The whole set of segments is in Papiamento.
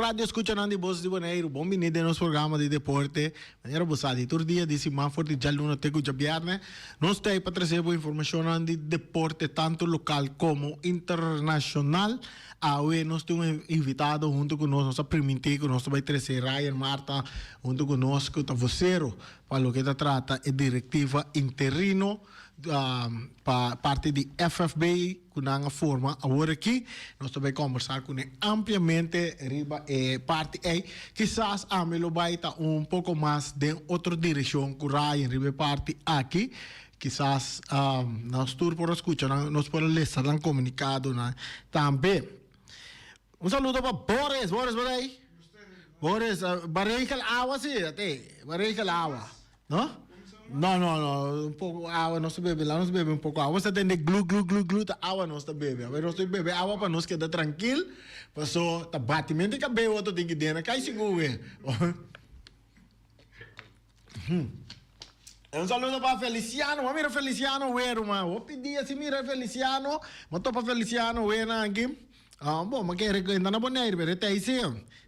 Radio Escuchanan di Bos di Boneiru. Bon bini den nos programa di deporte. Manera bo sa di tur dia di siman for di djaluna te ku djabièrnè. Nos ta ei pa trese bo informashonnan di deporte tantu lokal komo internashonal. Awe nos tin un invitado huntu ku nos. Nos a primintí ku nos ta bai trese Ryan Marta huntu ku nos ku ta vosero pa loke ta trata e direktiva interino pa parti di FFB. Ku nan a forma awor aki. Nos ta bai kombersá kuné ampliamente riba e parti ei. Kisas ami lo bai ta un poko mas den otro direkshon ku Ryan riba e parti aki. Kisas nos tur por a skucha nan, nos por a lesa nan komunikadonan tambe. Un saludo pa Boris. Boris, bo ta ei? Boris, ba regel awa si, te, ba regel awa. No? No, no, no, un poco awa nos ta bebe, la nos bebe un poco awa. Nos ta tende glu, glu, glu, glu, ta awa nos ta bebe. Awe nos ta bebe awa pa nos keda trankil, paso ta batimento di kabei otro tin ki dena kai sigur we. Un saludo pa Feliciano, bo a mira Feliciano we ruman, hopi dia sin mira Feliciano, bo topa Feliciano we nan aki. Ah, bon, ma kere ku na Bonaire, pero ta isi.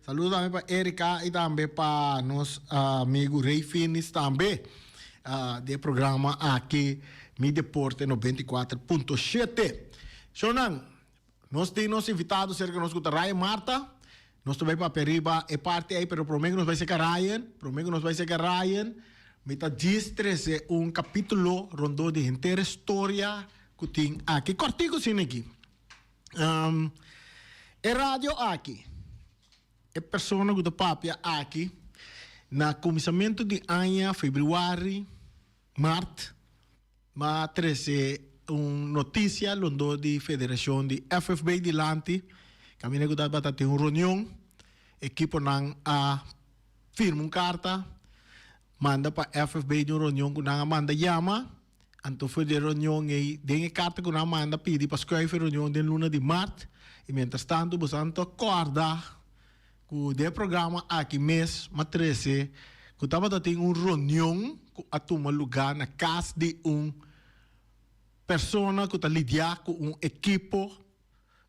Saludo tambe pa Erika i tambe pa nos amigu Ray Finis tambe. Uh, di e programa aki, Mi Deporte 94.7. Shonan, nos tin nos invitado cerca nos ku ta Ryan Marta. Nos ta bai papia riba e parti ei, pero prome ku nos bai seka Ryan, prome ku nos bai seka Ryan, mi ta djis trese un kapitulo rondó di henter e storia ku tin aki. Kòrtiku asina aki. E radio aki, e persona ku ta papia aki, na kuminsamentu di aña, febrüari, mart, m'a trese un notisia londó di federashon di FFB dilanti, kaminda ku tabata tin un reunion, ekiponan a firma un karta, manda pa FFB di un reunion ku nan a manda yama. Anto for di e reunion ei, den e karta ku nan a manda pidi pa skuif e reunion den luna di mart. I mientrastantu boso anto a kòrda ku den e programa aki mes m'a trese ku tabata tin un reunion ku a tuma lugá na kas di un persona ku ta lidiá ku un ekipo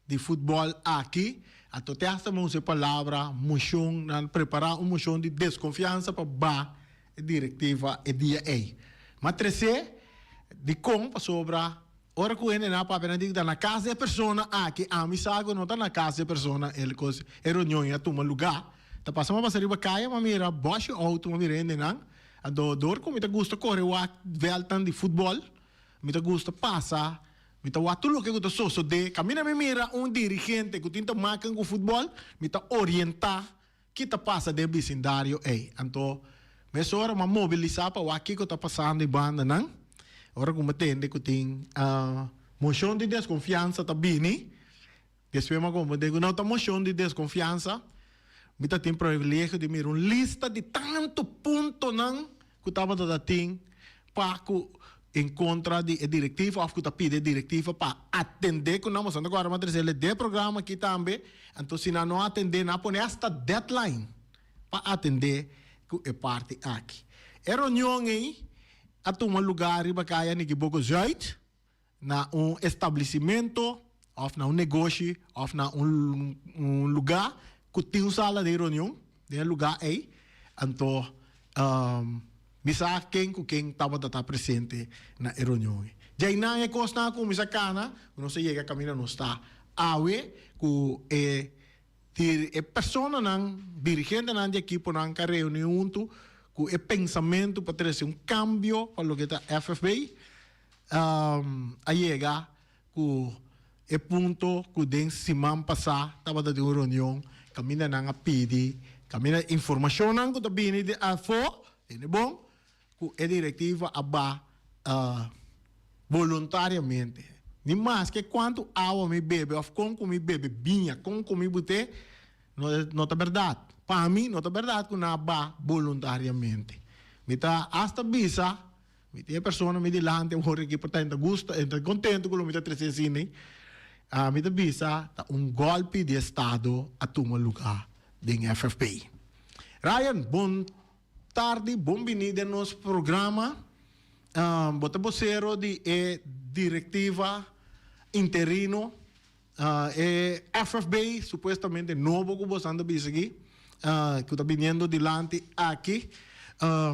di futbòl aki. Anto te hasta mi usa e palabra moshon, nan prepará un moshon di deskonfiansa pa ba e direktiva e dia ei. Ma tresé, dikon? Pasobra ora ku hende nan a papia nan di ku ta na kas di e persona aki, ami sa ku no ta na kas di e persona el kos e reunion ei a tuma lugá. Ta pasa mi a pasa riba kaya mi a mira bòshi outo, mi a mira hendenan. Anto dor ku mi ta gusta kore wak vèltnan di futbòl, mi ta gusta pasa. Mi ta wak tur loke ku ta sosodé. Kaminda mi mira un dirigente ku tin ta maken ku futbòl, mi ta orientá ki ta pasa den bisindario ei. Anto, mesora mi a mobilisá pa wak kiko ta pasando e bandanan. Ora ku mi tende ku tin moshon di deskonfiansa ta bini, despues mi a komprendé ku no ta moshon di deskonfiansa. Mi ta tin privilegio di mira un lista di tantu puntonan ku tabata ta tin pa ku en kontra di e direktiva òf ku ta pidi e direktiva pa atendé ku nan. Boso ta kòrda mi a trese den e programa aki tambe. Anto si nan no atendé nan a pone asta deadline pa atendé ku e parti aki. E reunion ei a tuma lugá riba kaya Nikiboko Zuid. na un establecimento of na un negoshi of na un un lugar cu tin un sala di reunion den e lugar ey anto mi sa ken cu ken tabata ta presente na e reunion ey. Djainan e cosnan a cuminsa cana cu nos a yega caminda nos ta awe cu e e personanan dirigentenan di ekiponan ka reuni hunto cu e pensamento pa trece un cambio pa loke ta FFB. A yega ku e punto ku den siman pasá tabata tin un reunion kaminda nan a pidi kaminda informashonnan ku ta bini di afó, tende bon, ku e direktiva a ba boluntariamente. Ni maske kuantu awa mi bebe òf kon ku mi bebe biña, kon ku mi but'é, no ta bèrdat. Pa mi no ta bèrdat ku nan a ba boluntariamente. Mi ta asta bisa. Mi tin e persona mi dilanti awor aki por ta e ta gusta, e ta contento cu lo mi ta trece asina. Mi ta bisa ta un golpi di estado a tuma luga den FFP. Ryan, bon tardi, bon bini den nos programa. Bo ta bocero di e directiva interino. E FFB supuestamente nobo ku boso anda bisa aki, ku ta biniendo dilanti aki.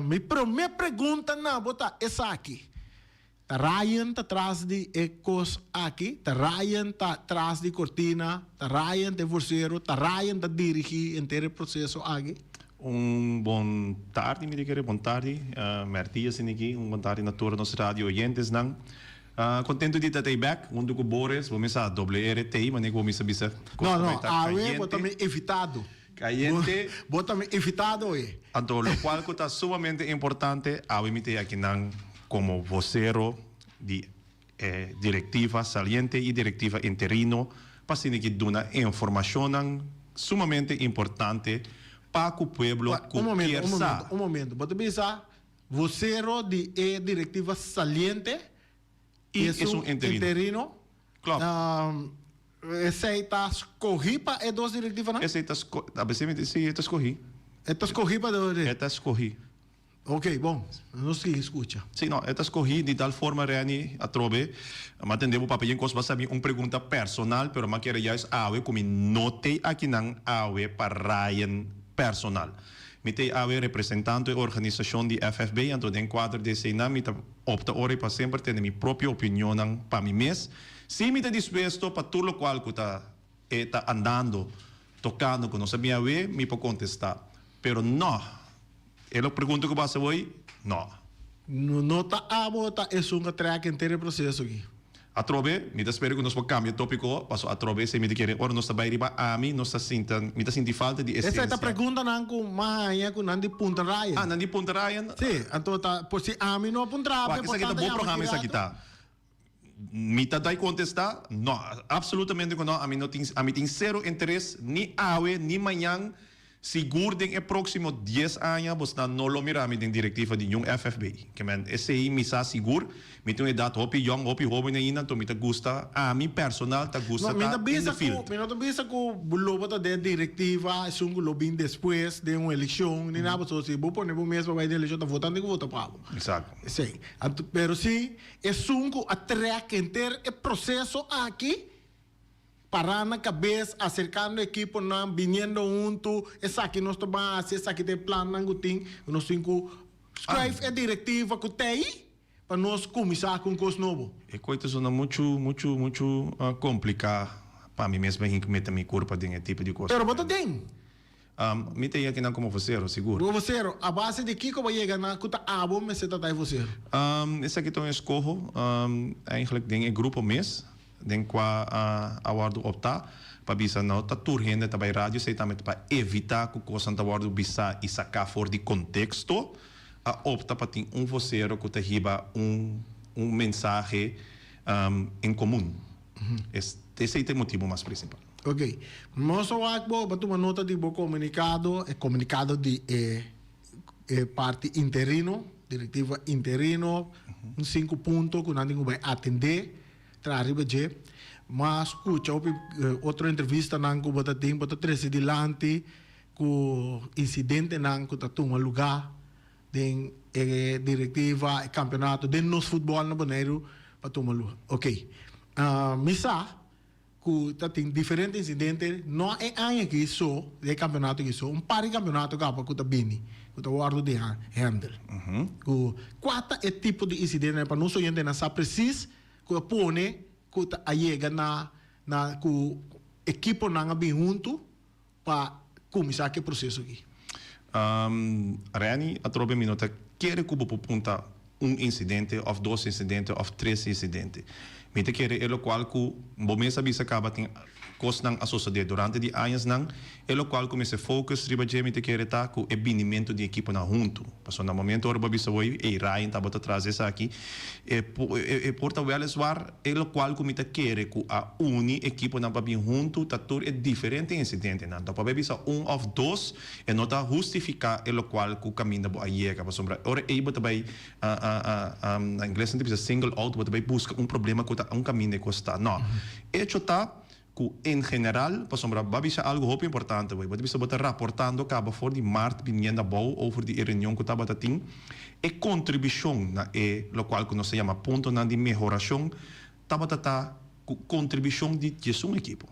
Mi prome pregunta na bo ta esaki, Ta Ryan ta tras di e kos aki? Ta Ryan ta tras di kortina? Ta Ryan ta e vorsero? Ta Ryan ta dirigí henter e proseso aki? Un bon tardi mi ta kere, bon tardi Mertia Siniki, un bon tardi na tur nos radio oyentesnan. Contento di ta tey bek hunto cu Boris, bo misa WRT, manera cu bo misa bisa cos No, ta no, bay ta awe bo ta cayente. mi evitado. Cayente. Bo ta mi evitado oye. Anto locual cu ta sumamente importante, awe mi tey akinan como vocero di e directiva saliente y directiva interino pa asina ki duna informacionnan sumamente importante pa cu pueblo Un cu momento, kier un sa. momento, un momento. Bo ta bisa vocero di e directiva saliente I esun interino. Klopt. Esei ta skohí pa e dos direktivanan? Esei ta sko, a bes mi si e ta skohí. E ta skohí pa dos E ta skohí. Ok, bon, nos sigui skucha. Si, no, e ta skohí di tal forma Renny atrobe, m'a tende bo papia yen kos basa mi un pregunta personal, pero m'a kere juist awe ku mi no t'ei akinan awe pa Ryan personal. Mi t'ei awe representando e organisashon di FFB, anto den kuadro di eseinan mi ta Opta ora i pa semper tene mi propio opinionnan pa mi mes. Si mi ta dispuesto pa tur lokual ku ta e ta andando, tokando ku nos a bin awe, mi por kontestá. Pero nò. E lo pregunta ku bo hasi awoi, nò. No ta abo ta esun ku a trek henter e proseso aki. Atrobe, mi ta spera ku nos por kambia topiko, paso atrobe esei mi ta kere ora nos ta bai riba ami, nos ta sinta, mi ta sinti falta di Esei esensia. ta preguntanan ku m'a haña ku nan di puntra Ryan. Ah, nan di puntra Ryan? Sí, anto ta por si ami no a puntra Wak, ape, por esaki ta tanta bo yama programa ki esaki rato. ta. Mi ta dai kontestá, No, absolutamente ku no, ami no tin, ami tin sero interes ni awe ni mañan. Sigur den e próksimo dies aña bosnan no lo mira mi den direktiva di niun FFB. Ke men, esei mi sa sigur. Mi tin un edat hopi yòn, hopi hóben ainda, anto mi ta gusta, ami personal ta gusta No, mi ta ta in bisa the field. ku, mi no ta bisa ku bo lo bo ta den direktiva, esun ku lo bin despues den un elekshon, ni nada pasobra si bo pone bo mes pa bai den elekshon ta votante ku vota pa bo. Eksakto. Esei. Anto, pero si esun ku a trèk henter e proseso aki, Pará na kabes, aserkando ekiponan, biniendo huntu, esaki nos ta ban hasi, esaki ta e plannan ku tin, ku nos tin ku skrijf e direktiva ku t'ei pa nos kuminsá ku un kos nobo. E koi ta sona muchu, muchu, muchu kompliká pa mi mes bahin mete mi kurpa den e tipo di kos. Pero bo ta den. Mi ta yega kinan komo vosero, sigur. Bo vosero, a base di kiko bo yega na ku ta abo mester ta ta e vosero? Esaki ta un eskoho eigenlijk den e grupo mes, den kua a wòrdu optá pa bisa no ta tur hende ta bai radio, esei tambe ta pa evitá ku kosnan ta wòrdu bisá i saká for di konteksto, a opta pa tin un vosero ku ta hiba un un mensahe en komun. Esei ta e motibu mas prinsipal. Ok. Nos a wak bo pa tuma nota di bo komunikado, e komunikado di e e parti interino, direktiva interino, un sinku punto ku nan tin ku bai atendé, traha riba dje. M'a skucha hopi otro entrevistanan ku bo ta tin, bo ta trese dilanti ku insidentenan ku ta tuma lugá den e direktiva, e kampionato, den nos futbòl na Boneiru pa tuma lugá. Ok. Mi sa ku ta tin diferente insidente, no e aña aki so, den e kampionato aki so, un par di kampionato kaba ku ta bini, ku ta wòrdu di handle. Ku kua ta e tipo di insidentenan pa nos oyentenan sa presis ku a pone ku ta a yega na na ku ekiponan a bin huntu pa kuminsá ku e proseso aki. Renny, atrobe mi no ta kere ku bo por punta un insidente òf dos insidente òf tres insidente. Mi ta kere e lokual ku bo mes a bisa kaba tin kosnan a sosodé durante di añasnan, e lokual ku mester focus riba dje mi ta kere ta ku e binimentu di ekiponan huntu. Pasobra na momento ora bo a bisa hoy, ey Ryan tabata tras di esaki, e e por ta wèliswaar e lokual ku mi ta kere ku a uni ekiponan pa bin huntu ta tur e diferente insidentenan. Ta pabia bisa un òf dos e no ta hustifiká e lokual ku kaminda bo a yega, pasobra ora ei bo ta bai na ingles nan ta bisa single out, bo ta bai buska un problema ku ta un kaminda e kos ta. No. Echo ta ku en general, pasobra bo a bisa algu hopi importante bo, bo ta bisa bo ta raportando kaba for di mart biniendo abou over di e reunion ku tabata tin, e kontribushon na e lokual ku nos ta yama puntonan di mehorashon tabata ta. Ku kontribushon di djesun ekipo.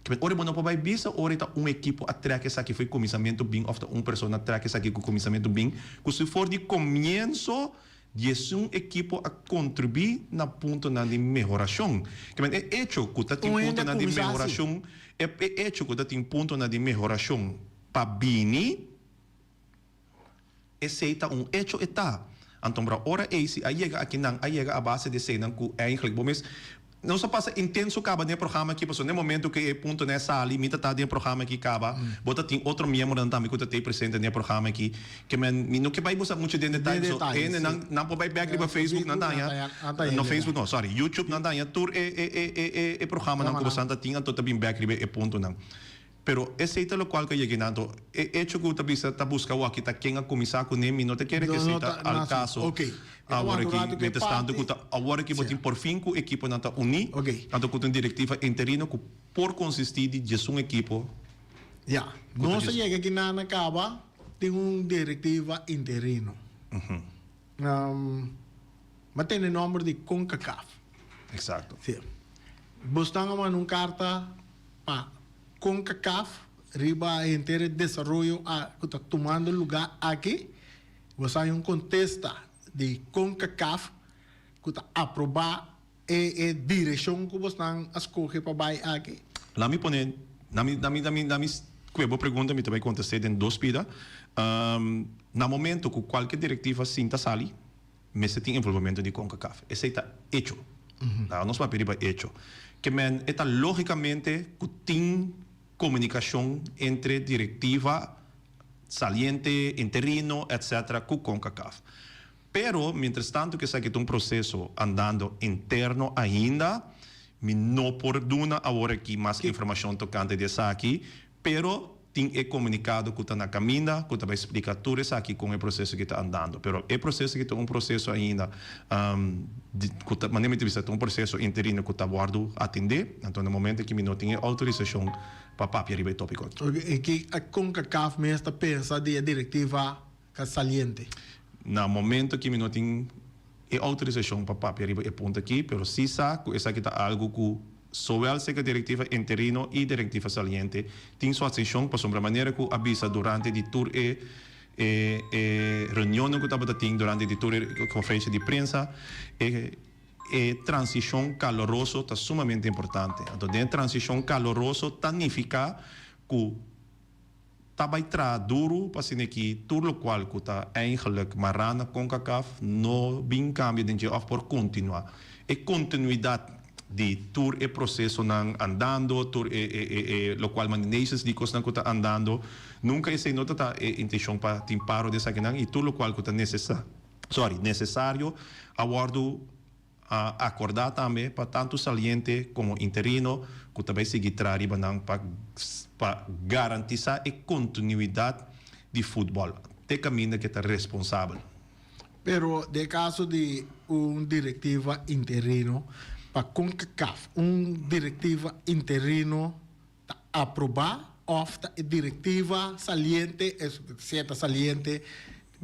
Kimen ora bo no por bai bisa ora ta un ekipo a trek esaki for kuminsamentu bin òf ta un persona a trek esaki ku kuminsamentu bin, ku si for di komienso djesun ekipo a kontribuí na puntonan di mehorashon. Kimen e echo ku ta tin Un hende a puntonan di kuminsá hasi. mehorashon, e echo ku ta tin puntonan di mehorashon pa bini, Esei ta un echo e ta. Anto bra ora ei si a yega aki nan a yega a base di eseinan ku eigenlijk bo mes nos a pasa intenso kaba den e programa aki pasobra den e momento ku e puntonan a sali mi ta ta den e programa aki kaba bo ta tin otro miembronan tambe ku ta tei presente den e programa aki ke men mi no ke bai busa mucho den detaye pasobra e hendenan nan por bai bek riba Facebook nan ta haña no Facebook no sorry YouTube nan ta haña tur e e e e programanan ku boso ta tin anto ta bin bek riba e puntonan. Pero esei ta lokual ku a yega einan. E echo ku ta bisa ta buska awor ta ken a kuminsá kuné, mi no ta kere ku esei ta al kaso awor aki. Mientras tanto ku ta awor aki bo tin por fin ku ekiponan ta uní, anto ku ta un direktiva interino ku por konsistí di diesun ekipo. Ya, nos a yega aki nan a kaba tin un direktiva interino. Bo a tene nòmber di Concacaf. Eksakto. Sí. Bo stan a manda un karta pa Concacaf riba henter e desaroyo a ku ta tumando lugá aki. Bo sa un kontesta di Concacaf ku ta aprobá e e direkshon ku bosnan a skohe pa bai aki. Laat mi pone, laat mi, laat mi, laat mi, laat mi kue bo pregunta, mi ta bai kontest'é den dos pida. Na momento ku kualke direktiva sinta sali, mester tin envolvimento di Concacaf. Esei ta echo. Laga nos papia riba echo. Ke men e ta logicamente ku tin komunikashon entre direktiva saliente, interino, etc. Ku Concacaf. Pero mientras tanto ku esaki ta un proseso andando interno ainda, mi no por duna awor aki mas informashon tokante di esaki, pero tin e komunikado ku ta na kaminda ku ta bai splika tur esaki kon e proseso aki ta andando. Pero e proseso aki ta un proseso ainda ku ta, manera mi ta bisa, ta un proseso interino ku ta wòrdu atendé. Anto na momento aki mi no tin e outorisashon pa papia riba e topiko aki. Oke, i ki Concacaf mes ta pensa di e direktiva Ka saliente. Na momento ki mi no tin e outorisashon pa papia riba e punto aki, pero si sa ku esaki ta algu ku sowel seka direktiva interino i direktiva saliente tin su atenshon pasobra manera ku a bisa durante di tur e e e reunionnan ku tabata tin durante di tur e konferensia di prensa e e transishon kaloroso ta sumamente importante. Anto den e transishon kaloroso ta nifiká ku. Ta bai traha duru pa asina ki tur lokual ku ta eigenlijk mará na Concacaf no bin kambia den dje òf por kontinuá. E kontinuidat di tur e prosesonan andando, tur e e e e lokual manda Nations League kosnan ku ta andando, nunka esei no ta ta e intenshon pa tin paro di esakinan i tur lokual ku ta nesesa sorry nesesario a wòrdu A akordá tambe pa tantu saliente komo interino ku ta bai sigui traha riba nan pa pa garantisá e kontinuidat di futbòl te kaminda ku e ta responsabel. Pero den kaso di un direktiva interino pa Concacaf, un direktiva interino ta aprobá òf ta e direktiva saliente, si e ta saliente,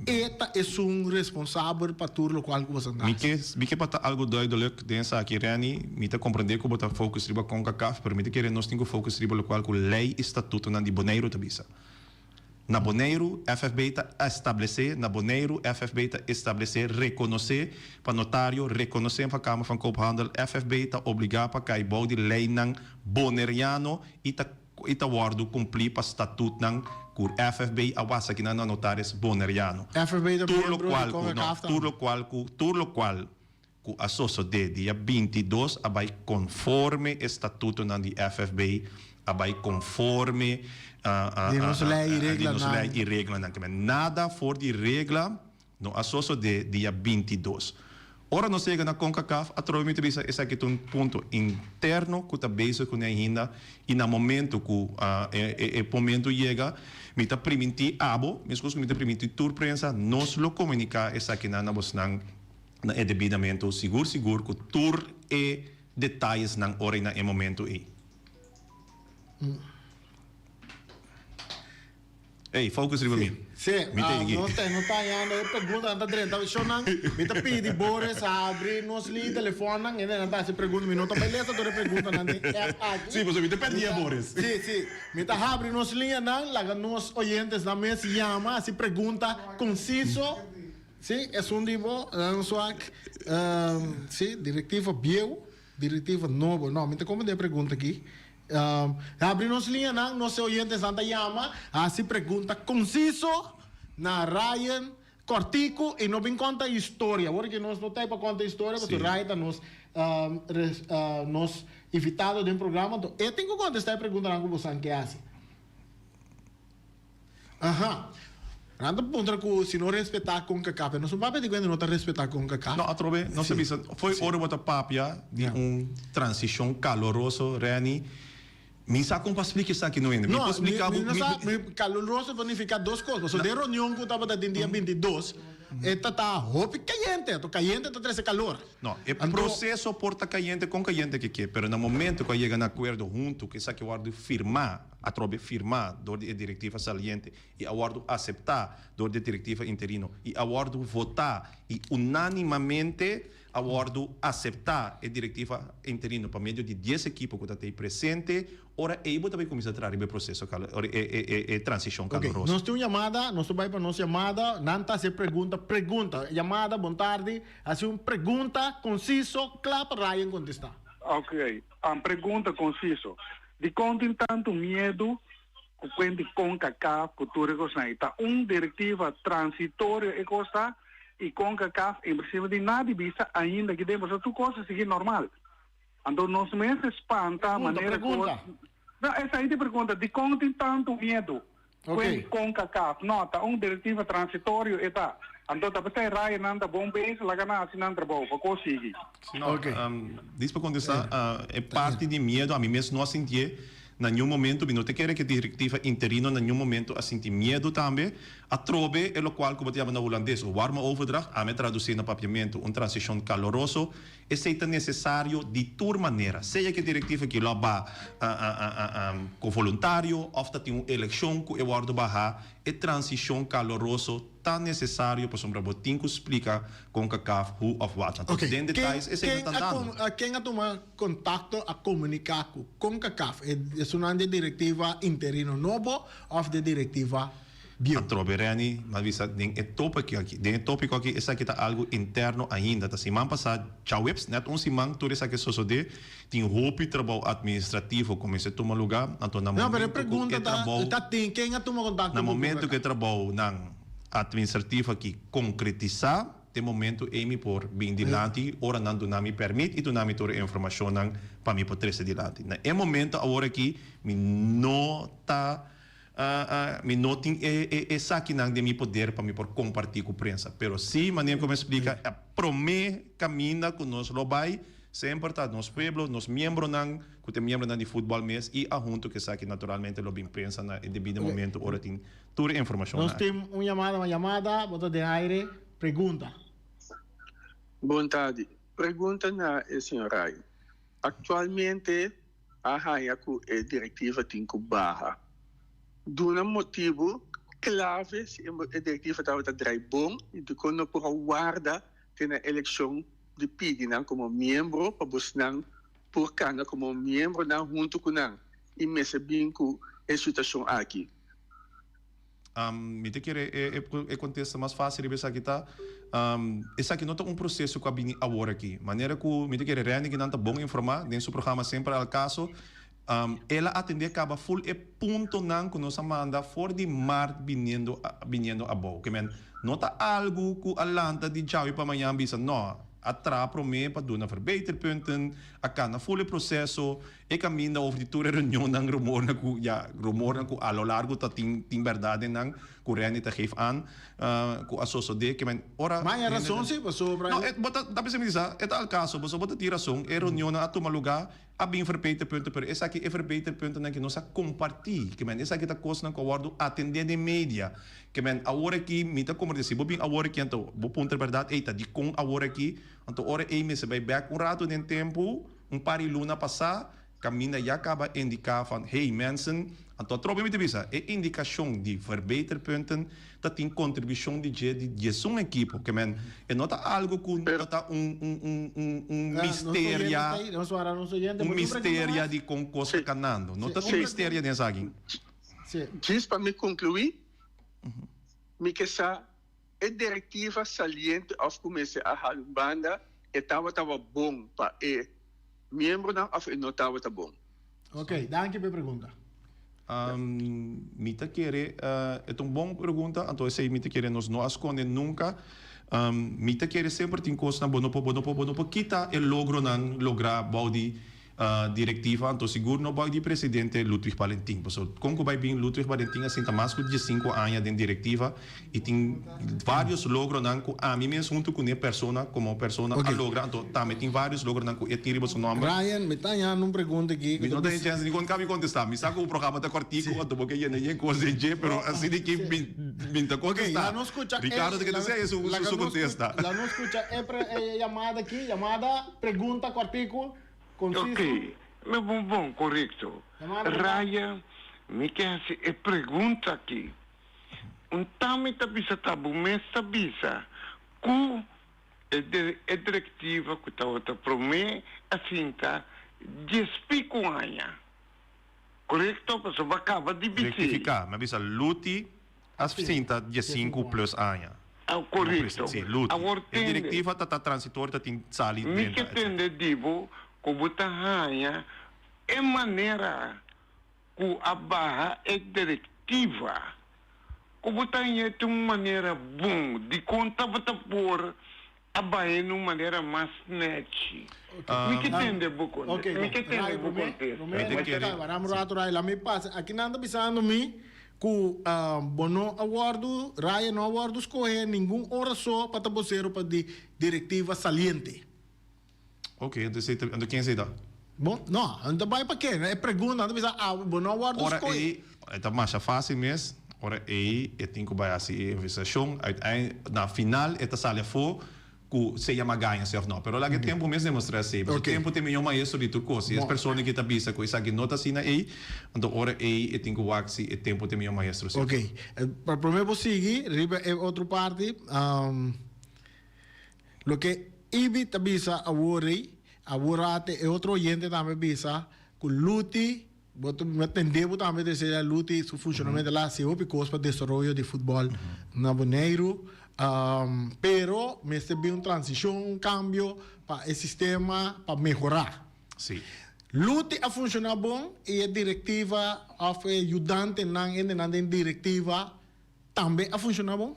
e ta esun responsabel pa tur lokual ku boso Mi hasi. ke mi ke pa ta algu duidelijk den esaki, Renny, mi ta komprendé ku bo ta focus riba Concacaf, pero mi ta kere nos tin ku focus riba lokual ku lei i statutonan di Boneiru ta bisa. Na Boneiru, FFB ta establesé, na Boneiru, FFB ta establesé, rekonosé pa notario, rekonosé pa Kamer van Koophandel, FFB ta obligá pa kai bou di leinan boneriano i ta i ta wòrdu kumplí pa statutnan ku FFB a wasa kinan na notaris boneriano. FFB ta Tur miembro di lokual ku, no, Concacaf tur tambe. lokual ku, tur lokual ku a sosodé dia 22 a bai konforme e statutonan di FFB, a bai konforme Di nos lei i di nos reglanan. lei i reglanan. Keme nada for di regla no a sosodé dia 22. Ora nos yega na Concacaf atrobe mi ta bisa esaki ta un punto interno ku ta bezig kuné ainda i na momento ku e momento yega mi ta primintí abo, meskos ku mi ta primintí tur prensa, nos lo komuniká esakinan na bosnan. Na e debidamento sigur sigur ku tur e detayesnan ora i na e momento ei. Ey, focus riba mi. Sí, Mi ta igi. Nos ta no ta hañando e preguntanan ta drenta shownan. Mi ta pidi Boris habri nos línea telefonnan, hende nan ta hasi pregunta. Mi no ta bai lesa tur e preguntanan den app aki. Sí, pasobra mi ta pèrdí e Boris. Sí, sí. Mi ta habri nos liñanan, laga nos oyentesnan mes yama, hasi pregunta konsiso. Sí, esun di bo, nan swak, sí, direktiva bieu, direktiva nobo. No, mi ta komprendé e pregunta aki. Habri nos liñanan, nos oyentesnan ta yama, hasi pregunta konsiso na Ryan kòrtiku i no bin konta historia. Awor ke nos no ta ei pa konta historia, pasobra Ryan ta nos nos invitado den programa, anto e tin ku kontestá e preguntanan ku bosan ke hasi. Aha. Nan ta puntra ku si no respetá Concacaf. Nos no papia di kuenta no ta respetá Concacaf. No, atrobe nos ta bisa fo'i ora bo ta papia di un transishon kaloroso, Renny, Mi sa kon pa splika esaki no hende. Mi por splika bo. No, mi no sa. Kaluroso por nifiká dos kos. Pasobra den reunion ku tabata den dia 22, e ta ta hopi kayente. Anto kayente ta trese kalor. No, e proseso por ta kayente kon kayente ke ke, pero na momento ku a yega na akuerdo huntu ku esaki wòrdu firmá, atrobe firmá dor di e direktiva saliente i a wòrdu aseptá dor di e direktiva interino i a wòrdu votá i unánimamente A wòrdu aseptá e direktiva interino pa medio di dies ekipo ku ta tei presente, ora ei bo ta bai kuminsá traha riba e proseso kalo, ora e e e e transishon Ok, kaloroso. nos tin un yamada, nos ta bai pa nos yamada, nan ta hasi e pregunta, pregunta, yamada, bon tardi, hasi un pregunta konsiso, kla pa Ryan kontestá. Ok, un pregunta konsiso, Dikon tin tantu miedu ku kuenti Concacaf ku tur e kosnan ei? Ta un direktiva transitorio e kos ta i Concacaf en prinsipio no tin nada di bisa ainda aki den pasobra tur kos a sigui normal. Anto nos mester spanta Pregunta, manera kos pregunta. No, esei ta e pregunta, dikon tin tantu miedu Kuen Concacaf? No, ta un direktiva transitorio e ta. Anto ta p'esei rayanan ta bon bezig, laga nan hasi nan trabou pa kos sigui. Si no, dis pa kontestá, e parti di miedu ami mes no a sintié na niun momento. Mi no ta kere ku e direktiva interino na niun momento a sinti miedu tambe. Atrobe e lokual ku bo ta yama na hulandes un warme overdracht, ami a tradusí na papiamentu un transishon kaloroso. Esei ta nesesario di tur manera, sea ku e direktiva aki lo a ba ku voluntario òf ta tin un elekshon ku e wòrdu bahá, e transishon kaloroso ta nesesario pasobra bo tin ku splika Concacaf hoe òf wat. Anto den detalles esei no ta andando. Ken a tuma kontakto, a komuniká ku Concacaf? Esunnan di e direktiva interino nobo òf di e direktiva bieu. Atrobe Renny, m'a bisa den e topiko aki, den e topiko aki esaki ta algu interno ainda. Ta siman pasá djaweps, nèt un siman tur esaki a sosodé. Tin hopi trabou administrativo ku mester tuma lugá, anto na No, pero e momento ku pregunta e ta, trabou, ta tin ken a tuma kontakto na ku momento ku e Concacaf? trabounan administrativo aki konkretisá, te momento ei mi por bin dilanti ora nan duna mi pèrmit i duna mi tur e informashonnan pa mi por trese dilanti. Na e momento awor aki mi no ta Mi no tin e esakinan den mi poder pa mi por kompartí ku prensa. Pero sí, manera ku mi a splika, e promé kaminda ku nos lo bai semper ta nos pueblo, nos miembronan, ku ta e miembronan di futbòl mes i ahuntu ku esaki naturalmente lo bin prensa na e debido momento ora tin tur e informashonnan Nos tin un yamada, un yamada, bo ta den aire, pregunta. Bon tardi. Pregunta na e señor Ryan. Aktualmente a haña ku e direktiva tin ku baha. Duna motibu klave si e direktiva tabata drai bon i dikon no por a warda te na elekshon di pidi nan komo miembro pa bosnan por kana komo miembronan huntu ku nan i mester bin ku e situashon aki. Mi ta kere e kontesta mas fásil riba esaki ta, esaki no ta un proseso ku a bini awor aki. Manera ku mi ta kere Renny kinan ta bon informá den su programa Semper al Caso, el a atendé kaba ful e puntonan ku nos a manda for di mart biniendo biniendo abou. Ke men no ta algu ku a lanta di djawe pa mañan bisa no, a traha promé pa duna verbeterpunten, a kana ful e proseso. E kaminda over di tur e reunionnan, rumornan ku ya, rumornan ku a lo largo ta tin tin bèrdat den nan, ku Renny ta geef aan, ku a sosodé ke men ora Ma e rason si, pasobra No, e bo ta ta bisa mi di sa, e ta al kaso, pasobra bo ta tin rason, e reunionnan a tuma lugá, a bin verbeterpunten, pero esaki e verbeterpuntennan ke nos a kompartí, ke men esaki ta kosnan ku a wòrdu atendé den media, ke men awor aki mi ta komprendé, si bo bin awor aki anto bo puntra bèrdat, ey ta dikon awor aki, anto ora ey mester bai bèk un ratu den tempu. Un par di luna pasá, Kaminda ya kaba indiká van, hey mensen, anto atrobe mi ta bisa, e indikashon di verbeterpunten ta tin kontribushon di dje di diesun ekipo. Ke men, e no ta algu ku no ta un un un un un misteria, un misteria di kon kos ta kanando. No ta un misteria den esaki. Djis pa mi konkluí, mi ke sa e direktiva saliente òf ku mester a hala un banda, e tabata bon pa e Miembronan of e no tabata bon? Ok, danki pa e pregunta. Mi ta kere, e ta un bon pregunta, anto esei mi ta kere nos no a skonde nunka. Mi ta kere semper tin kosnan bo no por, bo no por, bo no por kita e logronan lográ bou di direktiva, anto sigur no bou di presidente Ludwig Valentin. Pasobra kon ku bai bin Ludwig Valentin a sinta mas ku diesinku aña den direktiva I tin varios logronan ku ami mes huntu kuné persona komo persona a logra, anto tambe tin varios logronan ku e tin riba su nòmber. Ryan, mi ta hañando un pregunta aki. Mi no ta den chèns ni kon kabi kontestá. Mi sa ku bo programa ta kòrtiku, anto bo ke yena yen kos den dje, pero asina di ki mi ta kontestá. Ricardo ta keda sea su su kontesta. Laga nos skucha e yamada aki, yamada, pregunta kòrtiku, konsiso. Oké, bon bon, korekto. Ryan, mi ke hasi e pregunta aki. Un tami ta bisa ta bo mes ta bisa ku e e direktiva ku tabata promé a sinta dies piku aña. Korekto? Pasobra bo a kaba di bis'é. Rektifiká, mi a bisa Luti a sinta diesinku plus aña. Ah, korekto. Si, Luti. Awor E tende. direktiva ta ta transitorio ta tin sali Mi drenta ke tende etcetera. di bo ku bo ta haña e manera ku a baha e direktiva ku bo ta yeta un manera bon dikon tabata por a bah'é na un manera mas nèchi. Mi ke tende bo konte, mi ke tende bo kontesta. Mi ta kere. Baram rato Ray, la mi pasa. Aki nan ta bisando mi ku bo no a wòrdu, Raya no a wòrdu skohé ningun ora so pa ta bosero pa di direktiva saliente. Ok, anto esei ta, anto ken esei ta? Bon, no, anto bai pa ken? E pregunta, anto bisa, ah, bo no a wòrdu Ora skohe. ei, e ta masha fásil mes, ora ei e tin ku bai hasi e investigashon, uitein, na final e ta sali afó ku sea m'a gaña si òf no. Pero laga e tempu mes demostrá esei, pasobra Ok. tempu ta e mihó maestro di tur kos. Si es Bon. persona ki ta bisa ku esaki no ta asina ei, anto ora ei e tin ku wak si e tempu ta e mihó maestro si òf Ok. no. Pa promé bo sigui riba e otro parti, Loke Ibi ta bisa awor ei, awor ate e otro oyente tambe bisa ku Luti, bo ta mi a tende bo tambe ta esei Luti su funshonamento la hasi hopi kos pa desaroyo di futbòl na Boneiru, pero mester bin un transishon, un kambio pa e sistema pa mehorá. Sí. Luti a funshoná bon i e direktiva òf e yudantenan, hendenan den direktiva Tambe a funciona bon?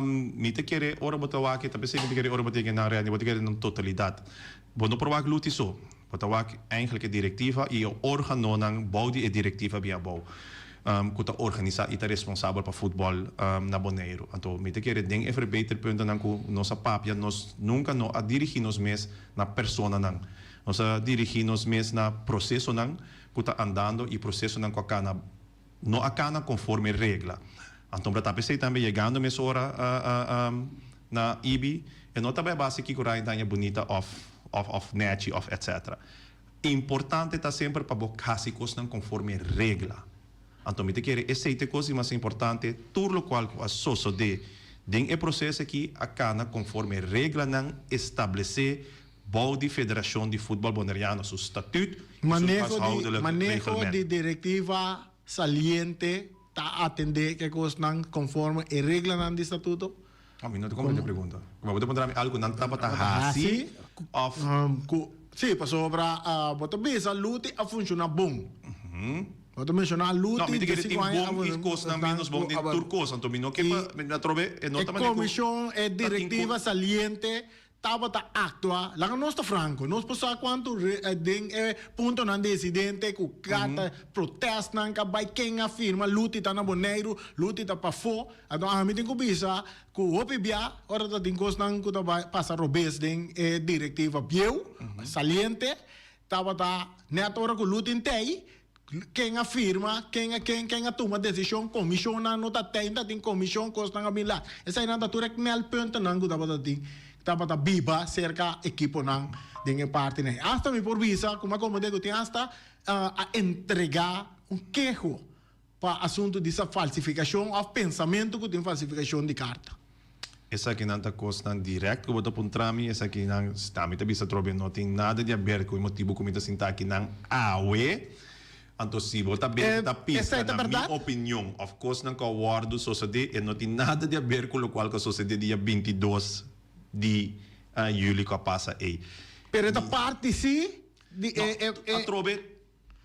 Mi ta kere ora bo ta wak, ta pesey mi ta kere ora bo ta yega na red, bo ta kere na totalidad. Bo no por wak luti so, bo ta wak eigenlijk e directiva y e organonan bou di e directiva bien abou, cu ta organisa y ta responsabel pa futbol na Boneiru. Anto mi ta kere den e verbeterpuntennan cu nos a papia, nos nunca no a dirigi nos mes na personanan. Nos a dirigi nos mes na procesonan cu ta andando y procesonan cu a cana. No a cana conforme regla. Anto ta pesey tambe yegando mesora na Ibi e no ta bay a base kico Ryan ta haña bunita of of of nechi of etc. Importante ta semper pa bo haci cosnan conforme regla. Anto mi ta kere esey ta e cos di mas importante, tur locual cu a sosode den e proces aki a cana conforme reglanan establece bou di Federacion di Futbol Boneriano su statuut y su Maneho di huishoudelijk maneho reglement. di direktiva saliente ta atendé ke kosnan konforme e reglanan di statuto? Oh, mi no ta comprende e pregunta. Bo ta puntra mi algu nan tabata hasi of. Ku, sí, pasobra bo ta bisa Luti a funshoná bon. Bo ta menshoná No, Luti mi ta di kere tin sinku aña bon i kosnan ménos bon den tur kos. Anto mi no ke pa, mi atrobe e no E ta manera ku komishon, e ta tin direktiva ku. saliente Tabata actua, laga nos ta franco, nos por sa cuanto den e puntonan di incidente cu carta protestnan ca bay ken a firma, Luti ta na Boneiru, Luti ta pafo, anto ami tin cu bisa cu hopi bia ora ta tin cosnan cu ta bay pasa robes den e directiva bieu, saliente, tabata net ora cu Luti ntey, Ken a firma, ken a ken, ken a tuma desishon, komishonnan no ta tei, no ta tin komishon, kosnan a bin lat. Eseinan ta tur e knelpuntennan ku tabata tin. tabata biba serka ekiponan den e partinan. Asta mi por bisa ku mi a komprendé ku tin asta a entregá un keho pa asuntu di sa falsifikashon òf pensamentu ku tin falsifikashon di karta. Esakinan ta kosnan dirèkt ku bo ta puntra mi, esakinan sta mi ta bisa atrobe no tin nada di aber ku e motibu ku mi ta sinta akinan awe. Anto si bo ta bende ta piska na mi opinion òf kosnan ku a wòrdu sosodé, e no tin nada di aber ku lokual ku a sosodé dia 22 di yüli ku a pasa ei. Pero e ta parti sí di e. No, atrobe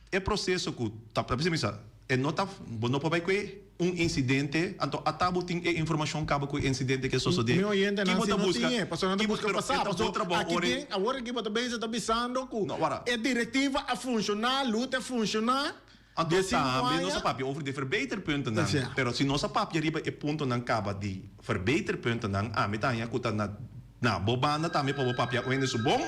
E proceso cu ta ta bisa misa e no ta bo no por bay cue un incidente anto ata bo tin e informacion caba cu e incidente ke sosode Mi oyentenan ki bo si ta no busca tin e pasobra nan ta ki bo busca pero pasa e ta bo pasobra trabao aki ora den awor aki bo ta bezig ta bisando cu No wara. e directiva a funciona lute a funciona Anto de cinco tambe nos a aña papia over di verbeterpuntennan Asina. pero si nos a papia riba e puntonan caba di verbeterpuntennan ami ta haña cu ta na na bo banda tambe pa bo papia oende su bon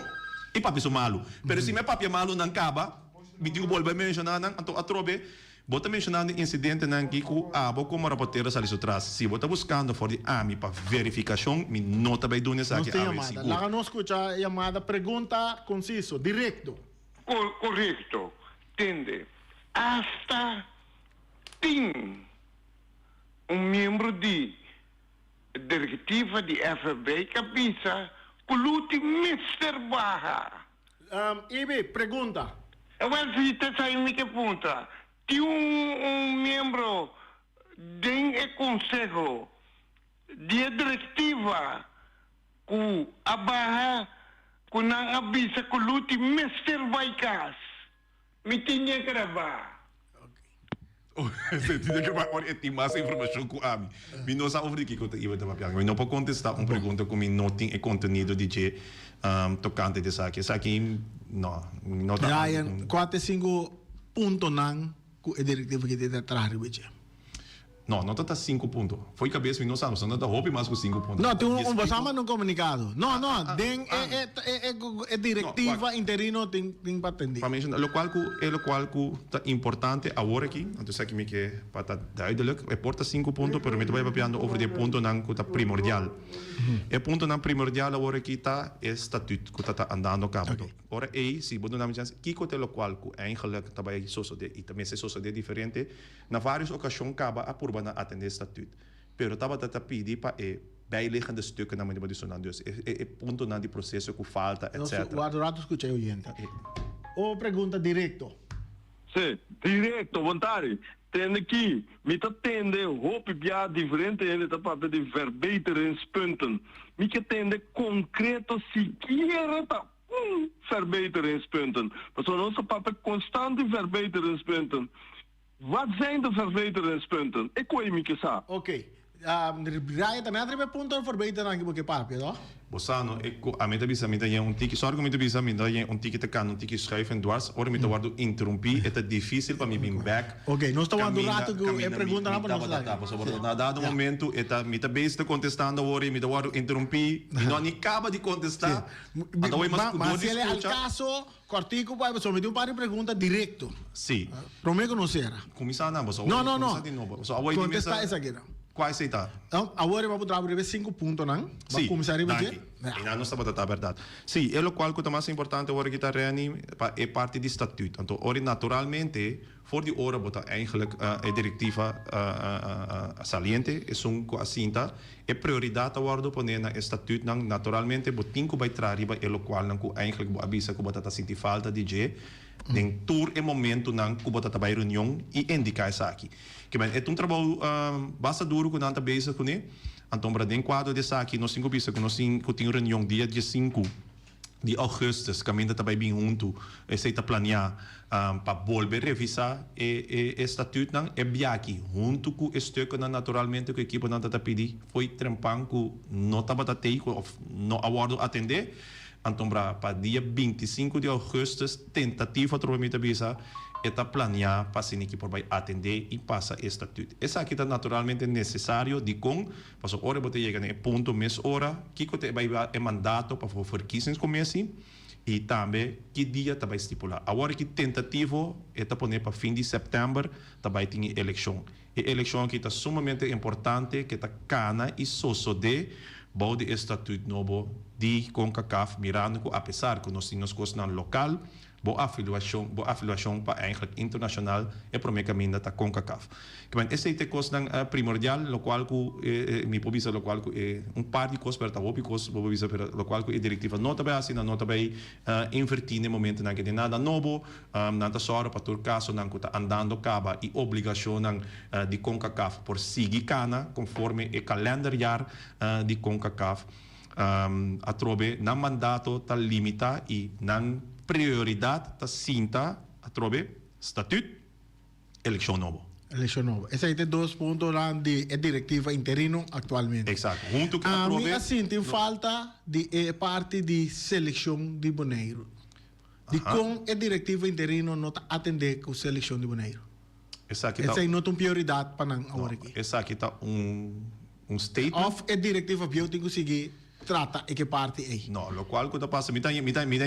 y papia su malu pero si mi a papia malunan caba Mi tin ku bolbe menshoná nan, anto atrobe bo ta menshoná di insidentenan aki ku abo komo raportero sali su tras. Si bo ta buskando for di ami pa verifikashon, mi no ta bai duna Nos esaki tin awe yamada. sigur. Laga nos skucha e yamada. Pregunta konsiso, direkto. Korekto. Tende, asta tin un miembro di direktiva di FFB ku a bisa ku Luti mester baha. Ibi, pregunta. Ewel si ta sa mi ke puntra. Tin un miembro den e conseho di e directiva cu a baha cu nan a bisa cu Luti mester bay cas. Mi tin ñe grabá. Esei tin ke bai ora e tin mas informashon ku ami. Mi no sa over di kiko ta iba ta papiando. Mi no por kontestá un pregunta ku mi no tin e kontenido di dje tokante di esaki. Esaki no, mi no ta algu Ryan, kua ta e sinku puntonan ku e direktiva ki ta traha riba dje? No, no ta ta sinku punto. Fo'i kabes mi no sa, pasobra no ta hopi mas ku sinku punto. No, tin un bo sa manda un komunikado. No, no, den e e e direktiva interino tin tin pa atendé. Pa menshona, lokual ku e lokual ku ta importante awor aki, anto esaki mi ke pa ta duidelijk, e por ta sinku punto, pero mi ta bai papiando over di e puntonan ku ta primordial. E puntonan primordial awor aki ta e statuut ku ta ta andando kaba. Ora ei, si bo duna mi chans, kiko ta e lokual ku eigenlijk ta bai sosodé i ta mester sosodé diferente? Na vários okashon kaba a purba na atendé statuut, pero tabata ta pidi pa e bijliggende stukkennan manera bo di sonan, dus e e puntonan di proseso ku falta Nos etc. warda un rato skucha e oyente. O pregunta direkto. Sí, direkto, bontari. Tende ki, mi ta tende hopi bia diferente hende ta papia di verbeteringspunten. Mi ke tende konkreto sikiera ta un verbeteringspunten. Pasobra nos ta papia konstante verbeteringspunten. Wat zijn de verbeteringspunten? E koe mi ke sa. Ok. Raya ta net riba e punto di verbeteren ki bo ke papia, toh? Bo sa no, e ku ami ta bisa mi ta yen un tiki, sorry ku mi ta bisa mi ta yen un tiki ta kanta un tiki schuif en dwars, ora mi ta wòrdu interumpí e ta difísil pa mi bin bèk Ok, nos ta wòrdu kaminda rato ku e kaminda mi preguntanan mi pa nos tabata laga. ta, pasobra Sí. na dado Ya. momento e ta mi ta bezig ta kontestando awor i mi ta wòrdu interumpí, mi no a ni kaba di Sí. kontestá, anto awor mas Ma ku dor di hasiel al skucha. kaso. Kòrtiku bai pasobra mi tin un par di pregunta direkto. Sí. Promé ku nos sera. Kuminsá nan boso. No, no, no. Kuminsá di nobo. So awor di mesa. Kontestá esaki nan. Kua esei ta? No, awor e bo por traba riba e sinku puntonan. Bo Sí, kuminsá riba dje. danki. Einan nos tabata ta bèrdat. Sí, e lokual ku ta mas importante awor aki ta Renny pa e parti di statuut. Anto ora naturalmente For di ora bo ta eigenlijk e directiva saliente, esun cu a sinta, e prioridad ta wordo pone na e statuutnan. Naturalmente bo tin cu bay traha riba e locualnan cu eigenlijk bo a bisa cu bo ta ta sinti falta di dje den tur e momentonan cu bo ta ta bay reunion y indica esaki. Kimen e ta un trabou basta duro cu nan ta bezig cune. Anto bra den cuadro di esaki nos tin cu bisa cu nos tin cu tin reunion dia diesinku. Di augustus kaminda ta bai bin huntu, esei ta planeá pa bolbe revisá e e statuutnan, e biaki huntu ku e stukkennan naturalmente ku ekiponan ta ta pidi fo'i trempan ku no tabata tei ku òf no a wòrdu atendé. Anto bra pa dia 25 di augustus tentativo atrobe mi ta bisa e ta planeá pa asina ki por bai atendé i pasa e statuut. Esaki ta naturalmente nesesario dikon Pasobra ora bo ta yega na e punto mes ora, kiko ta e bai e mandato pa verkiezingscommissie y tambe ki dia ta bai stipula. Awor ki tentativo e ta pone pa fin di september ta bai tin e eleccion. E eleccion aki ta sumamente importante ke ta cana y sosode. Bou di e statuut nobo di Concacaf mirando cu apesar cu nos tin nos cosnan local, bo afiliacion bo afiliacion pa eigenlijk internacional e prome caminda ta Concacaf. Kimen esey ta e cosnan primordial locual cu mi por bisa locual cu e un par di cos pero ta hopi cos bo por bisa pero locual cu e directiva no ta bay haci nan no ta bay inverti na e momentonan ke den nada nobo nan ta sòru pa tur casonan cu ta andando caba y obligacionnan di Concacaf por sigui cana conforme e kalenderjaar di Concacaf. Atrobe nan mandato ta limita y nan prioridad ta sinta atrobe statuut, eleccion nobo. Eleccion nobo. Esey ta e dos puntonan di e directiva interino actualmente. Exacto. Hunto cu atrobe. Ami a sinti falta di e parti di seleccion di Boneiru. Dicon e directiva interino no ta atende cu seleccion di Boneiru? Esaki ta. Esey no ta un prioridad pa nan awor aki. Esaki ta un un statement. Of e directiva bieu tin cu sigui trata e ke parti ey? No, locual cu ta pasa, mi ta mi ta mi ta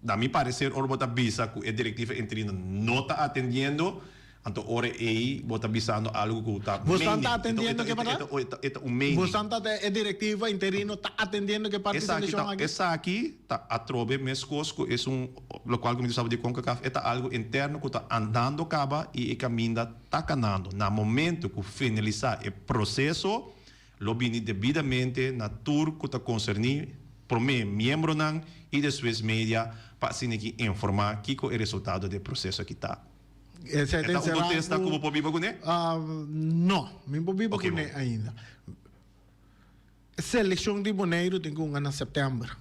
na mi parecer ora bo ta bisa cu e directiva interino no ta atendiendo, anto ora ey bo ta bisando algo cu ta Bo stan ta atendiendo ke parti? E ta un mening. Bo stan ta e directiva interino ta atendiendo ke parti seleccion aki? Esaki ta atrobe mescos cu esun locual cu mi ta saba di Concacaf, e ta algo interno cu ta andando caba y e caminda ta canando. Na momento cu finalisa e proceso lo bini debidamente na tur cu ta concerni, prome miembronan y despues media pa asina ki informa kico e resultado di e proceso aki ta. Esei E ta ta un enserá contesta ku cu bo por biba cune? No, mi por biba Ok, cune bon. ainda. Seleccion di Boneiru tin cu hunga na september.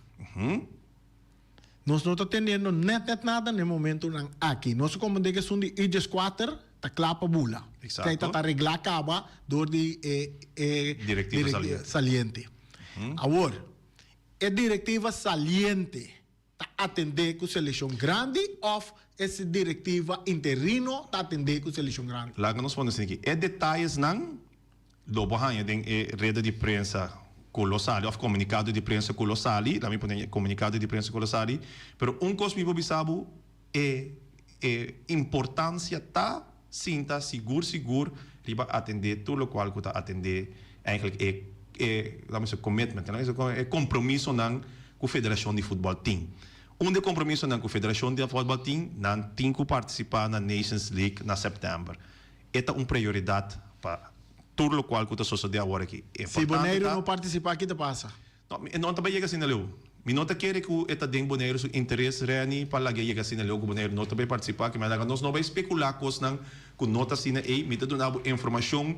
Nos no ta teniendo net net nada na e momentonan aki. Nos a comprende cu esun di U dieskuater ta cla pa bula. Exacto. Esey ta ta regla caba door di e e Directiva saliente. saliente. Awor, e directiva saliente ta atende cu seleccion grandi of e directiva interino ta atende cu seleccion grandi? Laga nos pone asina aki, e detayesnan lo bo haña den e reda di prensa cu lo sali of comunicado di prensa cu lo sali, laga mi pone comunicado di prensa cu lo sali, pero un cos mi por bisa bo, e e importancia ta sinta sigur sigur riba atende tur locual cu ta atende eigenlijk e e laga mi bisa commitment, laga mi bisa e compromisonan cu federacion di futbol tin. Un di e compromisonan cu federacion di futbol tin, nan tin cu participa na Nations League na september. E ta un prioridad pa tur locual cu ta sosode awor aki. Si Importante Boneiru ta. no participa ki ta pasa? No, mi no ta bay yega asina leu. Mi no ta kere cu e ta den Boneiru su interes, Renny, pa laga yega asina leu cu Boneiru no ta bay participa. Ki manera nos no bay specula cosnan cu no ta asina ey. Mi ta duna bo informacion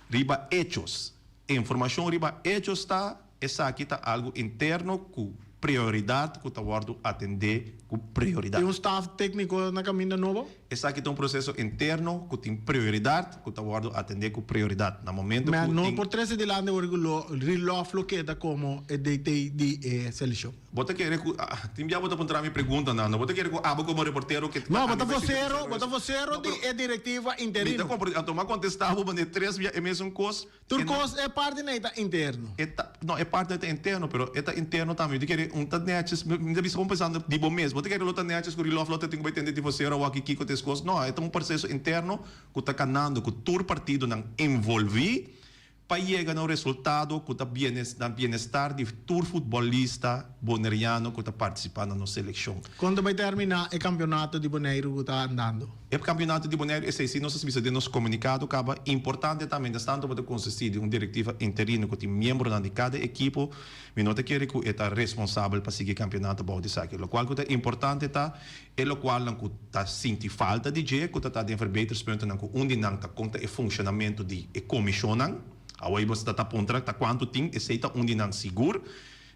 riba hechos. Informacion riba hechos ta esaki ta algo interno cu prioridad cu ta wordo atende cu prioridad. Tin un staf tecnico na caminda nobo? Esaki ta un proceso interno cu tin prioridad cu ta wordo atende cu prioridad. Na momento Ma cu no tin. por trece dilanti ora cu lo Rilov lo keda como e DT di e seleccion. Bo ta kere cu, tin bia bo ta puntra mi pregunta Nando, bo ta kere cu abo como reportero ke No, bo ami ta bai sinti vocero, bo ta vocero No, di pero e directiva mi ta interino. comprende, anto mi a contesta bo manera tres bia e mesun cos. Tur kos e parti nei ta interno. E ta, no, e parti ta interno, pero e ta interno tambe. Mi ta kere un ta netjes, mi ta bisa como pensando di bo mes. Bo ta kere lo ta netjes cu Rilòf lo ta tin cu bai tende di vocero awor kico ta es cos. No, e ta un proceso interno cu ta canando cu tur partidonan envolvi pa yega na un resultado cu ta bienes, na bienestar di tur futbolista boneriano cu ta participa na nos seleccion. Con ta bai termina e campeonato di Boneiru cu ta andando? E campeonato di Boneiru esei si nos a bisa den nos comunicado caba. Importante ta mientras tanto bo ta consisti di un directiva interino cu tin miembronan di cada ekipo. Mi no ta kere cu e ta responsabel pa sigui campeonato bou di esaki. Locual cu ta importante ta e locualnan cu ta sinti falta di dje cu ta ta den verbeterspuntennan cu un di nan ta con ta e funcionamento di e comisionnan. Awor bo ta ta puntra ta cuanto tin, esei ta un di nan sigur.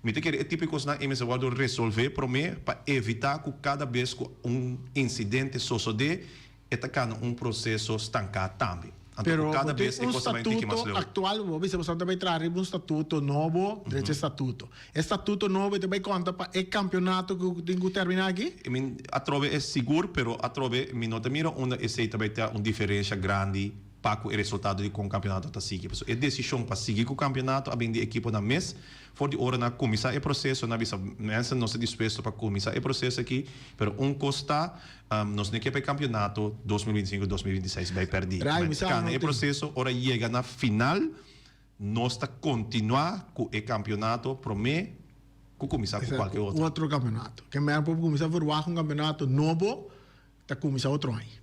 Mi ta kere e tipo di kosnan ei mester wòrdu resolvé promé pa evitá ku kada bes ku un insidente sosodé e ta kana un proseso stanká tambe. Anto Pero ku kada bo tin bes e un kos ta bai un tiki mas statuto leu. aktual, bo bisa boso ta bai traha riba un statuto nobo, drecha e statuto. E statuto nobo e ta bai konta pa e kampionato ku tin ku terminá aki? I mean, atrobe e sigur, pero atrobe mi no ta mira unda esei ta bai ta un diferensha grandi pa ku e resultado di kon kampionato ta sigui. Pasobra e desishon pa sigui ku kampionato a bin di ekiponan mes. For di ora nan a kuminsá e proseso, nan a bisa, Mensen, nos ta dispuesto pa kuminsá e proseso aki, pero un kos ta, nos no ke pa e kampionato 2025, 2026 bai pèrdí. Rai, Men mi sa kana no e tin. proseso, ora yega na final, Nos ta kontinuá ku e kampionato promé ku kuminsá ku kualke otro. Otro kampionato. Ke mèn por kuminsá verwagt un kampionato nobo ta kuminsá otro aña.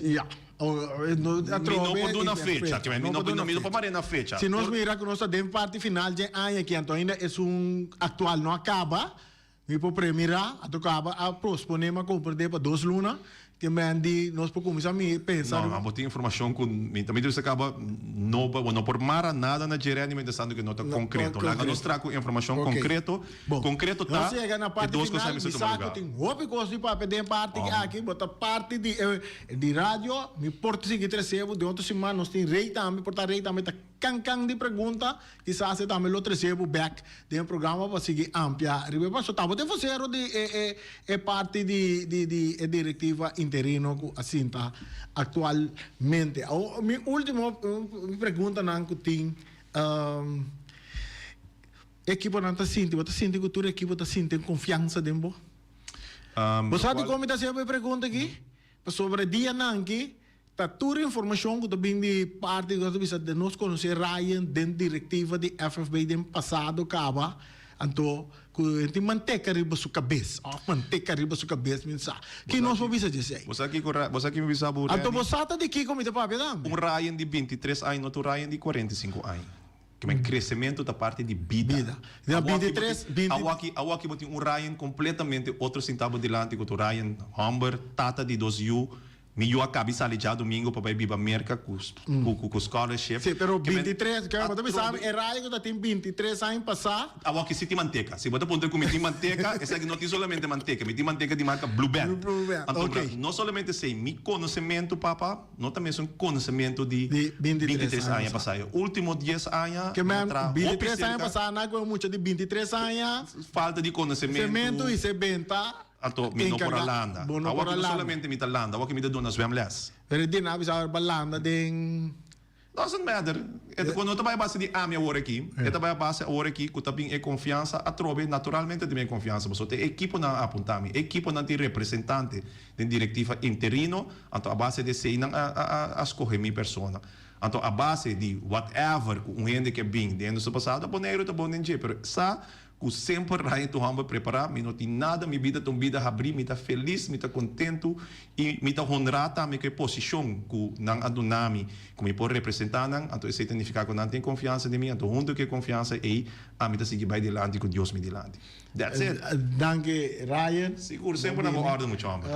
Ya. Mi no por duna fecha. Ke mi no mi no por mare na fecha. Si nos mira ku nos ta den parti final dje aña aki anto ainda esun aktual no a kaba. Mi por premira, a tocaba a posponé ma comprendé pa dos luna, te men di nos por cuminsa mi pensa. No, abo tin informacion cu mi ta mi ta caba no bo no por mara nada na dje Renny mientras tanto cu no ta concreto. Laga nos traha cu informacion concreto. Concreto ta Nos yega na e parti dos final, cosnan mi mester tuma sa cu lugar. tin hopi cos di papia den parti aki, bo ta parti di e di radio, mi por sigui trece bo den otro siman, nos tin Rey tambe, por ta Rey tambe ta. Kan kan di pregunta, kisas e tambe lo trese bo bek den e programa pa sigui amplia riba e paso. Tabata e vocero di e e e parti di di di e directiva interino cu a sinta actualmente. Awor mi ultimo preguntanan cu tin, ekiponan ta sinti, bo ta sinti cu tur ekipo ta sinti en confiansa den bo? Bo sa dicon mi ta haciendo e pregunta aki? Pasobra e dianan aki Ta tur informacion cu ta bin di parti cu ta bisa den nos conoce Ryan den directiva di FFB den pasado caba anto cu e tin manteca riba su cabes of manteca riba su cabes mi sa ki nos por bisa djesey. Bo sa kico bo sa ki mi bisa bo Anto bo sa ta di kico mi ta papia tambe. Un Ryan di bintitres aña no ta un Ryan di cuarenta y cinco aña. Ke men crecemento ta parti di bida. Bida. Di 23, 20. Awaki awaki bo tin un Ryan completamente otro sinta bo dilanti cu ta un Ryan homber, tata di dos yu. Mi yu a kabi sali djadumingu pa bai biba Merka ku ku scholarship. Sí, pero 23, ke bo ta bisa mi e rayo ku ta tin 23 aña pasá. Awor ki si tin manteka. Si bo ta puntra ku mi tin manteka, esaki no tin solamente manteka, mi tin manteka di marka Blue Band. Blue Band, Anto ok. no solamente esei, mi konosementu, papa, no ta mesun konosementu di Di 23 23 aña aña pasá. pasá. E último dies aña Ke mi a men, traha hopi 23 aña serka. pasá nan ku e mucha di 23 aña. Falta di konosementu. Sementu i se benta. Anto mi no por a Encarga, landa. bo no por Awor a ki no landa. solamente mi ta landa, awor ki mi ta duna zwemles. Pero e di nan a bisa awor bo a landa den. Doesn't matter. E ta no ta bai a base di ami awor aki. E ta bai a base awor aki ku ta bin e konfiansa atrobe. Naturalmente ta bin e konfiansa pasobra ta e ekiponan a apunta mi. E ekiponan tin representante den direktiva interino, anto a base di esei nan a a a skohe mi persona. Anto a base di whatever ku un hende ke bin den su pasado, Boneiru ta bon den dje, pero sa Ku semper Ryan tu homber prepará, mi no tin nada, mi bida ta un bida habrí, mi ta felis, mi ta kontentu i mi ta honrá tambe ku e posishon ku nan a duna mi, ku mi por representá nan, anto esei ta nifiká ku nan tin konfiansa den mi, anto huntu ku e konfiansa ei, ami ta sigui bai dilanti ku Dios mi dilanti. That's it. Danki Ryan. Sigur, semper na bo orde mucha homber.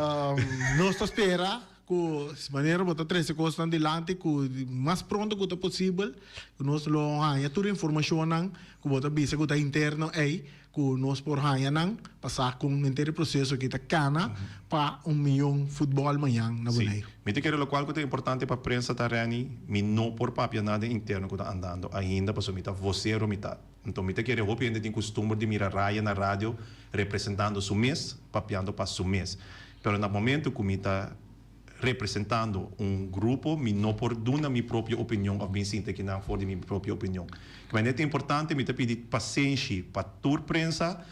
Nos ta spera Ku manera bo ta trese kosnan dilanti ku mas pronto ku ta posibel ku nos lo haña tur informashonnan ku bo ta bisa ku ta interno ei ku nos por haña nan pa sa kon henter e proseso aki ta kana pa un miyon futbòl mañan na Sí. Boneiru. Mi ta kere lokual ku ta importante pa prensa ta Renny, mi no por papia nada interno ku ta andando ainda pasobra mi ta vocero mi ta. Anto mi ta kere hopi hende tin kustumber di mira Ryan na radio representando su mes, papiando pa su mes. Pero na momento cu mi ta representando un grupo, mi no por duna mi propio opinion of bin sinta kinan for di mi propio opinion. Kmende ta importante, mi ta pidi pasenshi pa tur prensa,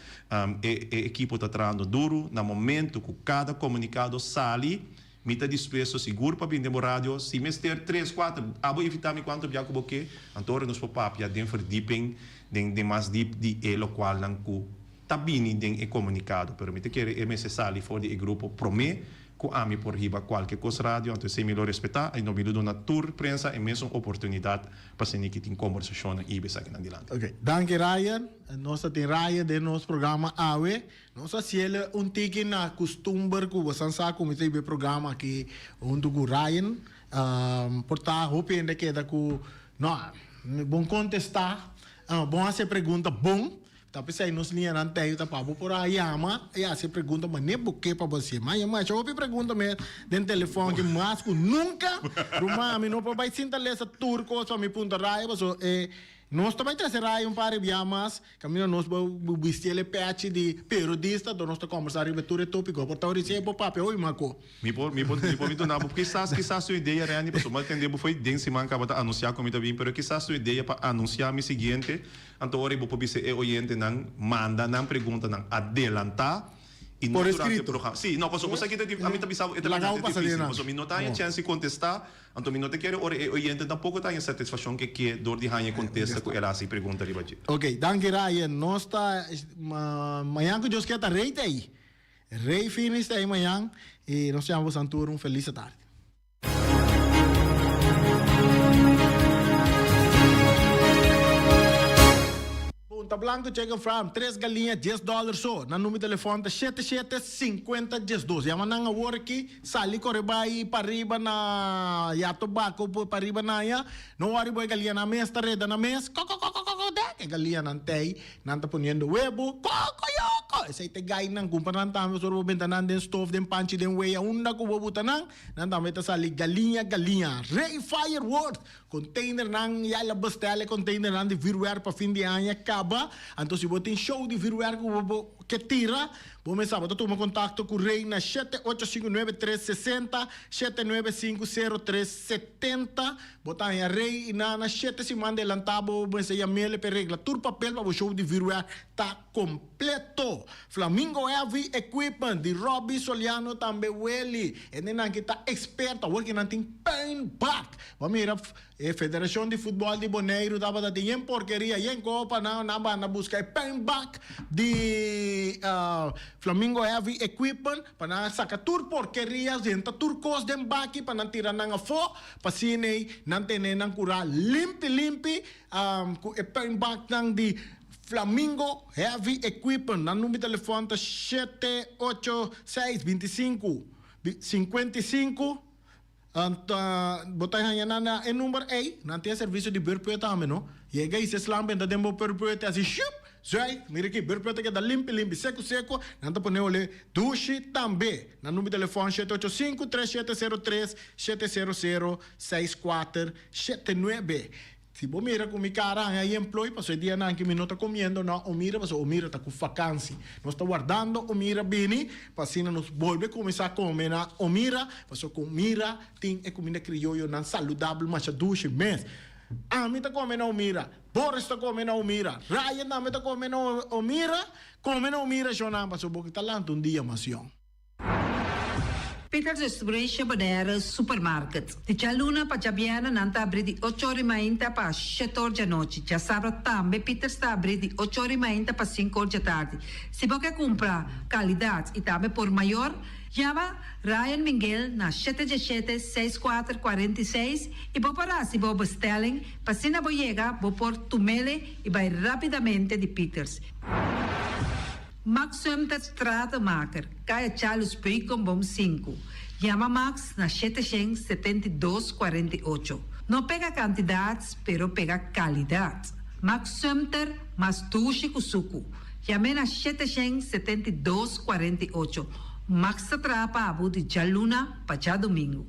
e e ekipo ta trahando duro, na momento cu cada comunicado sali, mi ta dispuesto sigur pa bin den bo radio, si mester tres, cuater, abo invita mi cuanto bia cu bo ke, anto ora nos por papia den verdieping, den den mas diep di e locualnan cu ta bini den e komunikado, pero mi ta kere e mester sali for di e grupo promé ku ami por hiba kualke kos radio, anto esei mi lo respetá i no mi lo duna tur prensa e mesun oportunidat pa asina ki tin kombersashonnan i hiba esakinan dilanti. Ok, danki Ryan. Nos ta tin Ryan den nos programa awe. Nos a hasiel un tiki na kustumber ku bosan sa ku mi ta hiba e programa aki huntu ku Ryan. Por ta hopi hende keda ku no, bon kontestá, bon hasi e pregunta bon. Ta p'esei nos liñanan tei ta pa bo por a yama i hasi e pregunta manera bo ke pa bo hasié. Ma yama masha hopi pregunta mes den telefòn aki mas ku nunka. Ruman, mi no por bai sinta lesa tur kos pa mi punta raya pasobra e nos ta bai trese raya un par di bia mas kaminda nos bo bisti el e pechi di periodista dor nos ta kombersá riba tur e topiko. Por ta orisé bo papia hopi mako. Mi por, mi por, mi por mi duna bo kisas, kisas un idea, Randy, pasobra mi a tende bo fo'i den siman kaba ta anunsiá ku mi ta bin, pero kisas un idea pa anunsiá mi siguiente. Anto ora bo por bisa e oyentenan manda nan preguntanan adelantá i. I no Por durante e escrito. programa. Sí, no, pasobra esaki ta di, ami ta bisa bo e ta Laga bo bastante pasa difícil, den nan. pasobra mi no ta haña chèns di kontestá, anto mi no ta kere ora e oyente tampoko ta haña satisfakshon ke ke dor di haña e kontesta ku el a hasi pregunta riba dje. Ok, danki Ryan. Nos ta mañan ku Dios ke ta rei ta ei. Rei Finis ta ei mañan i nos yama boso tur un felis tardi. Punta Blanco Chicken Farm, tres galiña dies dòler so. Nan number di telefòn ta shete shete sinkuenta diesdos. Yama nan awor aki, sali kore bai pariba na Yatobako pariba na aya. No wòri bo e galiñanan mes ta reda nan mes. Kokokokokoko dek e galiñanan tei. Nan ta poniendo webu, kokoyoko! Esei ta e gainan. Kumpra nan tambe pasobra bo benta nan den stof, den panchi, den wea, unda ku bo buta nan, nan tambe ta sali galiña, galiña. Rey Fireworks! Containernan, ya el a bestel e containernan di vuurwerk pa fin di aña kaba. Anto si bo tin show di vuurwerk ku bo ke tira, bo mes sa, bo ta tuma kontakto ku Rey na shete ocho sinku nuebe tres sesenta, shete nuebe sinku sero tres setenta. Bo ta haña Rey i Nana shete siman delantá bo mester yam'el p'e regla tur papel pa bo show di vuurwerk ta kompleto. Flamingo Heavy Equipment di Robby Soliano tambe Welly. E nenan ki ta eksperto awor ki nan tin puin bak. Bo a mira e federashon di futbòl di Boneiru tabata tin yen porkeria yen kopa nan nan banda buska e puin bak di Flamingo Heavy Equipment pa nan a saka tur porkeria henta tur kos den baki pa nan tira nan afó. Pa asina nan tene nan kurá limpi limpi ku e puinbaknan di Flamingo Heavy Equipment. Nan number di telefòn ta shete ocho seis 25 55. Bo ta haña nan na e number ei. Nan tin e servisio di beurput tambe no. Yega i se slan benta den bo beurput asi shup! Zuid, mira aki, beurput ta keda limpi limpi, seku seku. Nan ta pone olé dushi tambe. Nan number di telefòn shete ocho sinku, tres shete sero tres, shete sero sero, seis kuater, shete nuebe. Si bo mira ku mi kara haña i employ, pasobra e dianan aki mi no ta komiendo na Omira, pasobra Omira ta ku fakansi. Nos ta wardando Omira bini, pa asina nos bolbe kuminsá kome na Omira, pasobra ku Omira tin e kuminda krioyonan saludabel masha dushi mes. Ami ta kome na Omira, Boris ta kome na Omira, Ryan tambe ta kome na Omira, kome na Omira shonnan, pasobra bo ta lanta un dia mas yòn. Peters Restauration Bonaire Supermarket. Di djaluna pa djabièrnè nan ta abrí di ocho or i mainta pa shete or djanochi. Djasabra tambe Peters ta abrí di ocho or i mainta pa sinku or djatardi. Si bo ke kumpra kalidat i tambe por mayor, yama Ryan Minguel na shete djeshete seis kuater kuarenta i seis i bo por hasi bo bestelling pa asina bo yega bo por tumele i bai rápidamente di Peters. Max Sumter Stratenmaker, Kaya Charles Beukenboom sinku. Yama Max na shete shen 72 48. No pega kantidat, pero pega kalidat. Max Sumter mas dushi ku suku. Yam'é na shete shen 72 48. Max ta traha pa bo di djaluna pa djadumingu.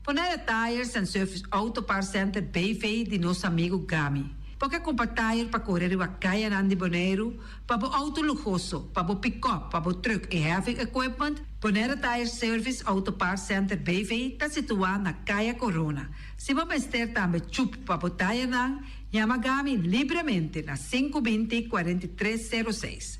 Bonaire Tires and Service Auto Parts Center BV di nos amigu Gami. Bo ke kumpra tire pa kore riba kayanan di Boneiru, pa bo outo luhoso, pa bo pikòp, pa bo trùk i heavy equipment? Bonaire Tire Service Auto Parts Center BV ta situá na Kaya Korona. Si bo mester tambe chup pa bo tayenan, yama Gami libremente na sinku binti 43 sero seis.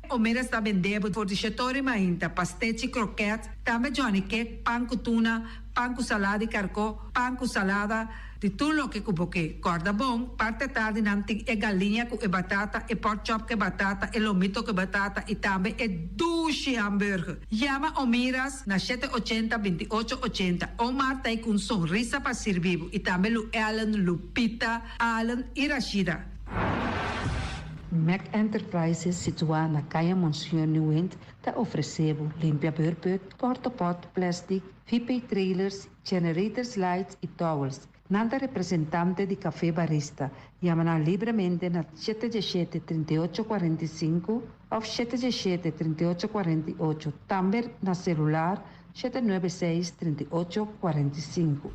Omera sta bende bo for di shetori mainta, pastechi, kroket, tambe Johnny cake, pan ku tuna, pan ku salada di karkó, pan ku salada, di tur loke ku bo ke. Kòrda bon, parti atardi nan tin e galiña ku e batata, e pork chop ku e batata, e lomito ku e batata i tambe e dushi hamburger. Yama Omiras na shete ochenta, 28 ochenta. Omar ta ei ku un sonrisa pa sirbi bo i tambe Lu Ellen, Lupita, Allen i Rashida. Mac Enterprises situá na Kaya Monsignor Nieuwind ta ofresé bo limpia beurput, portapot, plastic, VP trailers, generators lights i towels. Nan ta representante di Café Barista. Yama nan libremente na shete diesshete 38 45 òf shete diesshete 38 48, tambe na selular 796 38 45.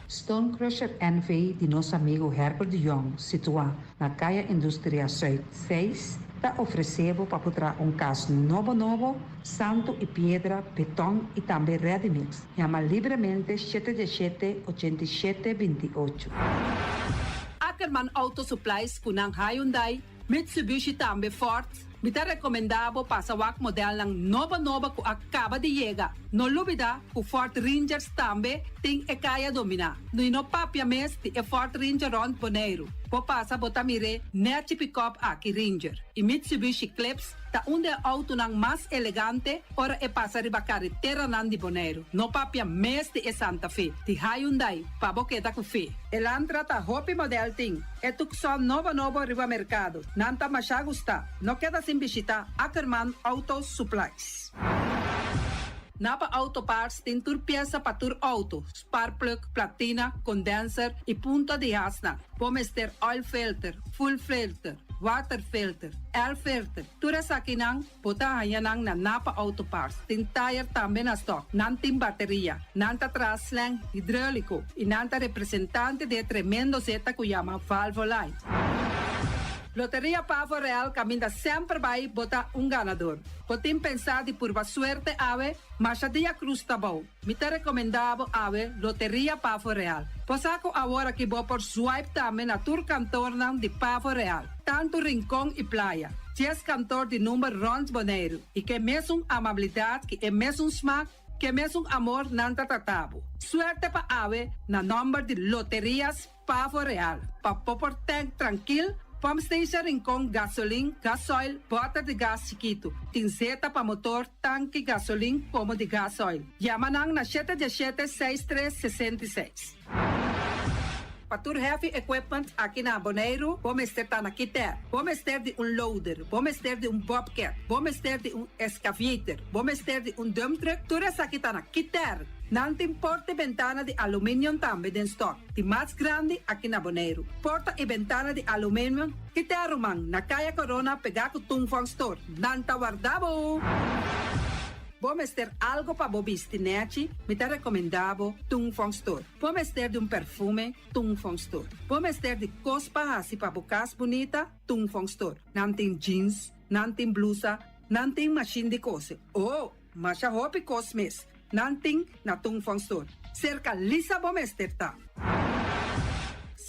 Stone Crusher NV di nos amigo Herbert de Jong, situá na Kaya Industria Zuid 6, ta ofresé bo pa por traha un kas nobo nobo, santu i piedra, beton i tambe ready mix. Yama libremente shete diesshete 87 28. Ackerman Auto Supplies ku nan Hyundai. Mitsubishi tambe Ford. Mi ta rekomendá bo pasa wak modelnan nobo nobo ku a kaba di yega. No lubidá ku Ford Rangers tambe tin e kaya dominá. I no papia mes di e Ford Ranger rònt Boneiru. Bo pasa bo ta mir'é nèchi pikòp aki Ranger. I Mitsubishi Eclipse ta un di e outonan mas elegante ora e pasa riba kareteranan di Boneiru. No papia mes di e Santa Fe di Hyundai pa bo keda ku fe. Elantra ta hopi modèl tin. E Tucson nobo nobo riba merkado. Nan ta masha gusta. No keda sin bishita Ackerman Auto Supplies. Napa Auto Parts tin tur piesa pa tur auto, spark plug, platina, condenser y punta di hasnan. Bo mester oil filter, fuel filter, water filter, air filter, tur esakinan bo ta haña nan na Napa Auto Parts. Tin tire tambe na stock. Nan tin bateria. Nan ta traha slang hidrolico y nan ta representante di e tremendo zeta cu yama Valvoline. Loteria Pavo Real caminda semper bay bo ta un ganador. Bo tin pensa di purba suerte awe? Masha dia cruz ta bou. Mi ta recomenda bo awe Loteria Pavo Real. Bo sa cu awor aki bo por swipe tambe na tur kantornan di Pavo Real, tanto Rincon y Playa. Dies kantor di number rond Boneiru y ke mesun amabilidad ki e mesun smaak, ke mesun amor nan ta trata bo. Suerte pa awe na nomber di Loterias Pavo Real, pa bo por tank trankil, pump station Rincon, gasolin, gasoil, bòter di gas chikitu. Tin zeta pa motor, tanki, gasolin komo di gasoil. Yama nan na shete diesshete seis tres 66. Pa tur heavy equipment aki na Boneiru, bo mester ta na Kiter. Bo mester di un loader, bo mester di un bobcat, bo mester di un excavator, bo mester di un dump truck, tur esaki ta na Kiter. Nan tin porta i bentana di aluminium tambe den stock. Di mas grandi aki na Boneiru. Porta i bentana di aluminium Kiter ruman na Kaya Corona pegá ku Tung Fong Store. Nan ta warda bo! Bo mester algo pa bo bisti nèchi? Mi ta rekomendá bo Tung Fong Store. Bo mester di un perfume? Tung Fong Store. Bo mester di kos pa hasi pa bo kas bunita? Tung Fong Store. Nan tin jeans, nan tin blusa, nan tin mashin di kose. Oh! Masha hopi kos mes nan tin na Tung Fong Store. Serka Lisa bo mester ta.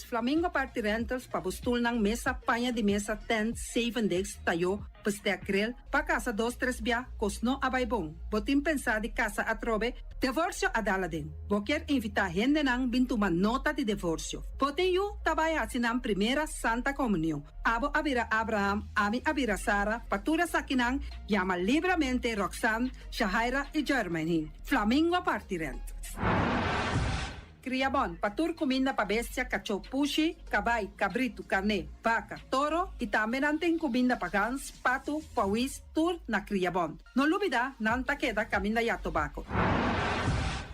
Flamingo Party Rentals pa bo stulnan, mesa, paña di mesa, tent, zeven degs, tayo, bestek, grill, pa kasa dos tres bia, kos no a bai bon. Bo tin pensa di kasa atrobe? Devorsio a dal aden. Bo kier invita hendenan bin tuma nota di devorsio. Bo tin yu ta bai haci nan primera Santa Comunion. Abo a bira Abraham, ami a bira Sara, pa tur esakinan yama libramente Roxanne, Shahaira i Jermaine. Flamingo parti rent. Kria bon, pa tur kuminda pa bestia, kachó, pushi, kabai, kabritu, karné, baka, toro i tambe nan tin kuminda pa gans, patu, pawis, tur na Kria Bon. No lubida, nan ta keda kaminda ya tobako.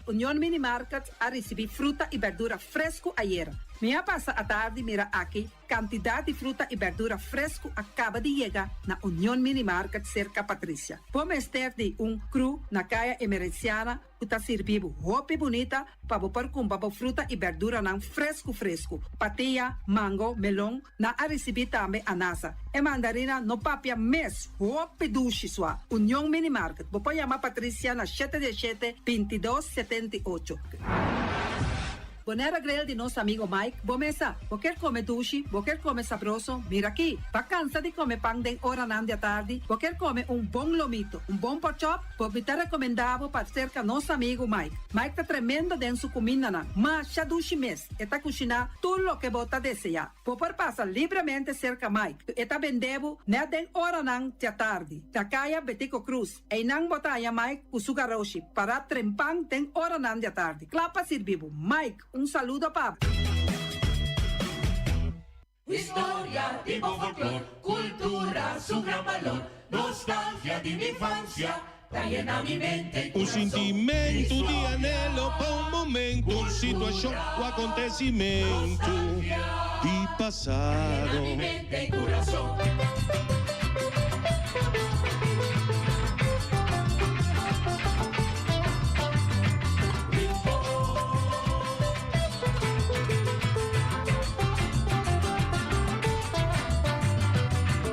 Union Mini Market a risibí fruta i berdura fresku ayera. Mi a pasa atardi mira aki Kantidat di fruta i bèrdura fresku a kaba di yega na Union Mini Market serka Patricia. Bo mester di un kru na Kaya Emerenciana ku ta sirbi bo hopi bunita pa bo por kumpra bo fruta i bèrduranan fresku fresku. Patia, mango, melon, nan a risibí tambe anasa. E mandarina no papia mes, hopi dushi sua. Union Mini Market, bo por yama Patricia na shete diesshete, 22, 78. Bonaire Grill di nos amigo Mike, bo mesa. Bo kier come dushi, bo kier come sabroso, mira aki. Bo a cansa di come pan den oranan di atardi, bo kier come un bon lomito, un bon porkchop, bo mi ta recomenda bo pa cerca nos amigo Mike. Mike ta tremendo den su cumindanan, masha dushi mes, e ta cushina tur loke bo ta desea. Bo por pasa libremente cerca Mike, e ta bende bo net den oranan di atardi, na caya Betico Croes. Einan bo ta haña Mike ku su garoshi pará trempan den oranan di atardi, kla pa sirbi bo. Mike, un saludo pa bo. Historia di bo folklor, cultura su gran balor, nostalgia di mi infancia ta yena mi mente y Un corazon. sintimentu di anhelo pa un momentu, un situashon o akontesimentu di Ta pasado. yena mi mente y corazon.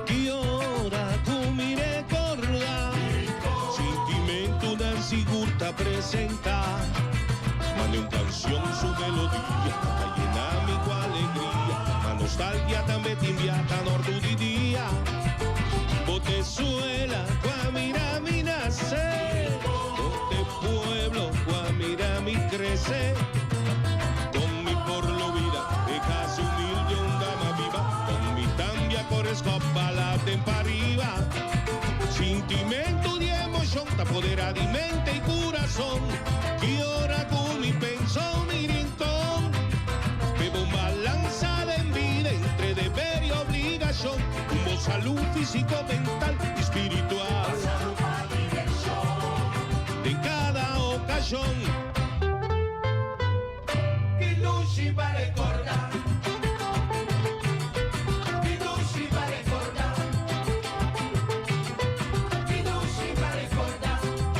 Ki ora ku mi rekordá, sintimentunan sigur ta presentá. Mande un kanshon, su melodia ta yena mi ku alegria. Ma nostalgia tambe tin bia ta nortu di dia. Bo ta suela ku a mira mi nase, bo ta pueblo ku a mira mi krese. Kon mi por lubidá e kas humilde unda m'a biba, kon mi tambe a kore skòp bala den pariba. Sintimentu di emoshon ta poderá di mente i kurason, ki ora ku mi pensa mi Rincon. Bebo un balansa den bida entre deber i obligashon, un bon salú físiko, mental i spiritual. Den kada okashon. Ki dushi pa rekordá. Ki dushi pa rekordá. Ki dushi pa rekordá.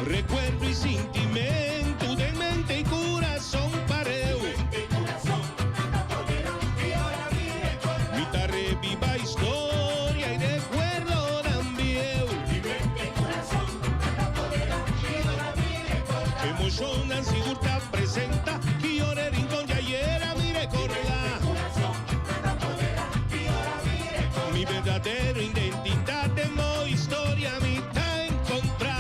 Rekuerdo i sintimentu den mente i kurason pareu. Mi ta rebiba historia i rekuerdonan bieu. Emoshonnan sigur ta presentá ki ora Rincon ya yera mi rekordá. Mi berdadero identidat den bo historia mi ta enkontrá.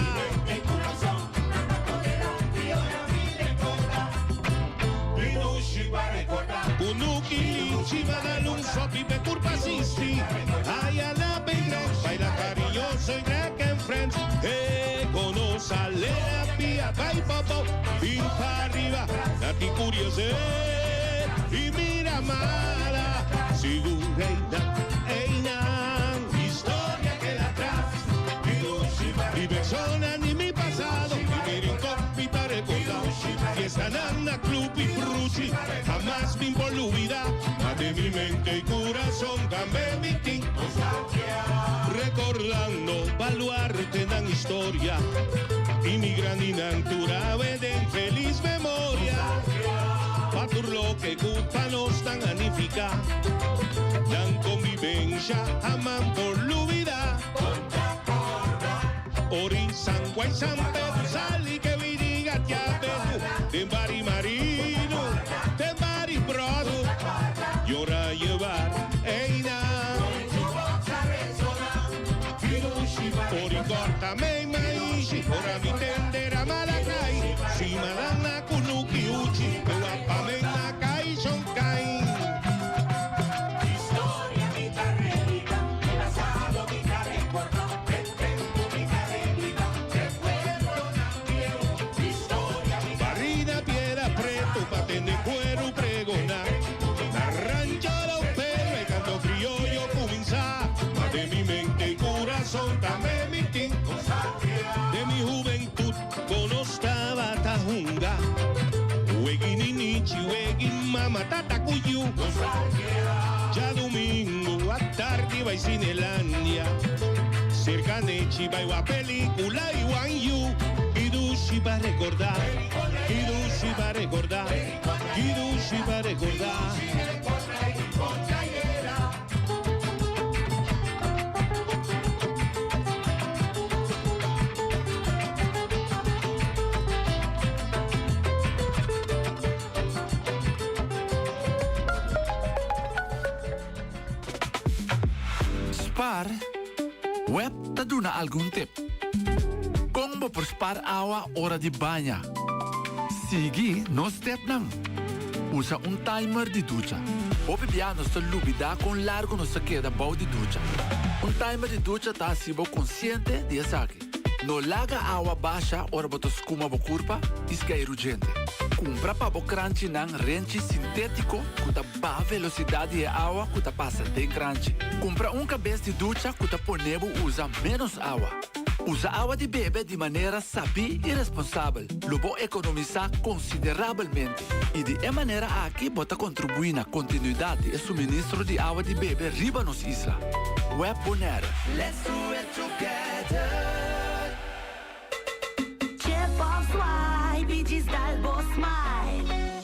Kunuki Lichi Madalun Sopi pe kurpa sisti Aya la Greg baila kariñoso i Greg and Friends E konos a lera pia bai popo Bin pa ariba na ti kuriosé I mira mala sigur einan einan Historia keda atras Di personanan di mi pasado I mi Rincon mi ta rekordá Fiestanan na klup i fruchi Hamas mi por lubidá Ma den mi mente i kurason tambe mi tin Rekordando baluartenan historia I mi grandinan tur awe den felis memoria Pa tur loke ku pa nos nan a nifiká Nan konbibensha haman por lubidá Ori San Juan San Pedro Sali ke bini gatia betu Den bari marino Den bari brodo Yora llevar einan Ori corta mei maishi Ora mi tendera malakai Si malana kunuki uchi Guapa men na kai shon kai. Historia mi ta rebiba, mi pasado mi ta rekordá, den tempu mi ta rebiba, rekuerdonan bieu. Historia mi ta Barina piedra pretu pa tende kueru pregoná Na rancho Don Pedro e kanto krioyo kuminsá Ma den mi mente i kurason tambe mi tin De mi hubentut kon nos tabata hunga Weg'i ninichi weg'i mama tata ku yu Djadumingu atardi bai Cinelandia Serka Nechi bai wak pelikula i wan yu Ki dushi pa rekordá Ki dushi pa rekordá Ki dushi pa rekordá. Spar, Web ta duna algun tip. Kon bo por spar awa ora di baña? Sigui nos tepnan. Usa un timer di ducha. Hopi bia nos ta lubidá kon largu nos ta keda bou di ducha. Un timer di ducha ta hasi bo konsiente di esaki. No laga awa basha ora bo ta skuma bo kurpa i skeiru djente. Kumpra pa bo kranchinan renchi sintétiko ku ta baha velosidat di e awa ku ta pasa den kranchi. Kumpra un kabes di ducha ku ta pone bo usa ménos awa. Usa awa di bebe di manera sabí i responsabel. Lo bo ekonomisá konsiderabelmente i di e manera aki bo ta kontribuí na kontinuidat di e suministro di awa di bebe riba nos isla. Web Bonaire. Let's do it together. Chip of swipe i djis dal bo smile.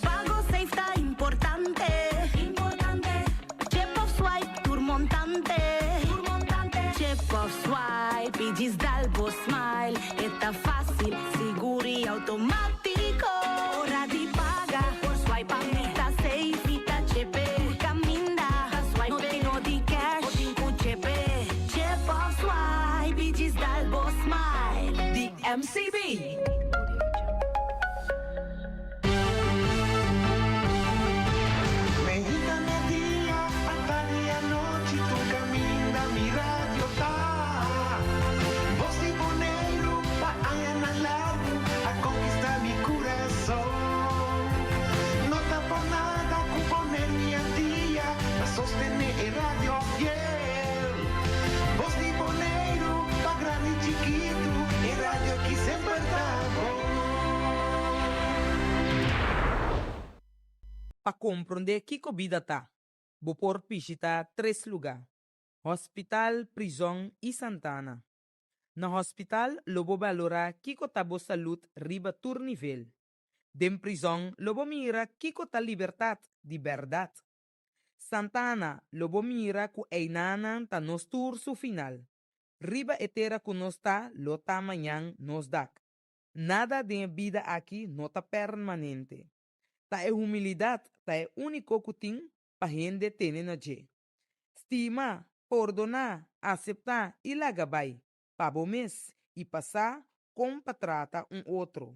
Pago safe ta importante. Importante. Chip of swipe tur montante. Tur montante. Chip of swipe i djis dal bo smile. E ta fásil, sigur i outomátiko. Ora di paga por swipe pa mi ta safe i ta chepe. Tur kaminda, swipe. No tin no di cash, bo tin ku chepe. Chip of swipe. swipe i djis dal bo smile. Di MCB. Meinta media, atardi anochi, tur caminda mi radio ta. Bos di Boneiru pa añanan largu a conquista mi curason. No ta por nada cu Boneiru y Antia ta sostene e radio fiel. Bos di Boneiru pa grandi y chikitu, e radio aki semper ta bon. Pa komprondé kiko bida ta, bo por bishitá tres lugá, Hospital, prizòn i santana. Na hospital lo bo balorá kiko ta bo salud riba tur nivel. Den prizòn lo bo mira kiko ta libertat di bèrdat. Santana lo bo mira ku einanan ta nos tur su final. Riba e tera ku nos ta lo ta mañan nos dak. Nada den e bida aki no ta permanente. Ta e humilidat ta e úniko ku tin pa hende tene na dje. Stima, pordoná, aseptá i laga bai, pa bo mes i pa sa kon pa trata un otro.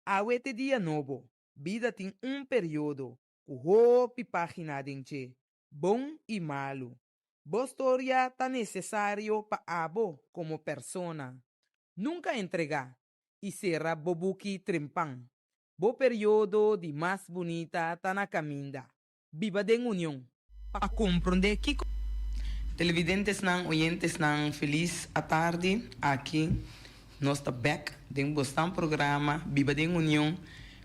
Awe t'e dia nobo, bida tin un periodo ku hopi página den dje, bon i malu. Bo storia ta nesesario pa abo komo persona. Nunka entregá i sera bo buki trempan. Bo periodo di mas bunita ta na kaminda. Biba den union. Pa komprondé kiko. Televidentesnan, oyentesnan felis atardi. Aki nos ta bek den bosnan programa Biba den Union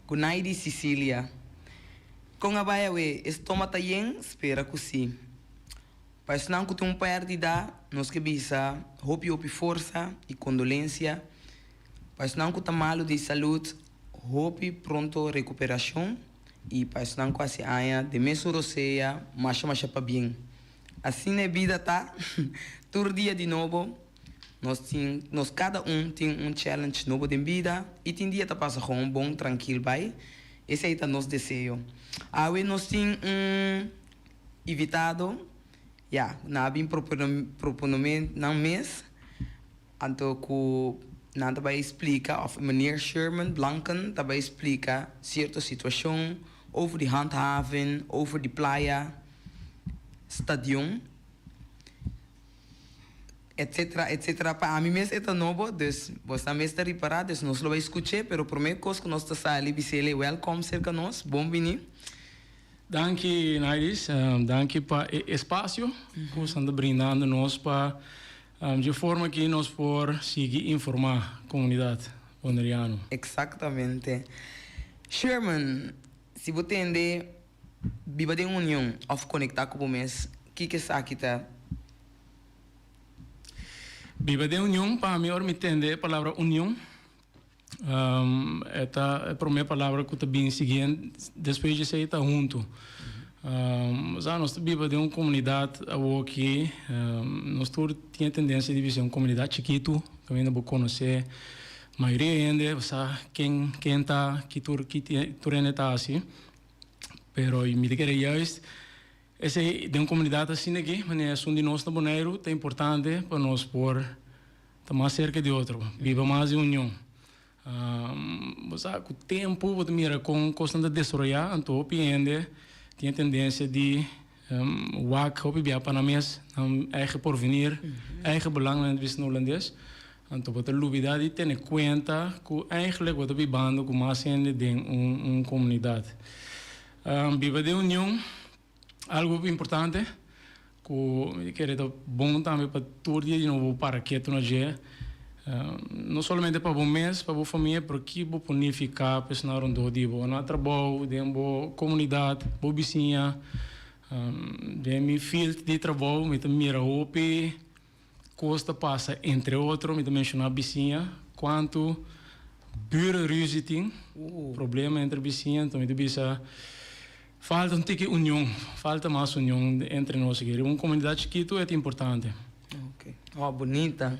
ku Naidy Cicilia. Kon a bai awe? E stoma ta yen? Spera ku si. Pa esnan ku tin un pèrdida nos ke bisa hopi hopi forsa i kondolensia. Pa esnan ku ta malu di salud hopi pronto rekuperashon i pa esnan ku hasi aña den mesun rosea masha masha pabien. Asina e bida ta, tur dia di nobo nos tin nos kada un tin un challenge nobo den bida i tin dia ta pasa gewoon bon trankil bai. Esei ta nos deseo. Awe nos tin un invitado, ya, nan a bin propone nan mes. Anto ku nan ta bai splika òf meneer Sherman Blanken ta bai splika sierto situashon over di handhaven, over di playa, stadion, etcetera, etcetera. Pa ami mes e ta nobo, dus bosnan mes ta ripará, dus nos lo bai skuch'é, pero promé kos ku nos ta sali bis'é wèlkòm serka nos, bon bini. Danki Nairis, danki pa e espasio ku boso ta brindando nos pa dje forma aki nos por sigui informá komunidat boneriano. Eksaktamente. Sherman, si bo tende biba den union òf konektá ku bo mes, kiko esaki ta? Biba den union, pa mi ora mi tende e palabra union, E ta e promé palabra ku ta bin siguiente despues di esei ta huntu. Sa nos ta biba den un komunidat awoki, nos tur tin e tendensia di bisa un komunidat chikitu kaminda bo konosé mayoria hende, bo sa ken ken ta, ki tur ki tur hende ta hasi. Pero mi ta kere juist esei den un komunidat asina aki manera esun di nos na Boneiru ta importante pa nos por Ta mas serka di otro, biba mas den union. Bo sa ku tempu bo ta mira kon kosnan ta desaroyá, anto hopi hende tin e tendensia di wak hopi bia pa nan mes, nan eigen porvenir, eigen belang nan ta bisa na hulandes. Anto bo ta lubidá di tene kuenta ku eigentlik bo ta bibando ku mas hende den un komunidat. Biba den union. Algo importante ku mi kere ta bon tambe pa tur dia di nobo bo para ketu na dje, no solamente pa bo mes, pa bo famia, pero ki bo por nifiká pa esnan rondó di bo, na trabou, den bo komunidat, bo bisiña. Den mi field di trabou mi ta mira hopi Kos ta pasa entre otro, mi ta menshoná bisiña, kuantu burenruzie tin, problema entre bisiña, enton mi ta bisa falta un tiki union, falta mas union entre nos aki. Riba un komunidat chikitu e ta importante. Ok, oh bunita.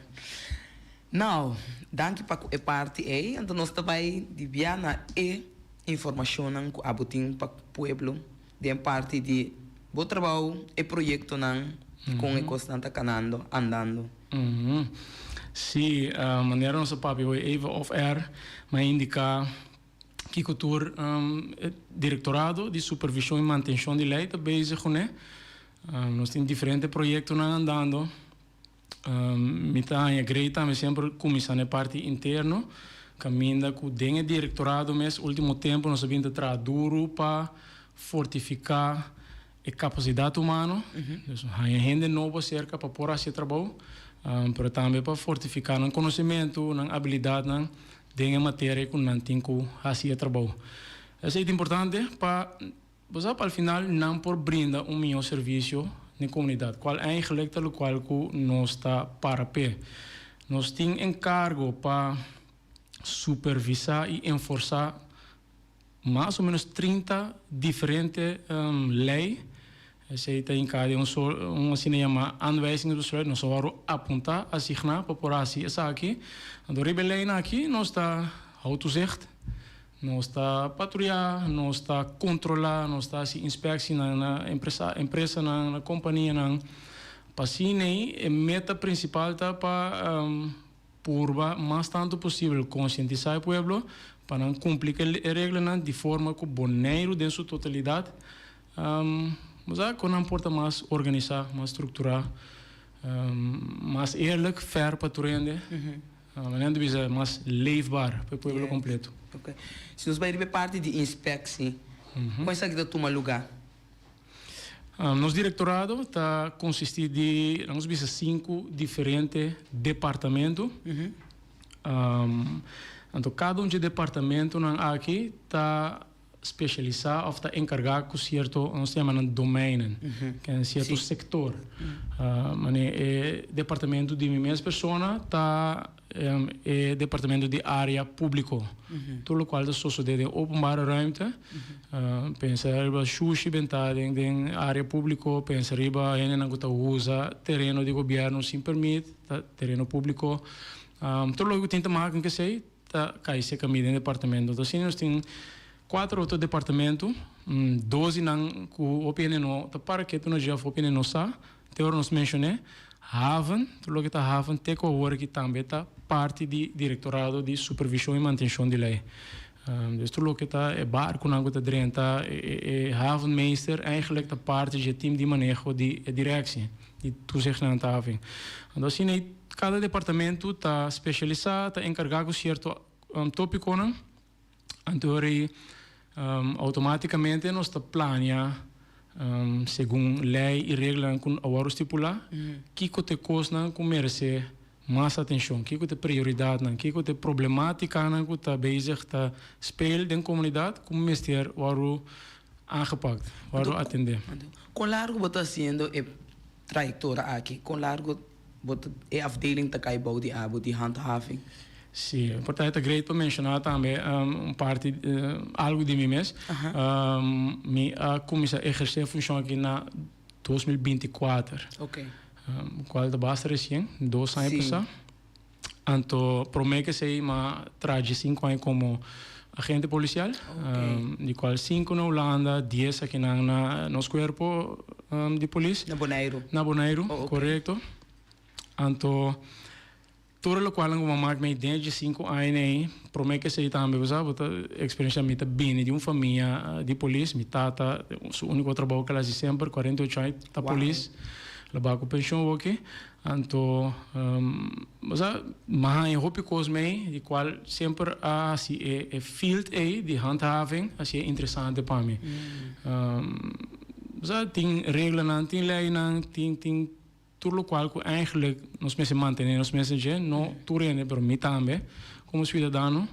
Nou, danki pa ku e parti ei, anto nos ta bai di bia na e informashonnan ku abo tin pa pueblo. Den parti di bo trabou e proyectonan y con e cosnan ta canando, andando. Sí, manera nos a papia hoy even off air, mi a indica kico tur e Directorado di Supervision y Mantencion di Ley ta bezig cune. Nos tin diferente proyectonan andando. Mi ta haña grei tambe semper kuminsá na e parti interno, kaminda ku den e direktorado mes último tempu nos a bin ta traha duru pa fortifiká e kapasidat humano, dus haña hende nobo aserka pa por hasi e trabou, pero tambe pa fortifiká nan konosementu, nan abilidatnan den e materia ku nan tin ku hasi e trabou. Esei ta importante pa. Bo sa pa al final nan por brinda un mihó servisio n'e komunidat, kual eigenlijk ta lokual ku nos ta para p'e. Nos tin enkargo pa supervisá i enforsá mas o ménos 30 diferente lei. Esei ta hinká den un sor un asina yamá aanwijzingsbesluit. Nos a wòrdu apuntá, asigná pa por hasi esaki. Anto riba e leinan aki nos ta hou toezicht. Nos ta patruyá, nos ta kontrolá, nos ta hasi inspeksienan na empresa, empresanan, na kompanianan. Pa asina ei e meta prinsipal ta pa purba mas tantu posibel konsientisá e pueblo pa nan kumpli ku e reglanan di forma ku Boneiru den su totalidat bo sa ku nan por ta mas organisá, mas strukturá, mas eerlijk, fair pa tur hende. Manera di bisa mas leefbaar pa e pueblo completo. Ok. Si nos bai riba e parti di inspectie, con esaki ta tuma lugar? Nos directorado ta consisti di, laga nos bisa sinku diferente departamento. Anto cada un dje departamentonan aki ta specialisa of ta encarga cu cierto, nos ta yama nan domeinen, ken cierto sector. Mane e departamento di mi mes persona ta e departamento di area publico. Tur locual ta sosode den openbare ruimte. Pensa riba shushi benta den den area publico, pensa riba hendenan cu ta usa tereno di gobierno sin permit, ta tereno publico. Tur loke cu tin te maken cu esey Ta kai serka mi den departamento. Entonces asina nos tin kuater otro departamento, dos di nan ku hopi hende no ta para ketu na dje òf hopi hende no sa, te ora nos menshoné, haven, tur loke ta haven te ku awor aki tambe ta parti di Direktorado di Supervishon i Mantenshon di Lei. Dus tur loke ta e barkunan ku ta drenta, e havenmeester eigenlijk ta parti dje tim di maneho di e direksie. Di toezicht na handhaving. Anto asina ei kada departamento ta spesialisá, ta enkargá ku sierto tópikonan. Anto ora ei outomátikamente nos ta plania segun lei i reglanan ku a wòrdu stipulá kiko ta e kosnan ku meresé mas atenshon, kiko ta e prioridatnan, kiko ta e problemátikanan ku ta bezig ta speel den komunidat ku mester wòrdu aangepakt, wòrdu atendé. Kon largu bo ta hasiendo e trayektoria aki? Kon largu bo ta e afdeling ta kai bou di abo di handhaving? Sí, por ta e ta great pa menshoná tambe un parti, algu di mi mes. Mi a kuminsá ehersé e funshon aki na 2024. Kual ta basta resien, dos aña pasá. Anto promé ke esei m'a traha diesinku aña komo agente polisial, di kual sinku na Hulanda, dies akinan na nos kuerpo di polis. Na Boneiru. Na Boneiru, korekto. Anto tur e lokualnan ku m'a mak mei den e diesinku aña ei, promé ke esei tambe bo sa, bo ta eksperenshá mi ta bini di un famia di polis, mi tata su úniko trabou ke el hasi semper, 48 aña ta polis, el a bai ku penshon awoki. Anto, bo sa, m'a haña hopi kos mei di kual semper a hasi e e field ei di handhaving hasié interesante pa mi. Bo sa, tin reglanan, tin leinan, tin tin tur lokual ku eigenlijk nos mester mantené nos mes dje, no tur hende pero mi tambe komo siudadano.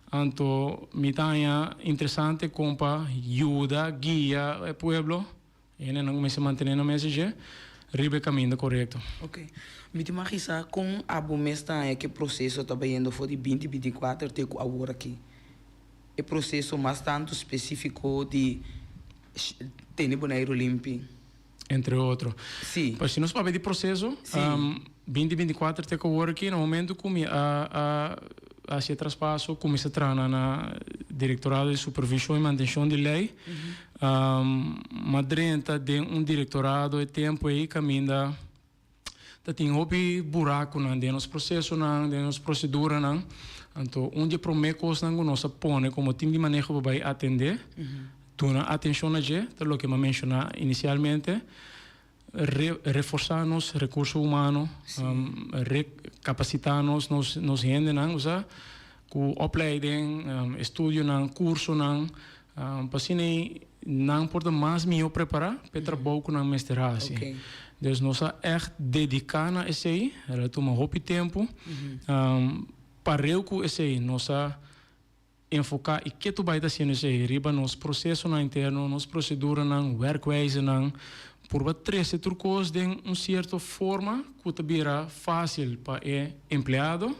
Anto mi ta haña interesante kon pa yuda guia e pueblo. Hende nan mester mantené nan mes dje riba e kaminda korekto. Ok. Mi ta magisa kon abo mes ta haña ku e proseso ta bayendo for di binti 24 te ku awor aki. E proseso mas tantu spesífiko di tene Boneiru limpi. Entre otro. Sí. Pues si nos papia di proseso, binti 24 te ku awor aki, na momento ku mi a a hasi e traspaso, kuminsá traha na Direktorado di Supervishon i Mantenshon di Lei. M'a drenta den un direktorado e tempu ei kaminda ta tin hopi burakunan den nos prosesonan, den nos proseduranan. Anto un di e promé kosnan ku nos a pone komo tim di maneho pa bai atendé, duna atenshon na dje, ta loke mi a menshoná inisialmente, re reforsá nos rekurso humano, re kapasitá nos nos hendenan, osea ku opleiding, estudionan, kursonan, Pa asina ei nan por ta mas mihó prepará pa e trabou ku nan mester hasi. Dus nos a ègt dediká na esei, el a tuma hopi tempu. Pareu ku esei nos a enfoká i ke tur bai ta hasiendo esei riba nos prosesonan interno, nos proseduranan, wèrkwijzenan, purba trese tur kos den un sierto forma ku ta bira fásil pa e empleado,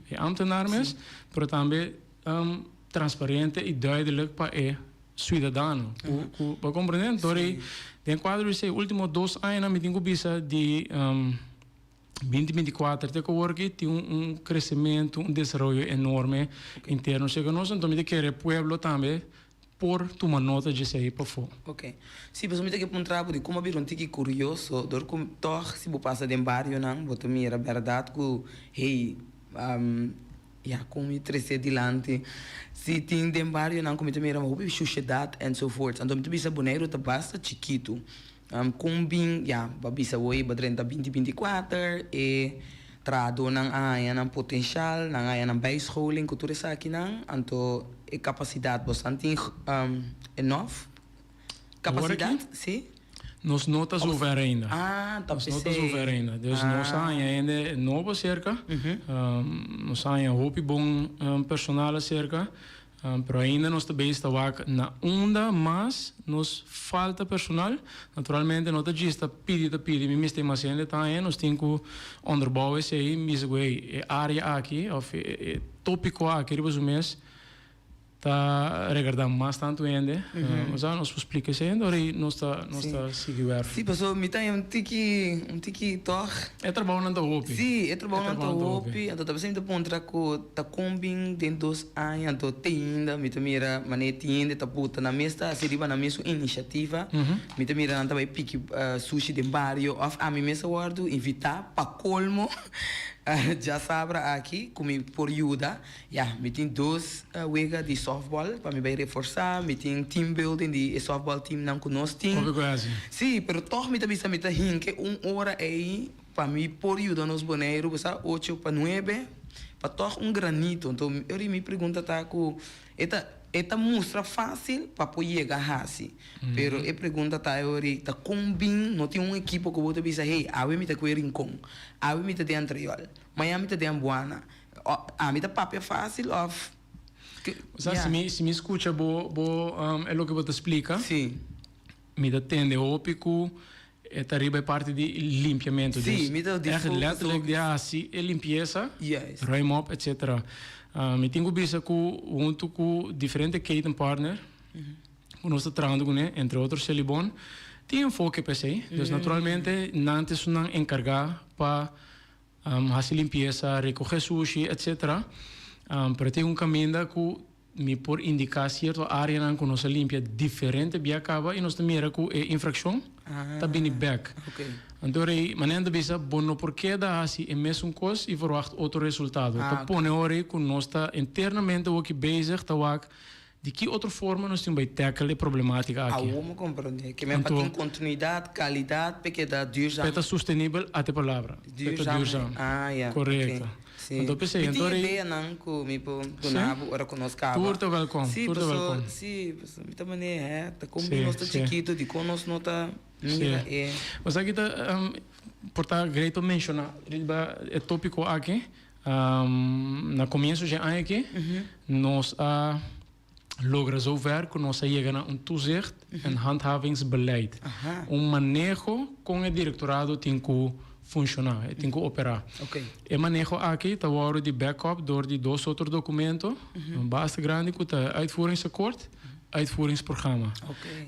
e ámtenar mes, pero tambe transparente y duidelijk pa e ciudadano. Cu, cu, bo comprende? Door e, den cuadro di esey ultimo dos añanan mi tin cu bisa di 2024 te cu awor aki tin un, un crecemento, un desaroyo enorme interno cerca nos. Enton mi ta kere pueblo tambe por tuma nota dje esey pafó. Ok. Si, pasobra mi ta ke puntra bo di como a bira un tiki curioso door cu toch si bo pasa den barionan bo ta mira berdad cu hey, Ya kon mi trese dilanti. Si tin den barionan ku mi ta mira hopi shushedat enzovoorts. Anto mi ta bisa Boneiru ta basta chikitu. Kon bin ya bo a bisa woi bo a drenta binti 24 e trahadónan a haña nan potenshal, nan a haña nan bijscholing ku tur esakinan. Anto e kapasidat bosan tin enough kapasidat? Si. Nos no ta zover ainda. Ah, ta Nos no ta zover ainda. Dus nos a haña hende nobo acerca. Nos a haña hopi bon personal acerca. Pero ainda nos ta bezig ta wak na unda mas nos falta personal. Naturalmente no ta djis ta pidi ta pidi mi mester mas hende ta haña. Nos tin ku onderbouw esei bisa ku hey e area aki of e topiko aki riba su mes Ta regarda mas tantu hende. Osea nos por splika esei hende ora nos ta nos ta sigui wèrf. Sí, pasobra mi ta un tiki un tiki tòg. E trabounan ta hopi. Sí, e trabounan ta hopi. Anto ta bisa mi ta puntra ku ta kon bin den dos aña anto te ainda mi ta mira manera tin hende ta buta nan mes ta hasi riba nan mes un inisiativa. Mi ta mira nan ta bai piki sushi den bario òf ami mes a wòrdu invitá pa kolmo djasabra aki ku mi por yuda. Ya, mi tin dos wega di softball pa mi bai reforsá, mi tin team building di e softball teamnan ku nos tin. Hopi ku hasi. Sí, pero tòg mi ta bisa mi ta hinke un ora ei pa mi por yuda nos Boneiru, bo sa, ocho pa nuebe, pa tòg un granito. Anto ora mi pregunta ta ku e ta e ta mustra fásil pa por yega hasi, pero e pregunta ta e ora ta kon bin no tin un ekipo ku bo ta bisa hey awe mi ta ku e Rincon, awe mi ta den Antriol, mañana mi ta den Ambuana. Ami ta papia fácil of. Osea, si mi, si mi skucha bo, bo, e loke bo ta splika. Sí. Mi ta tende hopi ku e ta riba e parti di limpiamentu. Sí, mi ta di Echt letterlijk di hasi e limpiesa. Juist. Ruim op, etcetera. Mi tin ku bisa ku huntu ku diferente ketenpartner ku nos ta trahando kuné, entre otro Selibon, tin enfoke pa esei. Dus naturalmente nan ta esunnan enkargá pa. Hasi limpiesa, rekoge sushi, etc. Pero tin un kaminda ku mi por indiká sierto áreanan ku nos a limpia diferente bia kaba i nos ta mira ku e infrakshon ta bini bèk. Anto rei, manera nan ta bisa, bo no por keda hasi e mesun kos i verwagt otro resultado. Ta pone ora ei ku nos ta internamente hoki bezig ta wak Di ki otro forma nos tin bai tackle e problematica aki? Awor mi comprende. Ke men pa tin continuidad, calidad, p'e keda duurzaam. P'e ta sostenibel, ate palabra. P'e ta duurzaam. Ah, ya. Correcto. Si. Anto p'esei, Mi tin anto rei. ideanan ku mi por duna bo ora ku nos kaba. Tur ta welkom, Si, tur ta paso, welkom. si, paso mi ta manera, hè, ta kon Si, bin nos ta si. chikitu, dikon nos no ta mira Si. e. Bo sa ki ta por ta great pa menciona riba e topico aki? Na comienso dje aña aki nos a logra zover cu nos a yega na un toezicht en handhavingsbeleid. Un maneho con e directorado tin cu funciona, e tin cu opera. E maneho aki ta wordo di backup door di dos otro documento basta grandi cu ta uitvoeringsakkoord, uitvoeringsprogramma.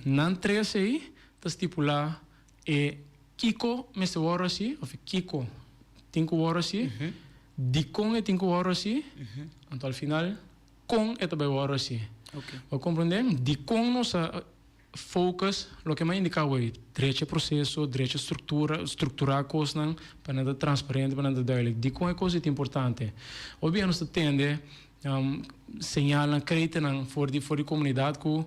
Nan tres ey ta stipula E kiko mester wòrdu hasi òf e kiko tin ku wòrdu hasi, dikon e tin ku wòrdu hasi, anto al final kon e ta bai wòrdu hasi. Bo komprondé? Dikon nos a focus loke mi a indica awey, drecha e proceso, drecha structura, structura cosnan pa nan ta transparente, pa nan ta duidelijk. Dicon e cos ei ta importante? Hopi bia nos ta tende señalnan, kretennan for di for di comunidad cu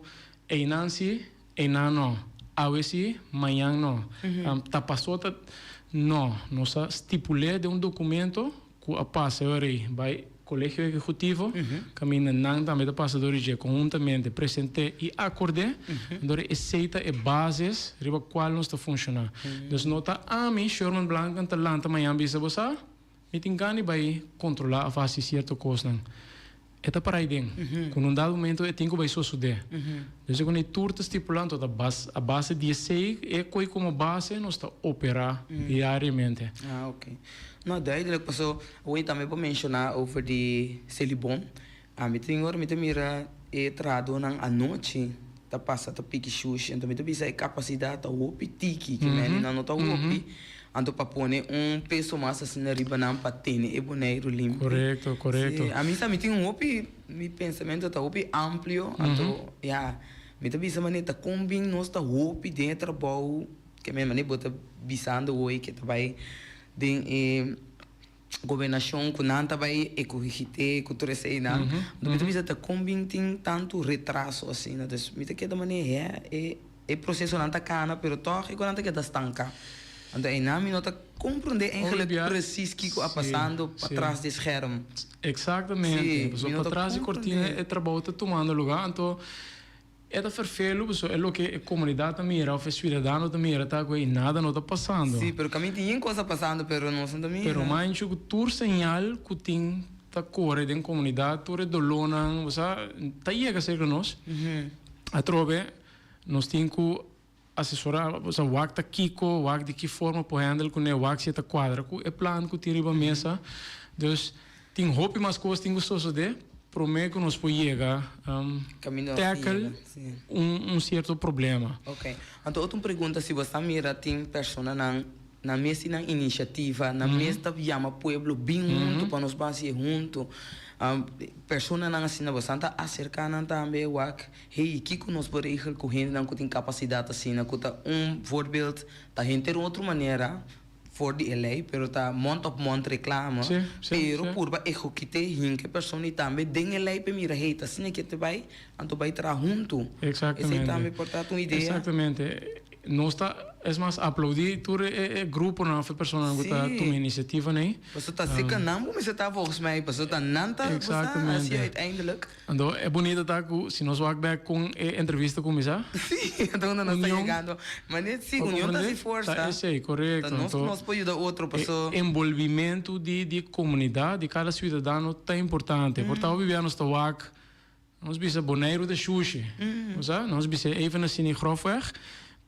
eynan si, eynan no, awe si, mañan no. Ta paso ta, no, nos a stipul'é den un documento Ku a pasa e ora ei bai Kolegio Ehekutivo, kaminda nan tambe ta pasa dor di dje konhuntamente present'é i akord'é. Anto esei ta e bases riba kual nos ta funshoná. Dus no ta ami, Sherman Blanken, ta lanta mañan bisa bo sa, mi tin gana di bai kontrolá òf hasi sierto kosnan. E ta para aiden. Ku un dado momento e tin ku bai sosodé. Dus e ku tur ta stipulá, anto ta bas a base di esei e koi komo base nos ta operá diariamente. Ah ok. No, duidelijk paso awor tambe bo menshoná over di Selibon. Ami tin ora mi ta mira e trahadónan anochi ta pasa ta piki shushi anto mi ta bisa e kapasidat ta hopi tiki ke meni nan no ta hopi. Anto pa pone un peso mas asina riba nan pa tene e Boneiru limpi. Korekto, korekto. Sí, ami sa mi tin un hopi, mi pensamentu ta hopi amplio, anto ya, mi ta bisa manera ta kon bin nos ta hopi den e trabou, ke men manera bo ta bisando hoy ke ta bai den e gobernashon ku nan ta bai ekogite ku tur eseinan, anto mi ta bisa ta kon bin tin tantu retraso asina, dus mi ta keda manera hè e. E procesonan ta cana pero toch e conan ta keda stanca. Anto eynan mi no ta comprende eigenlijk precies kico a pasando patras di scherm. Exactamente. Pasobra patras di cortina e trabou ta tumando lugar anto e ta ferfelu pasobra e loke e comunidad ta mira of e ciudadano ta mira ta cu ey nada no ta pasando. Si, pero caminda tin yen cos ta pasando pero nos no ta mira. Pero mancho cu tur señal cu tin ta core den comunidad tur e dolornan bo sa ta yega cerca nos atrobe. Nos tin ku asesorá, o sea, wak ta kiko, wak di ki forma por handle kuné, wak si e ta kuadra ku e plan ku tin riba mesa. Dus tin hopi mas kos tin ku sosodé promé ku nos por yega tackle un sierto problema. Ok. Anto otro un pregunta, si bo sa mira tin personanan nan mes tin nan inisiativa, nan mes ta yama pueblo bin hunto pa nos ban hasi hunto. Personanan asina bo sa ta aserká nan tambe wak? Hey, kiko nos por regel ku hendenan ku tin kapasidat asina ku ta un voorbeeld ta henter un otro manera for di e lei pero ta mond op mond reclame pero purba ehekut'é hinka e persona i tambe den e lei pa e mira hey ta asina ke ta bai anto bai traha huntu. Esei tambe por ta un idea. Exactamente. Nos ta, es mas, aplaudí tur e gruponan of e personanan ku ta tuma inisiativa nei. Pasobra ta seka nan bo mester ta volgens mij, pasobra ta nan ta hasi uiteindelijk. Anto e bunito ta ku si nos wak bek kon e entrevista kuminsá. Sí, anto unda nos ta yegando. Ma net sí, union ta hasi forsa. Ta esei, korekto. Ta nos ku nos por yuda otro, paso. E enbolbimentu di komunidat, di kada siudadano ta importante. Por ta hopi bia nos ta wak. Nos bisa Boneiru ta shushi. Bo sa? Nos bisa even asina i grofweg.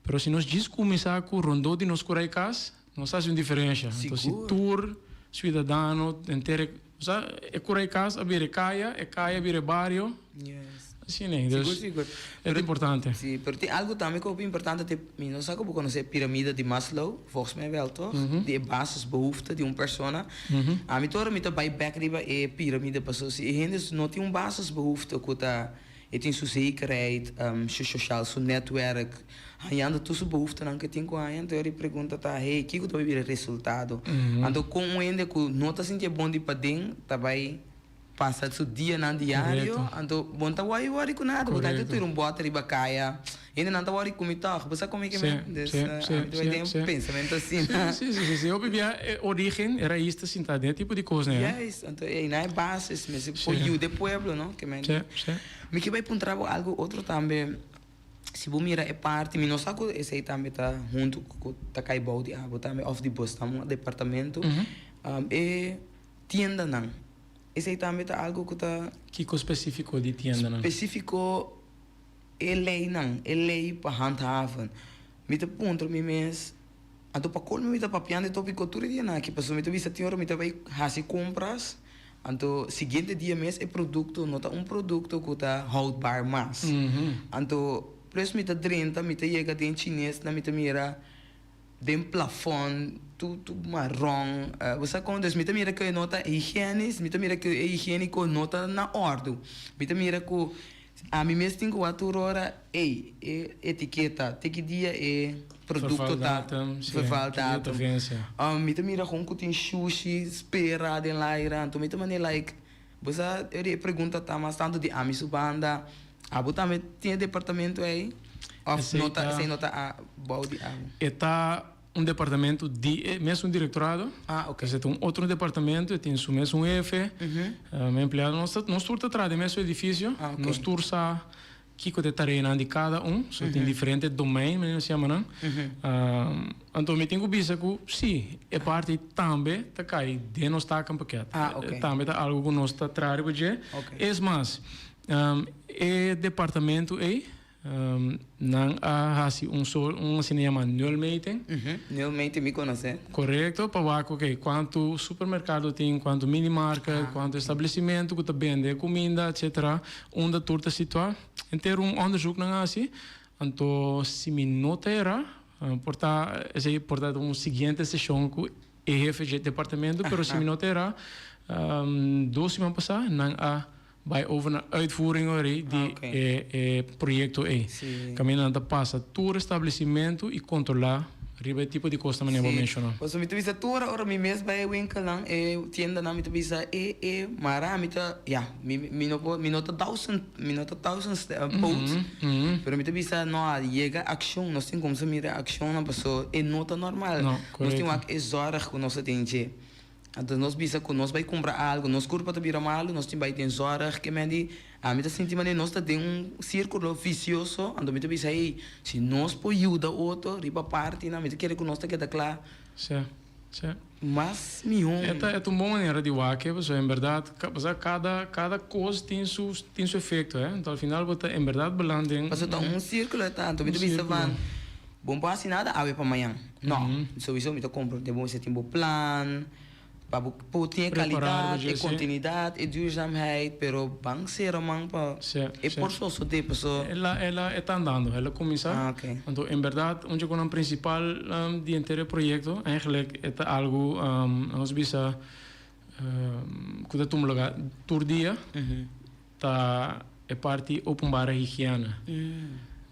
Pero si nos djis kuminsá ku rondó di nos kura i kas, nos hasi un diferensha. Anto si tur siudadano henter e, bo sa, e kura i kas a bira e kaya, e kaya a bira e bario. Asina ei. Dus e ta importante. Sí, pero tin algu tambe ku hopi importante te, mi no sa ku bo konosé e piramida di Maslow, volgens mij wel toch? Di e basisbehoefte di un persona. Ami tur ora mi ta bai bek riba e piramide pasobra si e hende no tin un basisbehoefte ku ta e tin su zekerheid, su sociaal, su netwerk, hañando tur su behoeftenan ku e tin ku haña, anto e pregunta ta, hey, kiko ta bai bira e resultado? Anto kon un hende ku no ta sinti e bon di paden ta bai pasa su dianan diario, anto bo no ta wòri wòri ku nada, bo ta haci tur un bòt riba kaya, hendenan ta wòri ku mi tòg, bo sa kon mi ke men? Dus ami ta bai den un pensamentu asina. Si, si, si, si, hopi bia e origen, e rais ta sinta den e tipo di kosnan, eh. Juist, anto einan e basis mester por yuda e pueblo, no? Ke men. Si, si. Mi ke bai puntra bo algu otro tambe, si bo mira e parti, mi no sa ku esei tambe ta huntu ku ta kai bou di abo tambe òf di bo sta departamento, e tiendanan. Esei tambe ta algo ku ta. Kiko spesífiko di tiendanan? Spesífiko e leinan, e lei pa handhaven. Mi ta puntra mi mes, anto pa kolmo mi ta papiando e topiko tur e dianan aki, pasobra mi ta bisa tin ora mi ta bai hasi kompras, anto siguiente dia mes e produkto no ta un produkto ku ta houdbaar mas. Anto plus mi ta drenta, mi ta yega den chinesnan, mi ta mira. Den plafon tur tur maron bo sa kon dus mi ta mira ku e no ta higienisch mi ta mira ku e higienico no ta na ordu mi ta mira ku. Ami mes tin ku wak tur ora, ey, e etiketa, te ki dia e produkto ta Vervaldatum, si, vervaldatum. Mi ta mira kon ku tin shushi spera den laira, anto mi ta manera like, bo sa e pregunta ta mas tantu di ami su banda, abo tambe tin e departamento ey? Of no ta, esey no ta bou di abo? E ta un departamento di e mesun directorado. Ah, ok. Esei ta un otro departamento, e tin su mesun hefe. Empleado, nos ta, nos tur ta traha den mesun edificio. Ah, ok. Nos tur sa kiko ta e tareanan di kada un. So tin diferente domein, manera nos yama nan. Anto mi tin ku bisa ku si, e parti tambe ta kai den nos takenpakket. Ah, ok. Tambe ta algu ku nos ta traha riba dje. Ok. Es mas, e departamento ei Nan a hasi un sol un asina yama nulmeting. Nulmeting mi konosé. Korekto, pa wak oke kuantu supermerkado tin, kuantu minimarket, kuantu establesimentu ku ta bende kuminda etsetera, unda tur ta situá. Henter un onderzoek nan a hasi, anto si mi no ta erá, por ta esei por ta un siguiente seshon ku e hefe dje departamento, pero si mi no ta erá, dos siman pasá nan a Bai over na uitvoering ori di e e proyecto ei. Caminda nan ta pasa tur establecimentu y controla riba e tipo di cosnan manera bo a menciona. Pasobra mi ta bisa tur ora mi mes bai e winkelnan, e tiendanan, mi ta bisa e e mara mi ta ya mi mi no por mi no ta duizend mi no ta duizend poot pero mi ta bisa no a yega accion nos tin cuminsa mira accionnan pasobra e no ta normal nos tin wak e zorg cu nos ta tin dje. Anto nos bisa ku nos bai kumpra algu, nos kurpa ta bira malu, nos tin bai den zòrg, ke men di, ami ta sinti manera nos ta den un sirkulo visioso, anto mi ta bisa, hey, si nos por yuda otro riba partinan, mi ta kere ku nos ta keda kla Sí, sí. mas mihó. E ta, e ta un bon manera di wak, pasobra en bèrdat, pasobra kada, kada kos tin su, tin su efekto, eh. Anto al final bo ta en bèrdat beland den. Pasobra ta un sirkulo e ta, anto mi ta bisa van. Bo no por hasi nada awe pa mañan. No, souiso mi ta komprondé bo mester tin bo plan pa bo por tin e kalidat, e kontinuidat, e duurzaamheid, pero ban sera man pa e por sosodé paso. El a, el a, e ta andando, el a kuminsá. Anto en bèrdat un dje konan prinsipal di henter e proyekto eigenlijk e ta algu nos bisa ku ta tuma lugá tur dia. Ta e parti openbare higiene.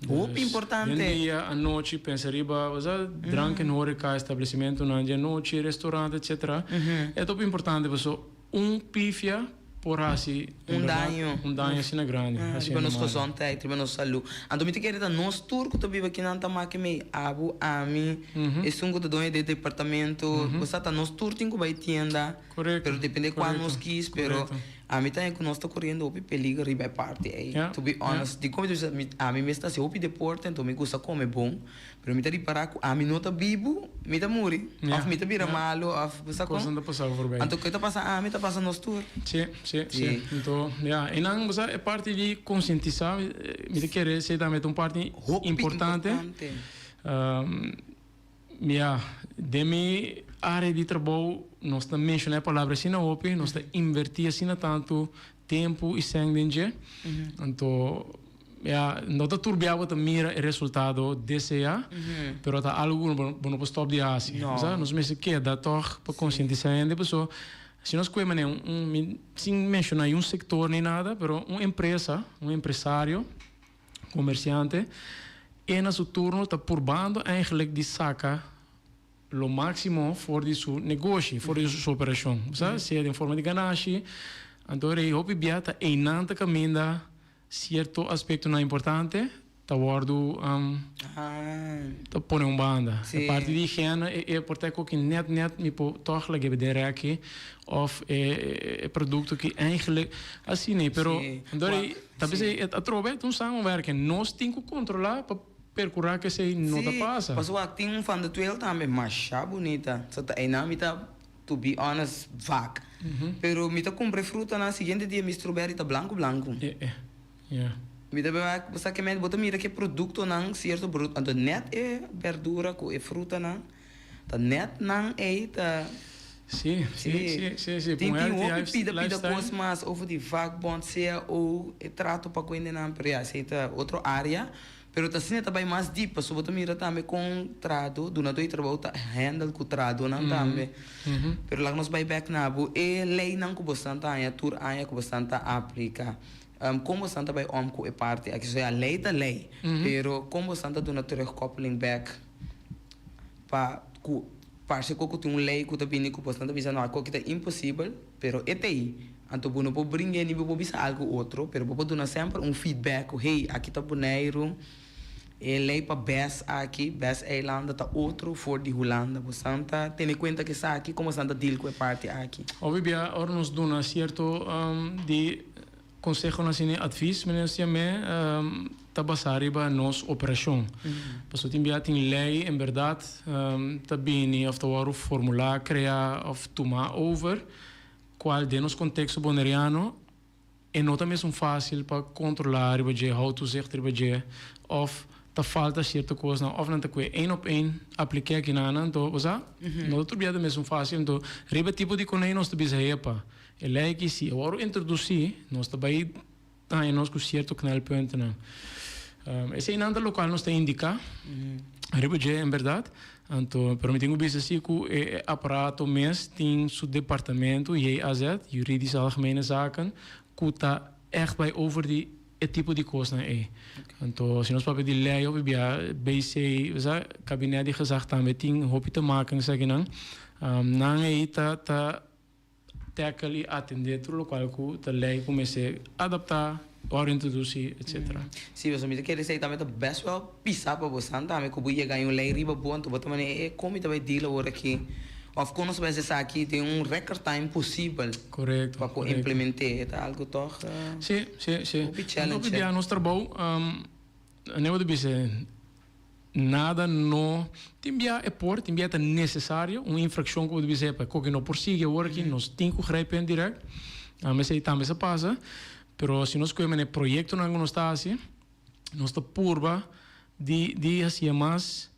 Hopi importante. Den dia, anochi, pensa riba, osea, drank en horeca, establecimentonan di anochi, restaurant, etcetera. E ta hopi importante paso un pifia por haci Un daño. Un daño asina grandi. Riba nos gezondheid, riba nos salud. Anto mi ta kere ta nos tur cu ta biba akinan ta make mei, abo, ami, esun cu ta doño di e departamento, osea ta nos tur tin cu bay tienda. Correcto. Pero depende cua nos kies, pero ami ta haña cu nos ta coriendo hopi peligro riba e parti ey. To be honest, dicon mi ta bisa, ami mes ta haci hopi deporte, enton mi gusta come bon, pero mi ta ripara cu ami no ta bibu, mi ta muri, of mi ta bira malo, of bo sa con. Cosnan ta pasa voorbij. Anto ke ta pasa ami ta pasa nos tur. Si, si, si. Anto, ya, eynan bo sa e parti di concientisa, mi ta kere esey tambe ta un parti importante. Hopi importante. Ya, den mi área di trabou nos ta menshoná e palabra asina hopi, nos ta invertí asina tantu tempu i sèn den dje. Anto, ya, no ta tur bia bo ta mira e resultado deseá, pero ta algu ku bo no por stòp di hasi. Sa, nos mester keda tòg pa konsientisá hende pasobra si nos kue manera un, sin menshoná niun sektor ni nada, pero un empresa, un empresario, Comerciante, e na su turno ta purbando eigenlijk di saca lo maximo for di su negoshi, for di su operacion. Bo sa, sea den forma di ganashi, anto rei hopi bia ta einan ta caminda cierto aspectonan importante ta wordo ta pone un banda. E parti di higiene e por ta e koki net net mi por toch lag'e den reki of e producto ki eigenlijk asina, pero anto rei. Ta p'esei e atrobe ta un samenwerking. Nos tin ku kontrolá pa perkurá ku esei no ta pasa. Sí, pasobra wak tin un Van de Tweel tambe masha bunita. So ta einan mi ta, to be honest, vak. Pero mi ta kumpra e frutanan, siguiente dia mi strawberry ta blanku blanku. E e, ya. Mi ta wak, bo sa ke men, bo ta mira ke produktonan, sierto produkto, anto nèt e bèrdura ku e frutanan. Ta net nan ey ta. Sí, sí, sí, sí, sí. Tin tin hopi pida pida cos mas over di vakbond, cao, e trato pa cu hendenan, pero ya esey ta otro area. Pero ta asina ta bay mas diep, pasobra bo ta mira tambe con trado, dunador di trabou ta handle cu tradonan tambe. Pero laga nos bay bek na bo e leynan cu bosan ta haña tur aña cu bosan ta aplica. Kon boso ta bai om ku e parti aki? So ya lei ta lei, pero kon boso ta duna terugkoppeling bek pa ku parse ku tin un lei ku ta bini ku boso ta bisa no aki ta imposibel, pero e ta ei. Anto bo no por bring'é ni bo por bisa algu otro, pero bo por duna semper un feedback ku hey aki ta Boneiru, e lei pa bes aki, bes eilanden ta otro for di Hulanda. Boso ta tene kuenta ku esaki, kon boso ta deal ku e parti aki? Hopi bia ora nos duna sierto di Consehonan asina e advies meneer Siamé ta basá riba nos operashon. Pasobra tin bia tin lei en bèrdat ta bini òf ta wòrdu formulá, kreá òf tumá over, kual den nos konteksto boneriano e no ta mesun fásil pa kontrolá riba dje, hou toezicht riba dje òf ta falta sierto kosnan òf nan ta kue één op één apliké akinan anto bo sa no ta tur bia ta mesun fásil. Anto riba e tipo di konei nos ta bisa hepa. E lei aki si e wòrdu introdusí, nos ta bai haña nos ku sierto knelpuntennan. Eseinan ta lokual nos ta indiká riba dje en bèrdat. Anto, pero mi tin ku bisa si ku e aparato mes tin su departamento, JAZ, Juridische Algemene Zaken, ku ta ègt bai over di e tipo di kosnan ei. Anto, si nos papia di lei hopi bia, BC, sa, Kabinet di Gezag tambe tin hopi te maken esakinan. Nan ei ta ta. Tackle y atende tur locual cu ta ley cu mester adapta, ora introduci, etc. Sí, pasobra mi ta kere esei tambe ta best wel pisa pa bo san tambe cu bo yega en un ley riba bo anto bo ta mane e con mi ta bay deal awor aki of con nos ta bay haci esaki den un record time posibel Correcto, pa por correcto. implemente e ta algo toch Sí, sí, sí. hopi challenge. Hopi bia nos trabou, ane bo ta bisa Nada no tin bia e por, tin bia ta necesario, un infraccion cu bo ta bisa epa koke no por sigui awor aki, nos tin cu grijpen in direct. Esey tambe sa pasa, pero si nos coge manera e proyectonan cu nos ta haci, nos ta purba di di haci'e mas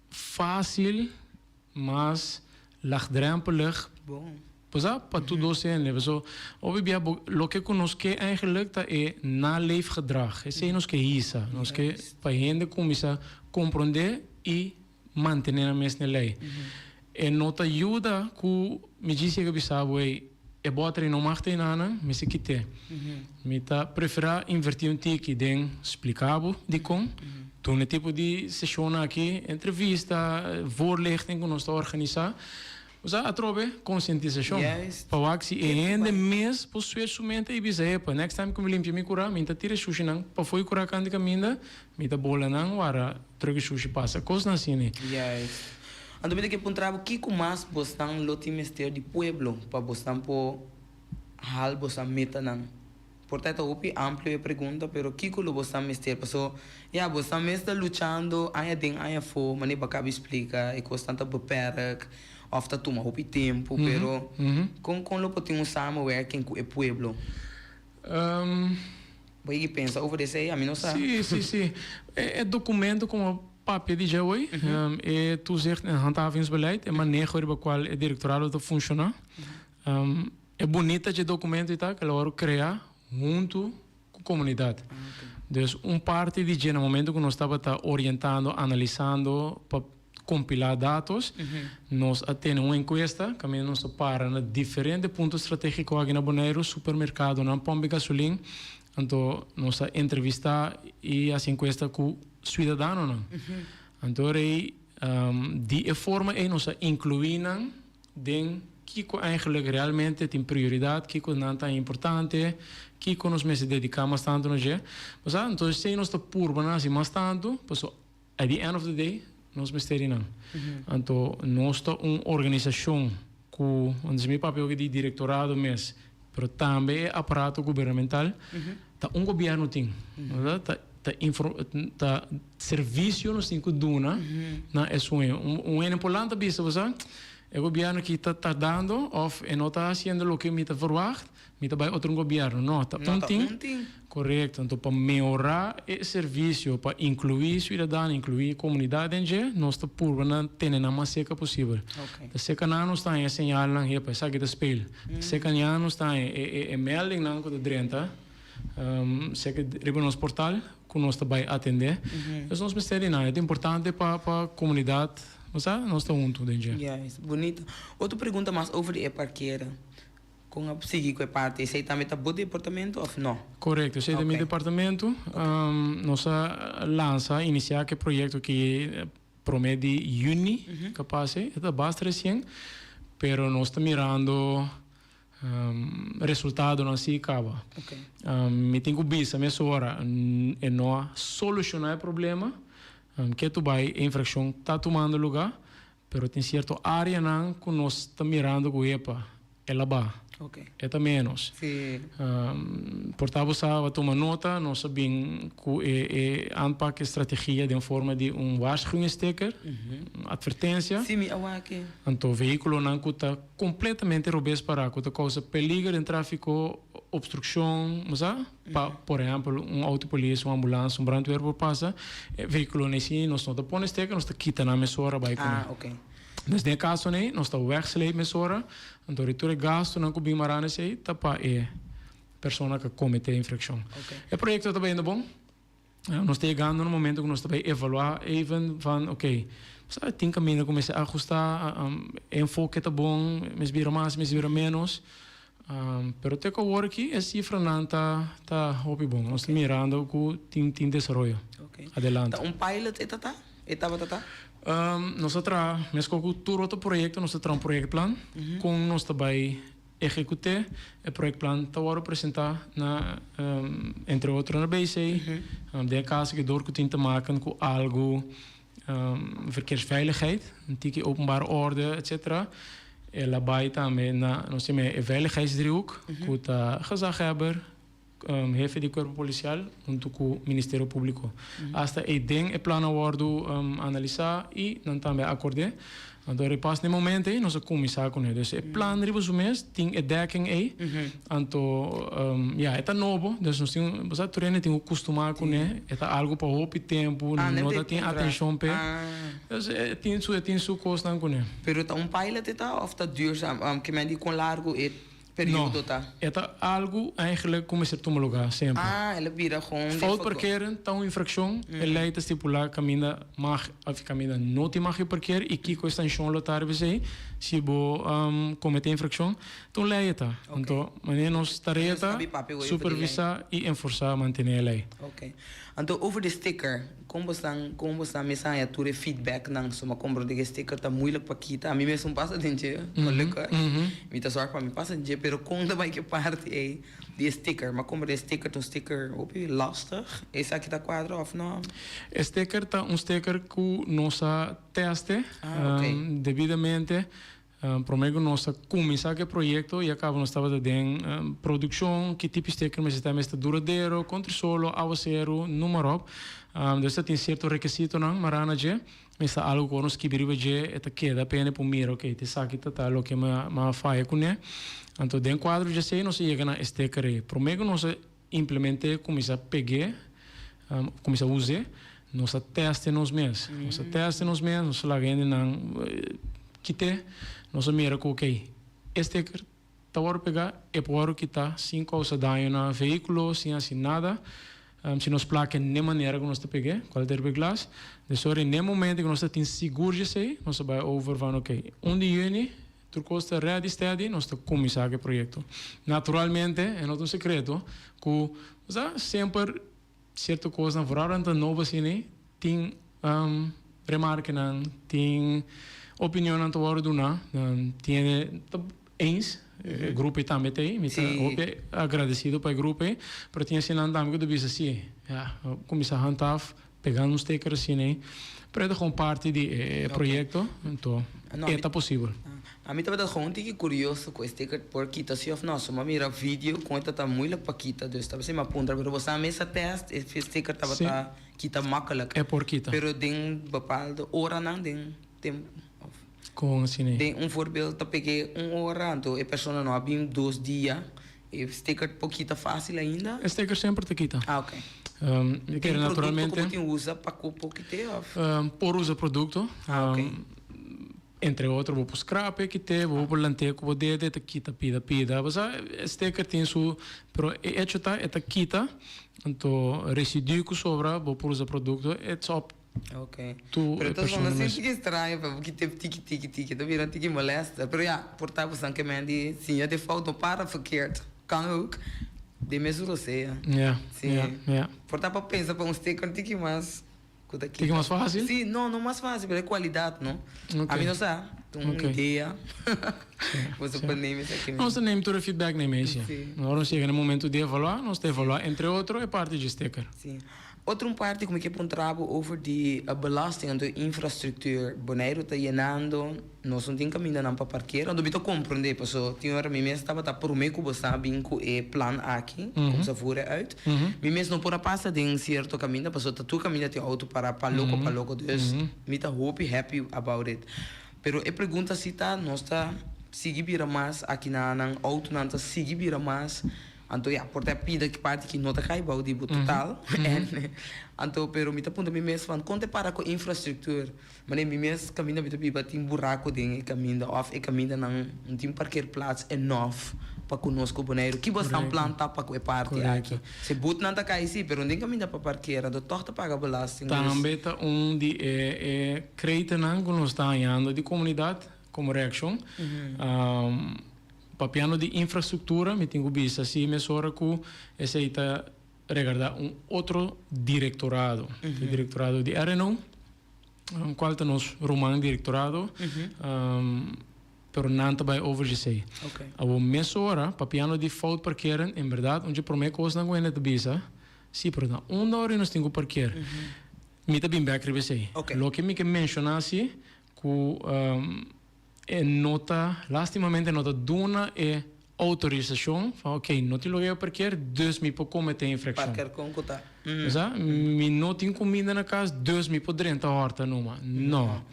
facil, mas laagdrempelig. Bo sa, pa tur dos hende. Paso, hopi bia bo, loke ku nos ke eigenlijk ta e naleefgedrag. Esei nos ke hisa. Nos ke pa hende kuminsá komprondé i mantené nan mes na e lei. E no ta yuda ku mi djis yega bisa bo, ey, e bòter ei no mag ta enanan, mester kit'é. Mi ta preferá invertí un tiki den spliká bo dikon. Duna e tipo di seshonnan aki, entrevista, voorlichting ku nos ta organisá. Bo sa atrobe konsientisashon pa wak si e hende mes por switch su mente i bisa epa next time ku mi limpia mi kura mi ta tira e shushinan pafó e kura kant di kaminda mi ta bola nan wara truck e shushi pasa kosnan asina. Juist. Anto mi ta ke puntra bo kiko mas bosnan lo tin mester di pueblo pa bosnan por hal bosan metanan? Por ta e ta hopi amplio e pregunta, pero kiko lo bosan mester? Paso, ya, bosan mes ta luchando aña den aña afó, manera bo a kaba di splika, e kosnan ta beperk òf ta tuma hopi tempu, pero kon kon lo por tin un samenwerking ku e pueblo? Bo yegi pensa over esei? Ami no sa. Sí, sí, sí. E documento ku papia di dje awor, e toezicht en handhavingsbeleid, e maneho riba kual e direktorado ta funshoná. E bunita dje documento ta cu el a worde crea hunto cu comunidad. Dus un parti di dje na momento cu nos tabata orientando, analisando pa compila datos, nos a tene un encuesta caminda nos a para na diferente punto strategico aki na Boneiru, supermercadonan, pomp di gasolin, anto nos a entrevista y haci encuesta cu ciudadanonan. Anto rei di e forma ey nos a inclui nan Den kiko eigenlijk realmente tin prioridad, kiko nan ta importante, kiko nos mester dedica mas tanto na dje. Bo sa, entonces esey nos ta purba na haci mas tanto, paso at the end of the day nos mester di nan. Anto nos ta un organisacion cu, antes mi papia hopi di directorado mes, pero tambe e aparato gubernamental, ta un gobierno tin, ta ta ta servicio nos tin cu duna na esun. Un hende por lanta bisa, bo sa, e gobierno aki ta tardando of e no ta haciendo loke mi ta verwacht, mi ta bay otro gobierno. No, ta un tin. Corecto. Anto pa mehora e servicio, pa inclui ciudadano, inclui comunidad den dje, nos ta purba na tene nan mas cerca posibel. Ta cerca nan nos ta haña e señalnan, hepa, esaki ta speel. Ta cerca nan nos ta haña e meldingnan cu ta drenta. Seke riba nos portal ku nos ta bai atendé. Pues nos mester di nan. E ta importante pa pa komunidat, bo sa, nos ta huntu den dje. Juist, bunito. Otro pregunta mas over di e parkera. Kon a sigui ku e parti? Esei tambe ta bo departamento òf no? Korekto, esei ta mi departamento. Nos a lansa, inisiá ku e proyekto aki promé di yüni kapas e ta basta resien, pero nos ta mirando resultadonan si kaba. Mi tin ku bisa mesora e no a solushoná e problema, ke tu bai e infrakshon ta tumando lugá, Pero tin cierto areanan cu nos ta mirando cu epa, el a baha. E ta menos. Por ta bo sa, bo a tuma nota, nos a bin cu e e aanpak, e strategia den forma di un waarschuwingssticker, un advertencia. Sí, mi a wak e. Anto vehiculonan cu ta completamente robes para, cu ta causa peliger den trafico, obstruccion, bo sa? Pa, por ehempel, un auto polis, un ambulans, un brandweer por pasa, e vehiculonan esei nos no ta pone steker, nos ta kita nan mesora bai ku nan. Ah, ok. Dus den e kasonan ei, nos ta wegsleep mesora, anto di tur e gastunan ku bin marana esei ta pa e persona ku a kometé e infrakshon. Ok. E proyekto ta bayendo bon. Nos ta yegando na un momento ku nos ta bai evaluá even van, ok, sa tin kaminda ku mester ahustá, e enfoke ta bon, mester bira mas, mester bira ménos. Pero te ku awor aki e sifranan ta ta hopi bon. Nos ta mirando ku tin tin desaroyo. Adelante. Ta un pilot e ta ta? E tabata ta? Nos ta traha, meskos ku tur otro proyekto, nos ta traha un proyektplan kon nos ta bai ehekut'é. E proyektplan ta wòrdu presentá na entre otro na BC. Den e kaso ku dor ku tin te maken ku algu verkeersveiligheid, un tiki openbare orde, etcetera. El a bai tambe na, nos tin e veiligheidsdriehoek, ku ta gezaghebber, hefe di kuerpo polisial huntu ku Ministerio Públiko. Asta ei den e plan a wòrdu analisá i nan tambe a akord'é. Anto ripas na e momento ei nos a kuminsá kuné. Dus e plan riba su mes tin e dekking ei. Anto ya e ta nobo, dus nos tin, bo sa tur hende tin ku kustumá kuné. E ta algu pa hopi tempu, no ta tin atenshon p'e. Dus e tin su e tin su kosnan kuné. Pero ta un pilot e ta òf ta duurzaam? Ke men di kon largu e periodo ta? No, e ta algu eigenlijk ku mester tuma lugá semper. Ah, el a bira gewoon den Fout parkeren ta un infrakshon, e lei ta stipulá kaminda mag òf kaminda no tin mag di parker i kiko e sanshon lo ta riba esei si bo kometé infrakshon. Ta un lei e ta. Anto, manera nos tarea ta supervisá i enforsá mantené e lei. Ok. Anto over di sticker, kon bo stan kon bo stan mes haña tur e feedbacknan? So m'a komprondé ku e sticker ta moeilijk pa kita. Ami mes un pasa den dje, gelukkig. Mi ta sòrg pa mi pasa den dje, pero kon ta bai ku e parti ei di e sticker? M'a komprondé e sticker ta un sticker hopi lastig. Esaki ta kuadra òf no? E sticker ta un sticker ku nos a teste debidamente. Promé ku nos a kuminsá ku e proyekto ya kaba nos tabata den produkshon, ki tipo steker mester ta, mester ta duradero, kontra solo, awaseru, noem maar op. Dus ta tin sierto rekesitonan mará na dje, mester ta algu ku ora nos skibi riba dje e ta keda p'e por mira oke ta esaki ta ta loke mi a faya kuné. Anto den kuadro dje esei nos a yega na e steker ei. Promé ku nos a implement'é, kuminsá peg'é, kuminsá us'é, nos a tèst'e nos mes. Nos a tèst'e nos mes, nos a laga hendenan kit'é, nos a mira ku okey, e sticker ta wòrdu pegá, e por wòrdu kitá sin kousa daño na vehíkulo, sin hasi nada, si nos plak'e n'e manera ku nos ta peg'é, kual ta riba e glas. Dus ora n'e momento ku nos ta tin sigur djesei, nos a bai over van okey, un di yüni Tur kos ta ready steady, nos ta kuminsá ku e proyekto. Naturalmente, e no ta un sekreto ku sa semper sierto kosnan, vooral ora nan ta nobo asina, tin remarkenan, tin opinionnan ta wòrdu duná. Tin hende ta eens, e grupo ei tambe ta ei, mi ta hopi agradesido pa e grupo ei, pero tin asinanan tambe ku ta bisa si, ya, kuminsá handhaaf. Pegando un steker asina ei, pero e ta gewoon parti di e proyecto, anto e ta posibel. Ami tabata gewoon un tiki curioso cu e steker por kita si of no, so mi a mira video con e ta ta moeilijk pa kita, dus ta p'esei mi a puntra, pero bo sa mes a test e steker tabata kita makkelijk. E por kita. Pero den bepaalde oranan, den tempo of. Con asina ei? Den un voorbeeld ta peg'e un ora, anto e persona no a bin dos dia. E sticker por kita fácil ainda? E sticker semper ta kita. Ah, ok. Mi kere naturalmente. Tin produkto ku bo tin usa pa ku por kit'é òf? Por usa produkto. Ah, ok. Entre otro bo por skrap e kit'é, bo por lant'é ku bo dede, e ta kita pida pida. Pasá e sticker tin su, pero e echo ta e ta kita, anto residu ku sobra bo por usa produkto, it's up. Ok. Tu Pero e ta persona zona mes. tiki straño pa ki tip tiki tiki tiki ta bira tiki molester. Pero ya, por ta bosan ke men di siña de fout no para verkeerd. Kan ook. Den mes rosea. Ja, Sí. ja, ja. Por ta pa pensa pa un sticker tiki mas ku ta Tiki mas fácil? Sí, no, no mas fácil, pero e kualidat, no? Ok. Ami no sa, ta un Ok. idea. Boso por neem esaki Nos ta neem tur e feedback neem ei, sí. Sí. Ora nos yega na e momento di evaluá, nos ta evaluá entre otro e parti dje sticker. Sí. Otro un parti ku mi ke puntra bo over di belasting anto infrastructuur. Boneiru ta yenando, nos no tin kamindanan pa parker. Anto mi ta komprondé paso tin ora mi mes tabata promé ku bo sa bin ku e plan aki, ku sa voer uit. Mi mes no por a pasa den sierto kaminda paso ta tur kaminda tin outo para pa loko pa loko. Dus mi ta hopi happy about it. Pero e pregunta si ta, nos ta sigui bira mas aki na nan outonan ta sigui bira mas. Anto ya, por ta e pida ki parti ki no ta kai bou di bo total. En anto pero mi ta puntra mi mes van kon ta para ku infrastructuur? Manera mi mes kaminda mi ta biba tin buraku den e kaminda òf e kamindanan no tin parkeerplaats enough pa ku nos ku Boneiru. Ki bo stan plan ta pa ku e parti aki? Si butnan ta kai si, pero no tin kaminda pa parkeer anto tòg ta paga belasting. Dus. Tambe ta un di e e kreitennan ku nos ta hañando di komunidat komo reakshon. Papiando di infrastruktura, mi tin ku bisa si mesora ku esei ta regardá un otro direktorado, e direktorado di RNO, kual ta nos ruman direktorado, pero nan ta bai over djesei. Awor mesora, papiando di fout parkeren, en bèrdat un dje promé kosnan ku hende ta bisa, si, pero na unda ora nos tin ku parker? Mi ta bin bèk riba esei. Loke mi ke menshoná si, ku. E no ta, lastimamente no ta duna e outorisashon van oké, no tin loke parkeer, dus mi por kometé infrakshon. Parkeer kon ku ta. Sa? Mi no tin kuminda na kas, dus mi por drenta hòrta numa. No.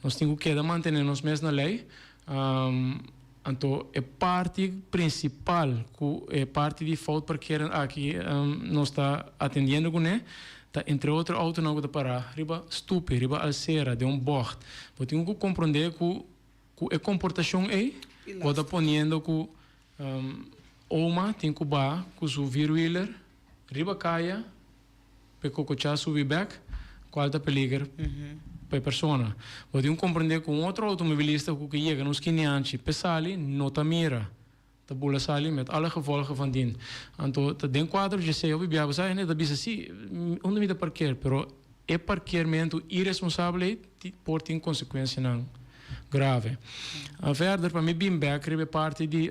Nos tin ku keda mantené nos mes na lei. Anto e parti prinsipal ku e parti di fout parkeren aki nos ta atendiendo kuné Ta entre otro autonan ku ta pará riba stupi, riba alsera, den un bògt. Bo tin ku komprondé ku ku e komportashon ei bo ta poniendo ku oma tin ku baha ku su vierwieler riba kaya pa e kokochá subi bèk, kual ta peliger pa e persona. Bo tin ku komprondé ku un otro outomobilista ku ke yega na un skinianchi p'e sali no ta mira. Ta bula sali met alle gevolgen van dien. Anto ta den kuadro dje esei hopi biaha bo sa hende ta bisa si unda mi ta parkeer pero e parkeermentu iresponsabel ei por tin konsekuensianan grave. Verder pa mi bin bek riba e parti di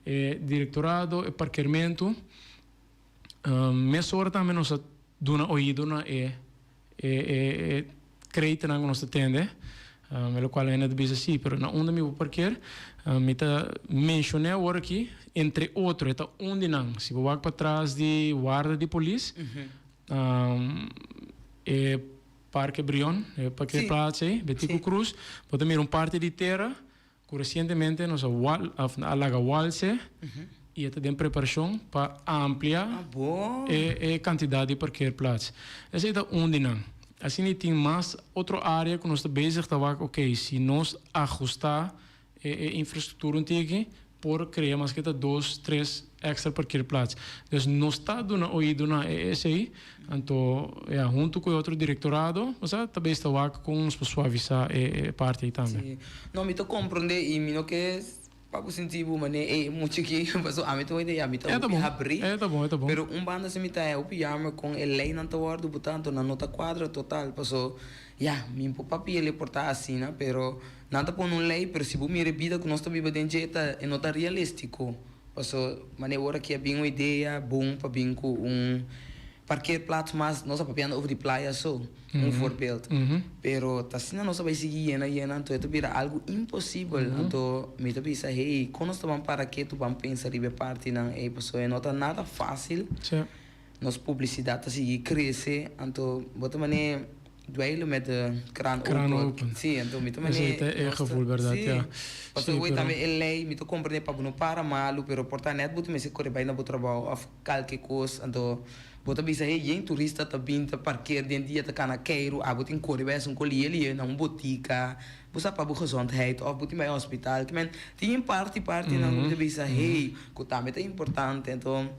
e direktorado e parkeermentu mesora tambe nos a duna oido na e e kreitennan ku nos ta tende, e lokual hende ta bisa si, pero na unda mi por parker? Mi ta menshoné awor aki, entre otro, e ta un di nan. Si bo wak patras di warda di polis, e Parke Brion, e parkeerplaats ei, Betico Cruz, bo ta mira un parti di tera Ku resientemente nos a wal of a laga walse i e ta den preparashon pa amplia e e kantidat di parkeerplaats. Esei ta un di nan. Asina i tin mas otro área ku nos ta bezig ta wak oké si nos ahustá e e infrastruktura un tiki por krea maske ta dos tres èkstra parkeerplaats. Dus nos ta duna oido na e esei Anto, ya, huntu ku e otro direktorado, osea, ta bes ta wak kon nos por suavisá e parti ei tambe. Sí. No, mi ta komprondé i mi no ke pa bo sinti bo manera ei muchu ki, pasobra ami ta hopi ya, mi ta hopi habrí. E ta bon, e ta bon. Pero un banda si mi ta hopi jammer kon e leinan ta wòrdu botá, anto nan no ta kuadra total, paso, ya, mi por papia el e por ta asina, pero nan ta pone un lei, pero si bo mira e bida ku nos ta biba den dje, e ta, e no ta realístiko. Paso manera ora ki a bin un idea bon pa bin ku un parkeerplaats mas, nos a papiando over di playa so, un voorbeeld. Pero ta asina nos a bai sigui yena yena anto e ta bira algu imposibel. Anto mi ta bisa hey, kon nos ta ban para ketu ban pensa riba e partinan ey paso e no ta nada facil. Nos publicidad ta sigui crece anto bo ta manera Dweilen met de kraan Kraan open. open. Sí, anto mi ta mane. Esei ta e gevoel, berdad, Sí. ja. Pasobra Sí, hoy pero. tambe e lei, mi ta comprende pa bo no para malu, pero por ta net bo ta mester kore bai na bo trabou of kalke kos, anto bo ta bisa hey yen turista ta bin ta parkeer den dia ta kana keiru, abo tin kore bai haci un kolié lié na un botika, bo sa pa bo gezondheid of bo tin bai hospital, kimen tin parti partinan ku mi ta bisa hey ku tambe ta importante, anto.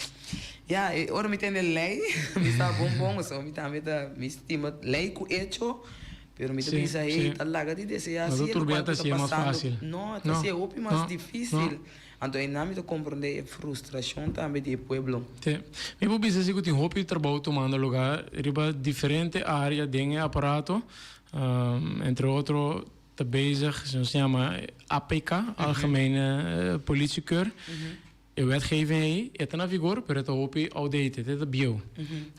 Ya, e ora mi tende lei, mi sa bon bon, so mi tambe ta, mi stima lei ku echo, pero mi ta bisa, hey, ta laga di deseá si e lokual ku ta pasando. No, ta hasié hopi mas difísil. Anto einan mi ta komprondé e frustrashon tambe di e pueblo. Sí. Mi por bisa si ku tin hopi trabou tumando lugá riba diferente área den e aparato, entre otro ta bezig, nos yama APK, Algemene Politiekeur. E wetgeving ei, e ta na vigor, pero e ta hopi outdated, e ta bieu.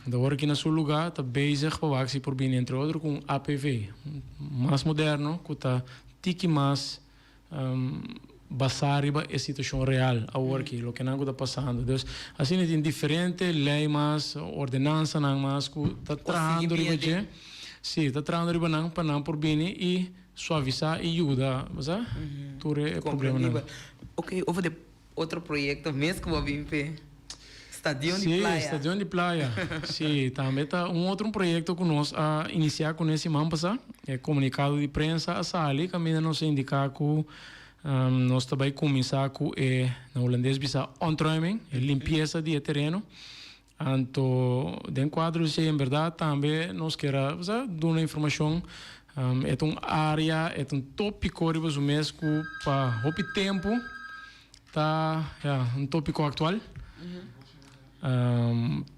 Anto awor aki na su lugá ta bezig pa wak si por bini entre otro ku un APV, mas moderno ku ta tiki mas basá riba e situashon real awor aki, loke nan ku ta pasando. Dus asina tin diferente lei mas, ordenansanan mas ku ta trahando riba dje. Sí, ta trahando riba nan pa nan por bini i suavisá i yuda, bo sa, tur e problemanan. Oké, over de Otro proyecto mes cu bo a bin p'e Stadion di Playa. Sí, Stadion di Playa. Sí, tambe ta un otro proyecto cu nos a inicia cune siman pasa. E comunicado di prensa a sali caminda nos a indica cu nos ta bay cuminsa cu e, na Hulandes bisa ontruiming, e limpieza di e tereno. Anto den cuadro di esey en berdad tambe nos kier a duna informacion. E ta un area, e ta un topico riba su mes cu pa hopi tempo ta ya un topico actual.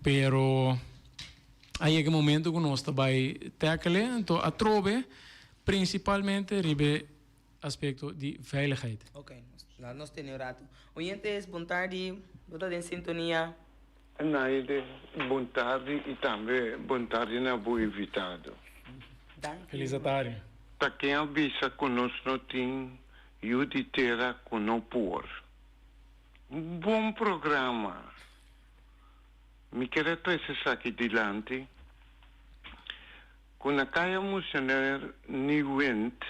Pero a yega e momento cu nos ta bay tackle, anto atrobe principalmente riba e aspecto di veiligheid. Ok, laat nos tene un rato. Oyentes, bon tardi, bo ta den sintonia. Naide, bon tardi y tambe bon tardi na bo invitado. Danki. Feliz atardi. Ta ken a bisa cu nos no tin yu di tera cu no por? Un bon programa. Mi kier a trece esaki dilanti. Ku na kaya Monseñor Nieuwindt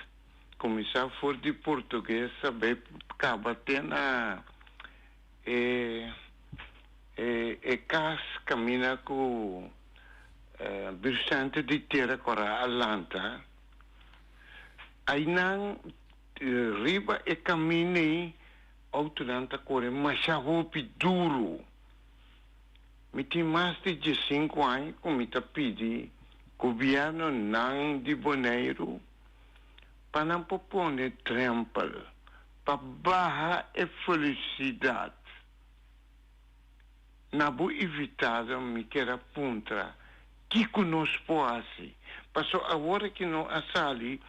kuminsá for di Portugues a bai kaba te na e e kas kaminda ku Bursante di Tera Kòrá a lanta. Ainan riba e kaminda ei outonan ta kore masha hopi duru. Mi tin mas di diesinku aña ku mi ta pidi gobièrnunan di Boneiru pa nan por pone drèmpel pa baha e felisidat. Na bo invitado mi kier a puntra kiko nos por hasi, paso awor ki no a sali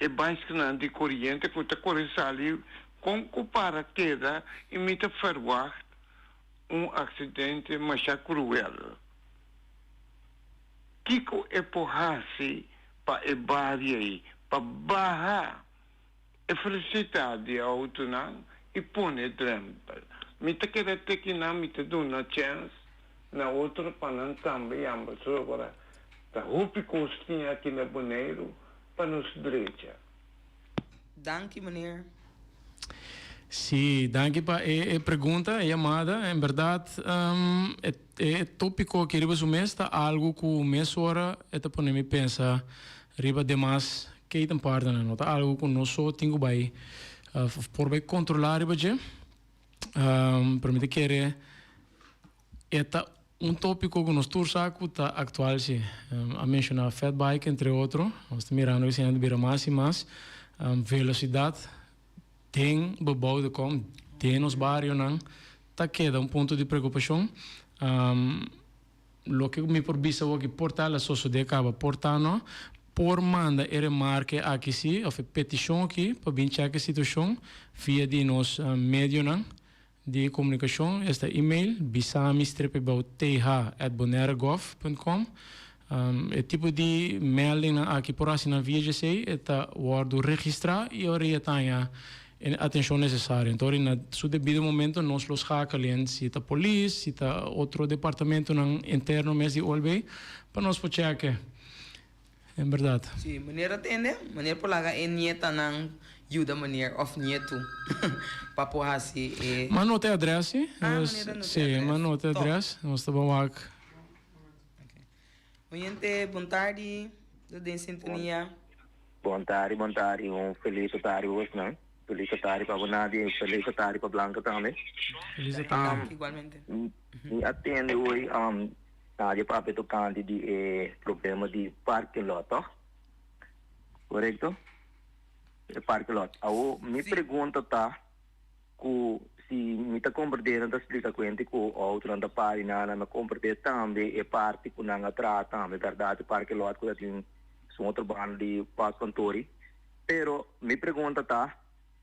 e baiskelnan di koriente ku ta kore sali kon ku para keda i mi ta ferwagt un aksidente masha kruel. Kiko e por hasi pa e baria ei pa baha e velosidat di e outonan i pone drempel? Mi ta keda te kinan mi ta duna chèns na otro pa nan tambe yamba sobra. Ta hopi kos tin aki na Boneiru pa nos drecha. Danki meneer. Sí, danki pa e e pregunta, e yamada. En berdad e e topico aki riba su mes ta algo cu mesora e ta pone mi pensa riba demas ketenpartnernan. No ta algo cu nos so tin cu bay of por bay controla riba dje. Pero mi ta kere e ta un tópiko ku nos tur sa ku ta aktual si. A menshoná fatbike entre otro. Nos ta mirando ku esei ta bira mas i mas. Velosidat den bebouwde kom, den nos barionan, ta keda un punto di preokupashon. Loke mi por bisa awor por ta la sosodé kaba, por ta no por manda e remarke aki si òf e petishon aki pa bin chèk e situashon via di nos medionan di komunikashon, esta email bisami strepe bou th at bonairegov punt com. E tipo di meldingnan aki por hasi nan via djesei e ta wòrdu registrá i ora e ta haña e atenshon nesesario. Enton ora na su debido momento nos lo skakelen si ta polis, si ta otro departamentonan interno mes di OLB pa nos por chèke. En berdad. Sí, meneer a tende, meneer por laga e nietanan yuda meneer of nietu pa por hasi e. M'a nota e adres, sí. Ah, meneer a nota e adres. Sí, m'a nota e adres. Nos ta ban wak. Oyente, bon tardi. Lo den sintonia. Bon tardi, bon tardi. Un felis tardi bosnan. Felis atardi pa bo Nadia y felis atardi pa Blanca tambe. Felis atardi. Igualmente. Mi a tende hoy Nadia papia tocante di e problema di parking lot, toch? Correcto? E parking lot. Awo mi pregunta ta cu si mi ta comprende nan ta splica cuente cu autonan ta para y nan nan a comprende tambe e parti cu nan a traha tambe, berdad? E parking lot cu ta tin su otro banda di postkantoor. Pero mi pregunta ta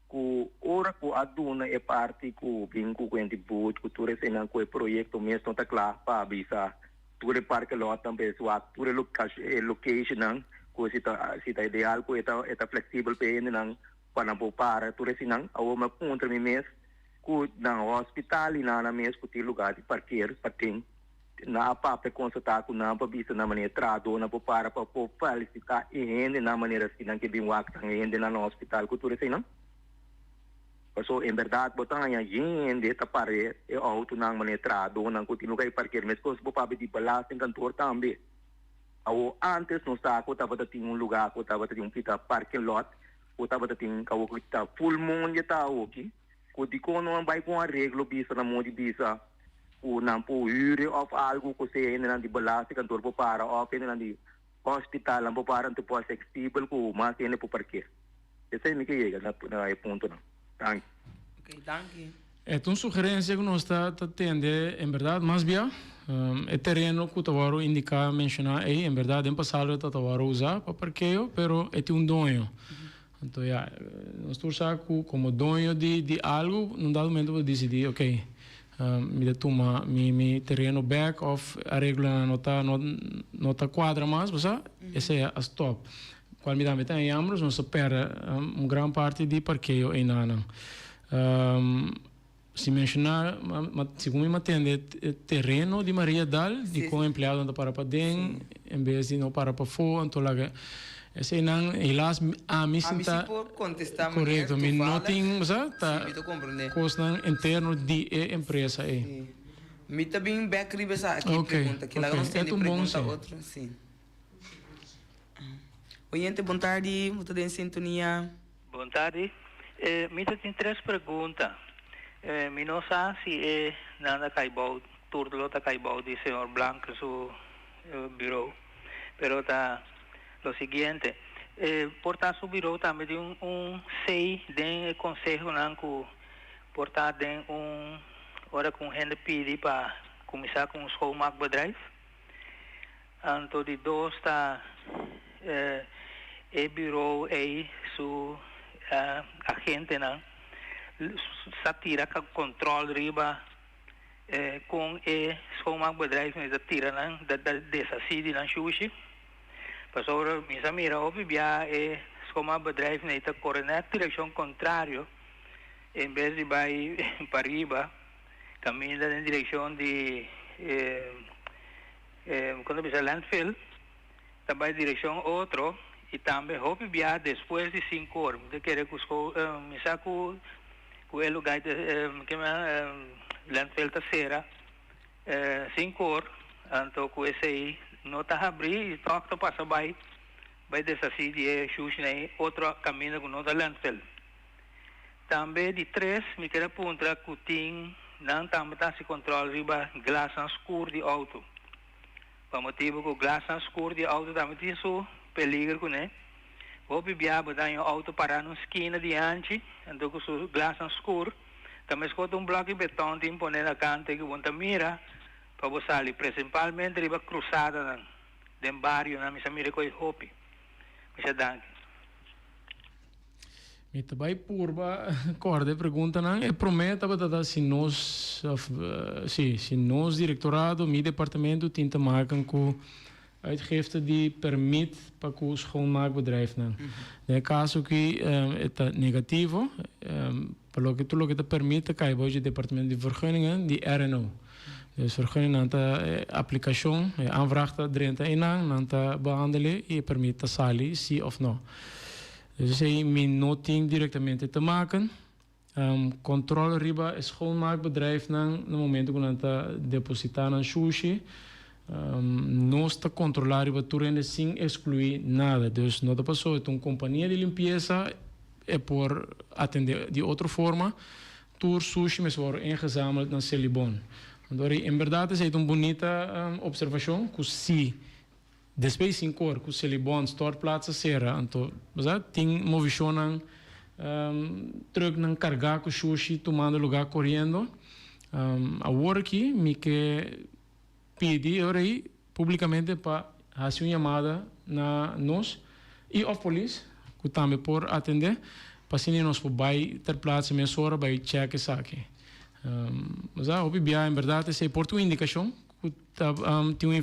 cu ora cu a duna e parti cu bin cu cuenti boot cu tur eseinan cu e proyecto mes no ta cla pa bisa tur e parke lotnan pa e swak tur e locationnan cu si ta si ta ideal cu e ta e ta flexibel pa e hendenan pa nan por para tur eseinan awor mi a puntra mi mes cu nan hospital y nan mes cu tin lugar di parkeer pa tin Nan a papia konstatá ku nan por bisa na manera trahadónan por para pa por felisitá e hendenan manera si nan ke bin wak nan e hendenan na hospital ku tur eseinan. Paso en bèrdat bo ta haña yen hende ta para e outonan manera trahadónan ku tin lugar di parker meskos bo papia di belastingkantoor tambe. Awor ántes nos sa ku tabata tin un lugá ku tabata tin un pita parking lot ku tabata tin awor ku ta full moon ya ta awoki. Ku dikon no a bai ku un areglo bisa na moda di bisa ku nan por hür òf algu ku sea hendenan di belastingkantoor por para òf hendenan di hospitalnan por para anto por aksesibel ku mas hende por parker. Esei mi ke yega na e puntonan. Danki. Ok, danki. E ta un sugerencia cu nos ta ta tende en berdad mas bia. E tereno cu ta worde indica, menciona ey, en berdad den pasado ta ta worde usa pa parkeo, pero e tin un doño. Anto ya, nos tur sa ku komo doño di di algu, un dado momento bo ta disidí, ok, mi ta tuma mi mi tereno bèk òf areglonan no ta no no ta kuadra mas, bo sa, esei a stòp. Kual mi tambe ta haña nos a pèrdè un gran parti di parkeo einanan. Si menshoná, ma segun mi matende e tereno di Maria Dal, di kon empleadonan ta para paden en bes di no para pafó, anto laga eseinan helaas ami Ami sinta si por kontestá meneer korekto, mi no toevallig. tin, bo sa, Sí, ta mi ta komprendé. kosnan interno di e empresa ei. Sí. Mi ta bin bèk riba esaki Ok, pregunta aki. Laga ok, nos e tende ta un bon pregunta si. otro, sí. Oyente, bon tardi, bo ta den sintonia. Bon tardi. Mi ta tin tres pregunta. Mi no sa si e nan ta kai bou, tur lo ta kai bou di señor Blank su bureau, pero ta lo siguiente. Por ta su bureau tambe tin un say den e consehonan cu por ta den un ora cu un hende pidi pa cuminsa cu un schoonmaakbedrijf? Anto di dos ta e bureau ei su agentenan sa tira control riba con e schoonmaakbedrijfnan ta tira nan ta deshaci di nan shushi pasobra mi sa mira hopi bia e schoonmaakbedrijfnan ta core na direccion contrario en bes di bay pariba caminda den direccion di Kon ta bisa landfill ta bai direkshon otro i tambe hopi bia despues di sinku or. Mi ta kere ku sko mi sa ku ku e lugar ta landfill ta sera sinku or anto ku esei no ta habri i tòg ta pasa bai bai deshasí di e shushi na e otro kaminda ku no ta landfill. Tambe di tres mi kere puntra ku tin nan tambe ta hasi kontrol riba glasnan skur di outo. Pa motibu ku glasnan skur di outo tambe tin su peliger kuné. Hopi bia bo ta haña un outo pará na un skina di hanchi, anto ku su glasnan skur ta meskos ta un blòki beton tin pone na kanta ku bo no ta mira pa bo sali, prinsipalmente riba krusadanan den barionan mi sa mira ku ei hopi. Masha danki. Mi ta bai purba kòrda e preguntanan. E promé tabata ta si nos òf si, si nos direktorado, mi departamento tin te maken ku uitgifte di permit pa ku schoonmaakbedrijfnan. Den e kaso aki e ta negativo. Pa loke tur loke ta permit ta kai bou dje departamento di vergunningen di RNO. Dus vergunningnan ta e aplikashon, e aanvraag ta drenta einan, nan ta behandele i e permit ta sali si òf no. Dus esei mi no tin direktamente te maken. Kontrol riba e schoonmaakbedrijfnan na momento ku nan ta depositá nan shushi. Nos ta kontrolá riba tur hende sin ekskluí nada. Dus no ta pasobra ta un kompania di limpiesa. e por atende di otro forma, tur sushi mester wòrdu ingezameld na Selibon. Anto en bèrdat esei ta un bunita opservashon ku si Despues sin kor ku Selibon stortplaats a sera anto bo sa tin movishonnan trucknan kargá ku shushi tumando lugá koriendo. Awor aki mi ke pidi e ora ei publikamente pa hasi un yamada na nos i òf polis ku tambe por atendé pa asina nos por bai ter plaatse mesora bai chèk esaki. Bo sa hopi bia en bèrdat esei por ta un indikashon Cu ta tin un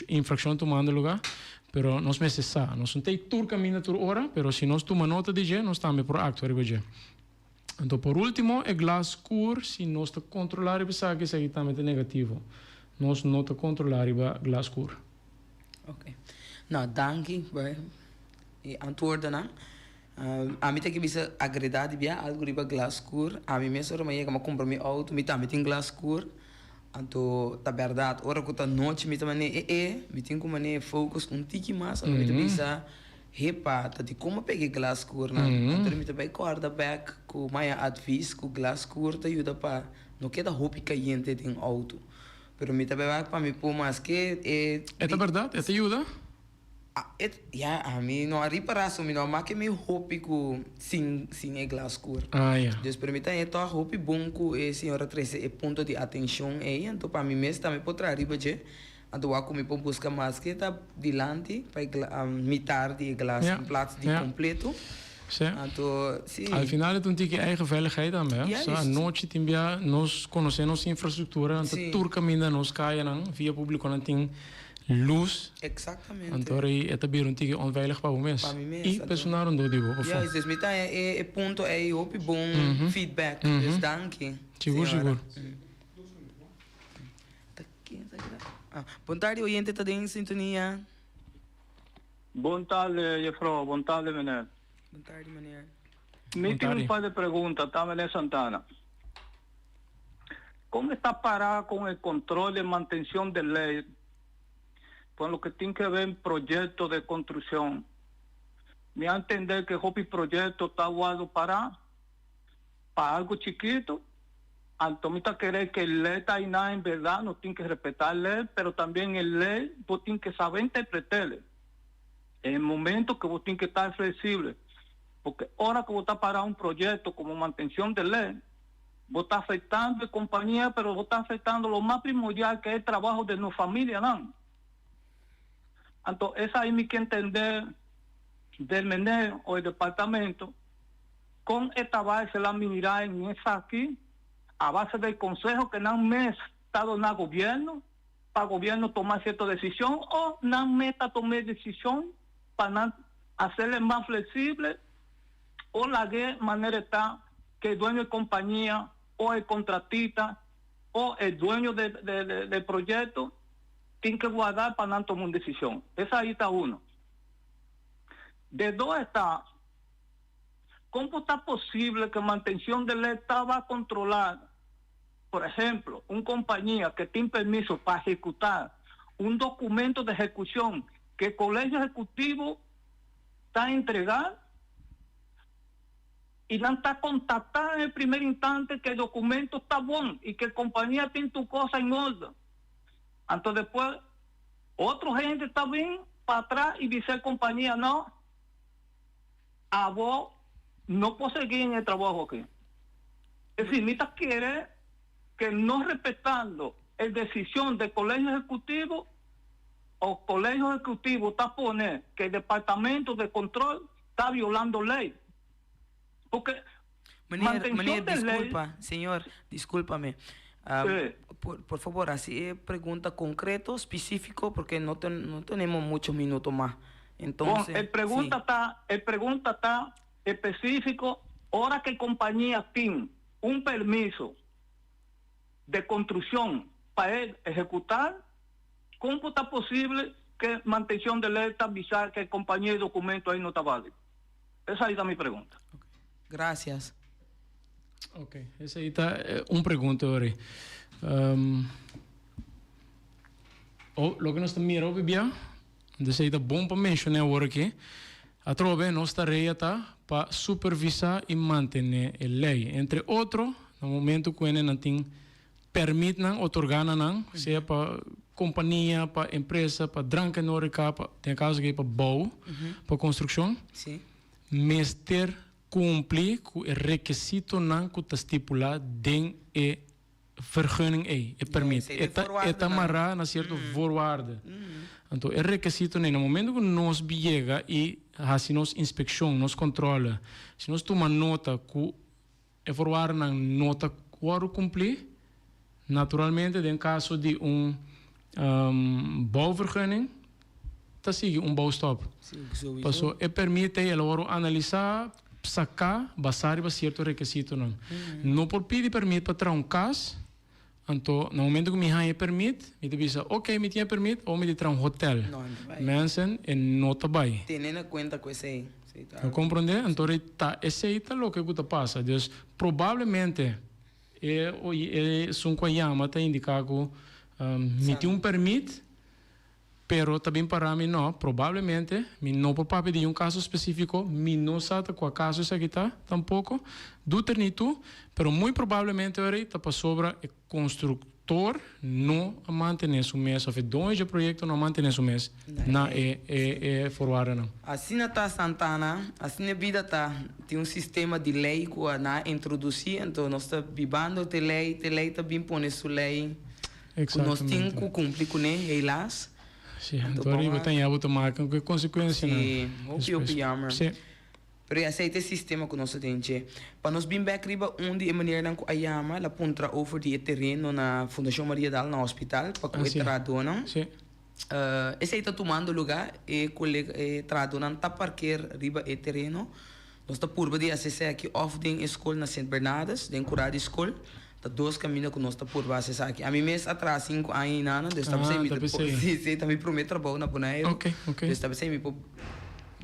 infraccion tumando lugar, pero nos mester sa. Nos no ta ey tur caminda tur ora, pero si nos tuma nota di dje, nos tambe por actua riba dje. Anto por ultimo, e glas scur, si nos ta controla riba esaki, esaki tambe ta negativo. Nos no ta controla riba glas scur. Ok. No, danki pa e antwoordennan. Ami ta ke bisa agreda di bia algu riba glas skur. Ami mes ora mi a yega mi a kumpra mi outo, mi tambe tin glas skur. Anto ta bèrdat ora ku ta nochi mi ta manera e e mi tin ku manera focus un tiki mas. Anto mi ta bisa hepa ta dikon mi a pega e glas skurnan. Anto mi ta bai kòrda bèk ku mi a advis ku glas skur ta yuda pa no keda hopi kayente den outo. Pero mi ta bai wak pa mi por maske e. E ta bèrdat? E ta yuda? Ya, ami no a ripará so mi no a make mi hopi ku sin sin e glas skur. Ah, ya. Dus pero mi ta haña tòg hopi bon ku e señor a trese e punto di atenshon ei, anto pa mi mes tambe por traha riba dje, anto wak ku mi por buska maske ta dilanti pa e mitar di e glas in plats di kompleto. Sí. Anto, sí. Al final e ta un tiki eigen veiligheid tambe, hè. Juist. So anochi tin bia nos konosé nos infrastruktura, anto tur kaminda nos kayanan, via públikonan tin luz. Exactamente. Anto rei e ta bira un tiki onveilig pa bo mes. Pa mi mes. I personal rondó di bo, pafó. Juist, dus mi ta haña e punto ei hopi bon feedback. Dus danki, Sigur, señora. sigur. Bon tardi, oyente ta den sintonia. Bon tarde, juffrouw. Bon tarde, meneer. Bon tarde, meneer. Mi tin un par de pregunta, ta meneer Santana. Con está pará con el control de mantención de ley con lo que tin que ver proyecto de construcción? Mi a entender que hopi proyecto ta wòrdu pará pa algo chikito, anto mi ta kere ke ley ta ayná en berdad nos tin ke respetá ley, pero tambien e ley bo tin ke sabe interpret'el en momento ke bo tin ke ta flexible, porque ora ke bo ta pará un proyecto como mantencion de ley bo ta afectando e compañia pero bo ta afectando lo mas primordial ke e trabaho de nos familianan. Anto esai mi ke entende del meneer o e departamento. Kon e ta bai se la mira en esaki a base del conseho ke nan mes ta dona gobierno pa gobierno toma cierto decision o nan mes ta tuma e decision pa nan hacerle mas flexible o lag'e manera e ta ke e dueño e compañia o e contratista o e dueño del proyecto tin ke guarda pa nan tuma un decision. Esaki ta uno. De dos ta. Kon por ta posible ke mantenshon de lei taba kontrolá, por ehemplo, un kompania ke tin permiso pa ehekutá un dokumento de ehekushon ke Kolegio Ehekutivo ta entregá i nan ta kontaktá en e primer instante ke e dokumento ta bon i ke kompania tin tur kos en orde? Anto despues otro hende ta bin pa atras i bisa e kompania no. Abo no por sigui en e trabaho aki. Es decir, mi ta kere ke no respetando e decision del Colegio Ejecutivo, o Colegio Ejecutivo ta pone ke Departamento de Control ta violando ley. Porque Meneer, mantencion meneer, de ley. disculpa, señor, discúlpame. Sí. Por, por favor, haci e pregunta concreto, específico, porque no, ten, no tenemos muchos minutos mas. Entonces, Bon, e pregunta sí. ta, e pregunta ta específico, ora ke compañía tin un permiso de construcción pa e ejecutar, con por ta posible ke mantencion de ley ta bisa ke compañía e documento ahí no ta válido? Esai ta mi pregunta. Gracias. Ok, esei ta un pregunta ori. Um, oh, loke nos ta mira hopi bia, dus ei ta bon pa mencion'é awor aki. Atrobe nos tarea ta pa supervisá i mantené e lei. Entre otro, na momento ku hendenan tin pèrmitnan otorgá na nan, sea pa kompania, pa empresa, pa dranka en horeka, pa, den e kaso aki pa bou, pa konstrukshon, mester kumpli ku e rekesitonan ku ta stipulá den e vergunning ei, e permit. E ta, e ta mará na sierto voorwaarden. Anto e rekesitonan ei, na momento ku nos bi yega i hasi nos inspekshon, nos kòntròle, si nos tuma nota ku e voorwaardenan no ta wòrdu kumplí, naturalmente den kaso di un bouwvergunning ta sigui un bouwstop. Paso e permit ei el a wòrdu analisá, saká basá riba sierto rekesitonan. No por pidi permit pa traha un kas, anto na momento ku mi haña e permit, mi ta bisa ok mi tin e permit, awor mi ta traha un hotel. Mensen, e no ta bai. Tene na kuenta ku esei. Bo komprondé? Anto ta esei ta loke ku ta pasa. Dus probablemente e esun ku a yama ta indiká ku mi tin un permit, Pero ta bin para mi no, probablemente, mi no por papia di un caso specifico, mi no sa ta cua caso esaki ta tampoco, duter ni tu, pero muy probablemente ora ei ta pasobra e constructor no a mantene su mes of e doño dje proyecto no a mantene su mes na e e voorwaardennan. Asina ta Santana, asina e bida ta, tin un sistema di ley cu a nan a introduci, anto nos ta bibando te ley, te ley ta bin pone su ley. Ku nos tin ku kumpli kuné, helaas. Sí, anto ariba ta ya bo ta marka ku e konsekuensianan. Sí, hopi hopi jammer. Sí. Pero e esei ta e sistema ku nos ta den dje. Pa nos bin bèk riba un di e maneranan ku a yama, el a puntra over di e tereno na Fundashon Maria Dal na hospital pa ku e trahadónan. Sí. Esei ta tumando lugá, e kolega, e trahadónan ta parker riba e tereno. Nos ta purba di hasi esaki òf den e skol na Sint Bernardus, den kurá di skol. Ta dos kaminda ku nos ta purba hasi esaki. Ami mes a traha sinku aña einana, dus ta p'esei mi ta por, si, si, ta mi promé trabou na Boneiru. Dus ta p'esei mi por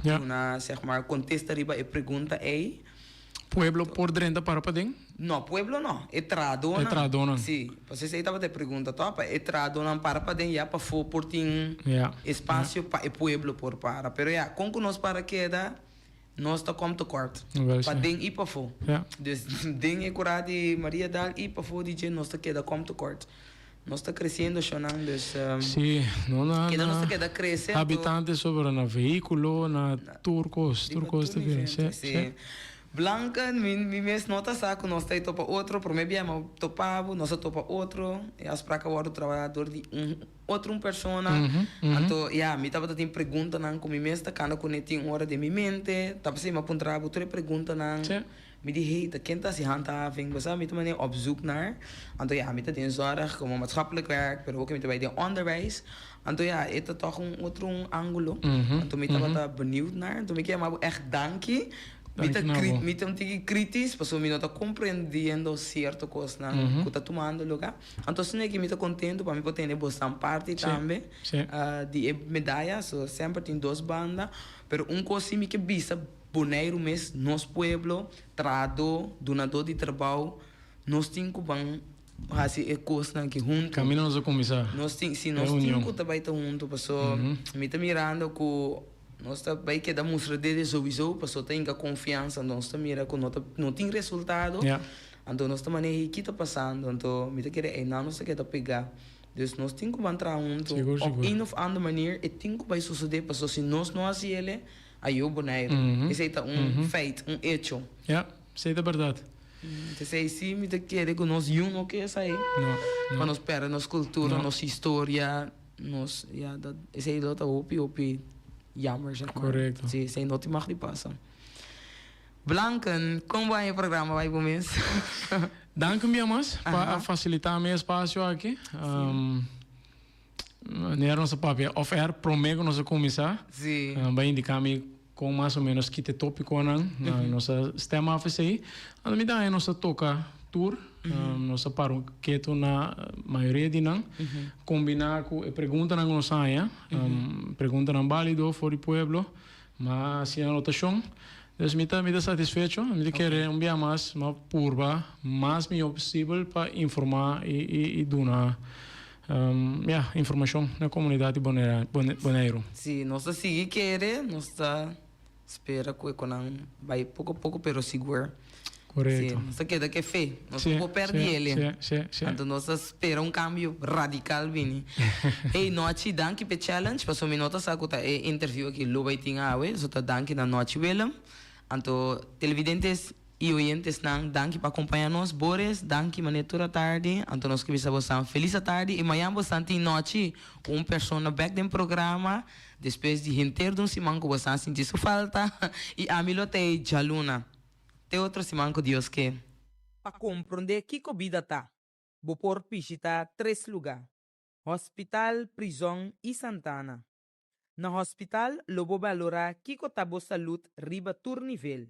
duna, sèg mar, kontesta riba e pregunta ei. Pueblo por drenta para paden? No, pueblo no. E trahadónan. E trahadónan. Si. Pasobra esei tabata e pregunta tòg, pa e trahadónan para paden ya pafó por tin espasio pa e pueblo por para. Pero ya, kon ku nos para keda? Nos ta kom tekort. Paden i pafó. Dus den e kurá di Mariadal i pafó di dje nos ta keda kom tekort. Nos ta kresiendo shonnan dus. Sí, no na Keda nos ta keda krese. Habitante sobra na vehíkulo, na tur kos, tur kos ta bira. Sí, sí. Blanca, mi mi mes no ta sa ku nos ta topa otro, promé bia mi a topa bo, nos a topa otro, e afsprak a wòrdu trabahá dor di un. Otro un persona. Anto, ya, mi tabata tin preguntanan ku mi mes ta kanda kuné tin ora den mi mente. Ta p'esei mi a puntra bo tur e preguntanan. Mi di, hey, ta ken ta hasi handhaving? Bo sa, mi ta manera op zoek naar. Anto, ya, mi ta den zorg komo maatschappelijk werk, pero ook mi ta bai den onderwijs. Anto, ya, e ta tòg un otro un ángulo. Anto mi tabata benieuwd naar. Anto mi ke yama bo ègt danki. Mi ta Danki na bo. mi ta un tiki kritis pasobra mi no ta komprendiendo sierto kosnan ku ta tumando lugá. Anto asina ki mi ta contento pa mi por tene bosnan parti tambe di e medaya. So semper tin dos banda. Pero un cos si mi ke bisa Boneiru mes, nos pueblo, trahadó, dunadó di trabou, nos tin ku ban hasi e cosnan aki hunto. Caminda nos a cuminsa. Nos tin, si nos tin ku ta bai ta hunto paso mi ta mirando ku nos ta bai keda mustra dede souiso paso ta hinka confiansa nos ta mira ku no ta no tin resultado. Anto nos ta manera hey ki ta pasando? Anto mi ta kere einan nos ta keda pegá. Dus nos tin ku ban traha huntu. Sigur, Op sigur. een of ander manier e tin ku bai sosodé pasobra si nos no hasi el e, ayo Boneiru. Esei ta un feit, un echo. Ja, esei ta bèrdat. P'esei sí mi ta kere ku nos yu no ke esei. No, no. Pa nos pèrdè nos kultura, No. nos historia, nos, ja, dat, esei lo ta hopi, hopi jammer, zeg maar. Korekto. Sí, esei no tin mag di pasa. Blanken, kon bo haña e programa bai bo mes? Danki un bia mas pa a fasilitá mi espasio aki. Manera nos a papia off air promé ku nos a kuminsá. Bai indiká mi kon mas o ménos kita e tópikonan. Nos a stem af esei. Anto mi ta haña nos a toka tur. Nos a para un ketu na mayoria di nan. Kombiná ku e preguntanan ku nos haña. Preguntanan bálido for di pueblo. Ma hasi anotashon. Dus mi ta mi ta satisfecho. Mi ta kere un bia mas mi a purba mas mihó posibel pa informá i i i duna ya informashon na komunidat di Boneiru. Sí, nos ta sigui kere, nos ta. Spera ku e konan bai poko poko pero sigur. Korekto. Sí, nos ta keda ku e fe. Nos Sí, no por pèrdè sí, el. sí, sí, sí. Anto nos ta spera un kambio radikal bini. Hey Nochi, danki p'e challenge, pasobra mi no ta sa ku ta e interview aki lo bai tin awe. So ta danki na Nochi Willem. Anto televidentes i oyentesnan, danki pa akompañá nos. Boris, danki manera tur atardi. Anto nos ke bisa bosan felis atardi i mañan bosan tin Nochi ku un persona bèk den programa despues di henter di un siman ku bosan a sinti su falta. I ami lo ta ei djaluna. Te otro siman ku Dios ke. Pa komprondé kiko bida ta, bo por bishitá tres lugá, Hospital, prizòn i santana. Na hospital lo bo balorá kiko ta bo salud riba tur nivel.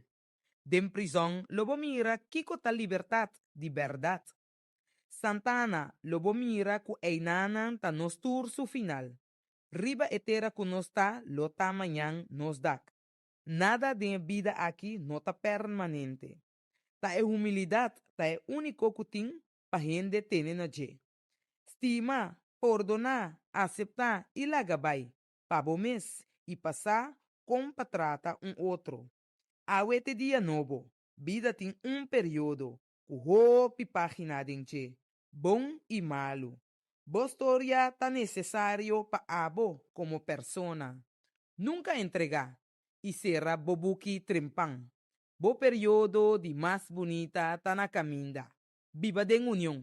Den prizòn lo bo mira kiko ta libertat di bèrdat. Santana lo bo mira ku einanan ta nos tur su final. Riba e tera ku nos ta lo ta mañan nos dak. Nada den e bida aki no ta permanente. Ta e humilidat ta e úniko ku tin pa hende tene na dje. Stima, pordoná, aseptá i laga bai, pa bo mes i pa sa kon pa trata un otro. Awe t'e dia nobo, bida tin un periodo ku hopi página den dje, bon i malu. Bo storia ta nesesario pa abo komo persona. Nunka entregá i sera bo buki trempan. Bo periodo di mas bunita ta na kaminda. Biba den union!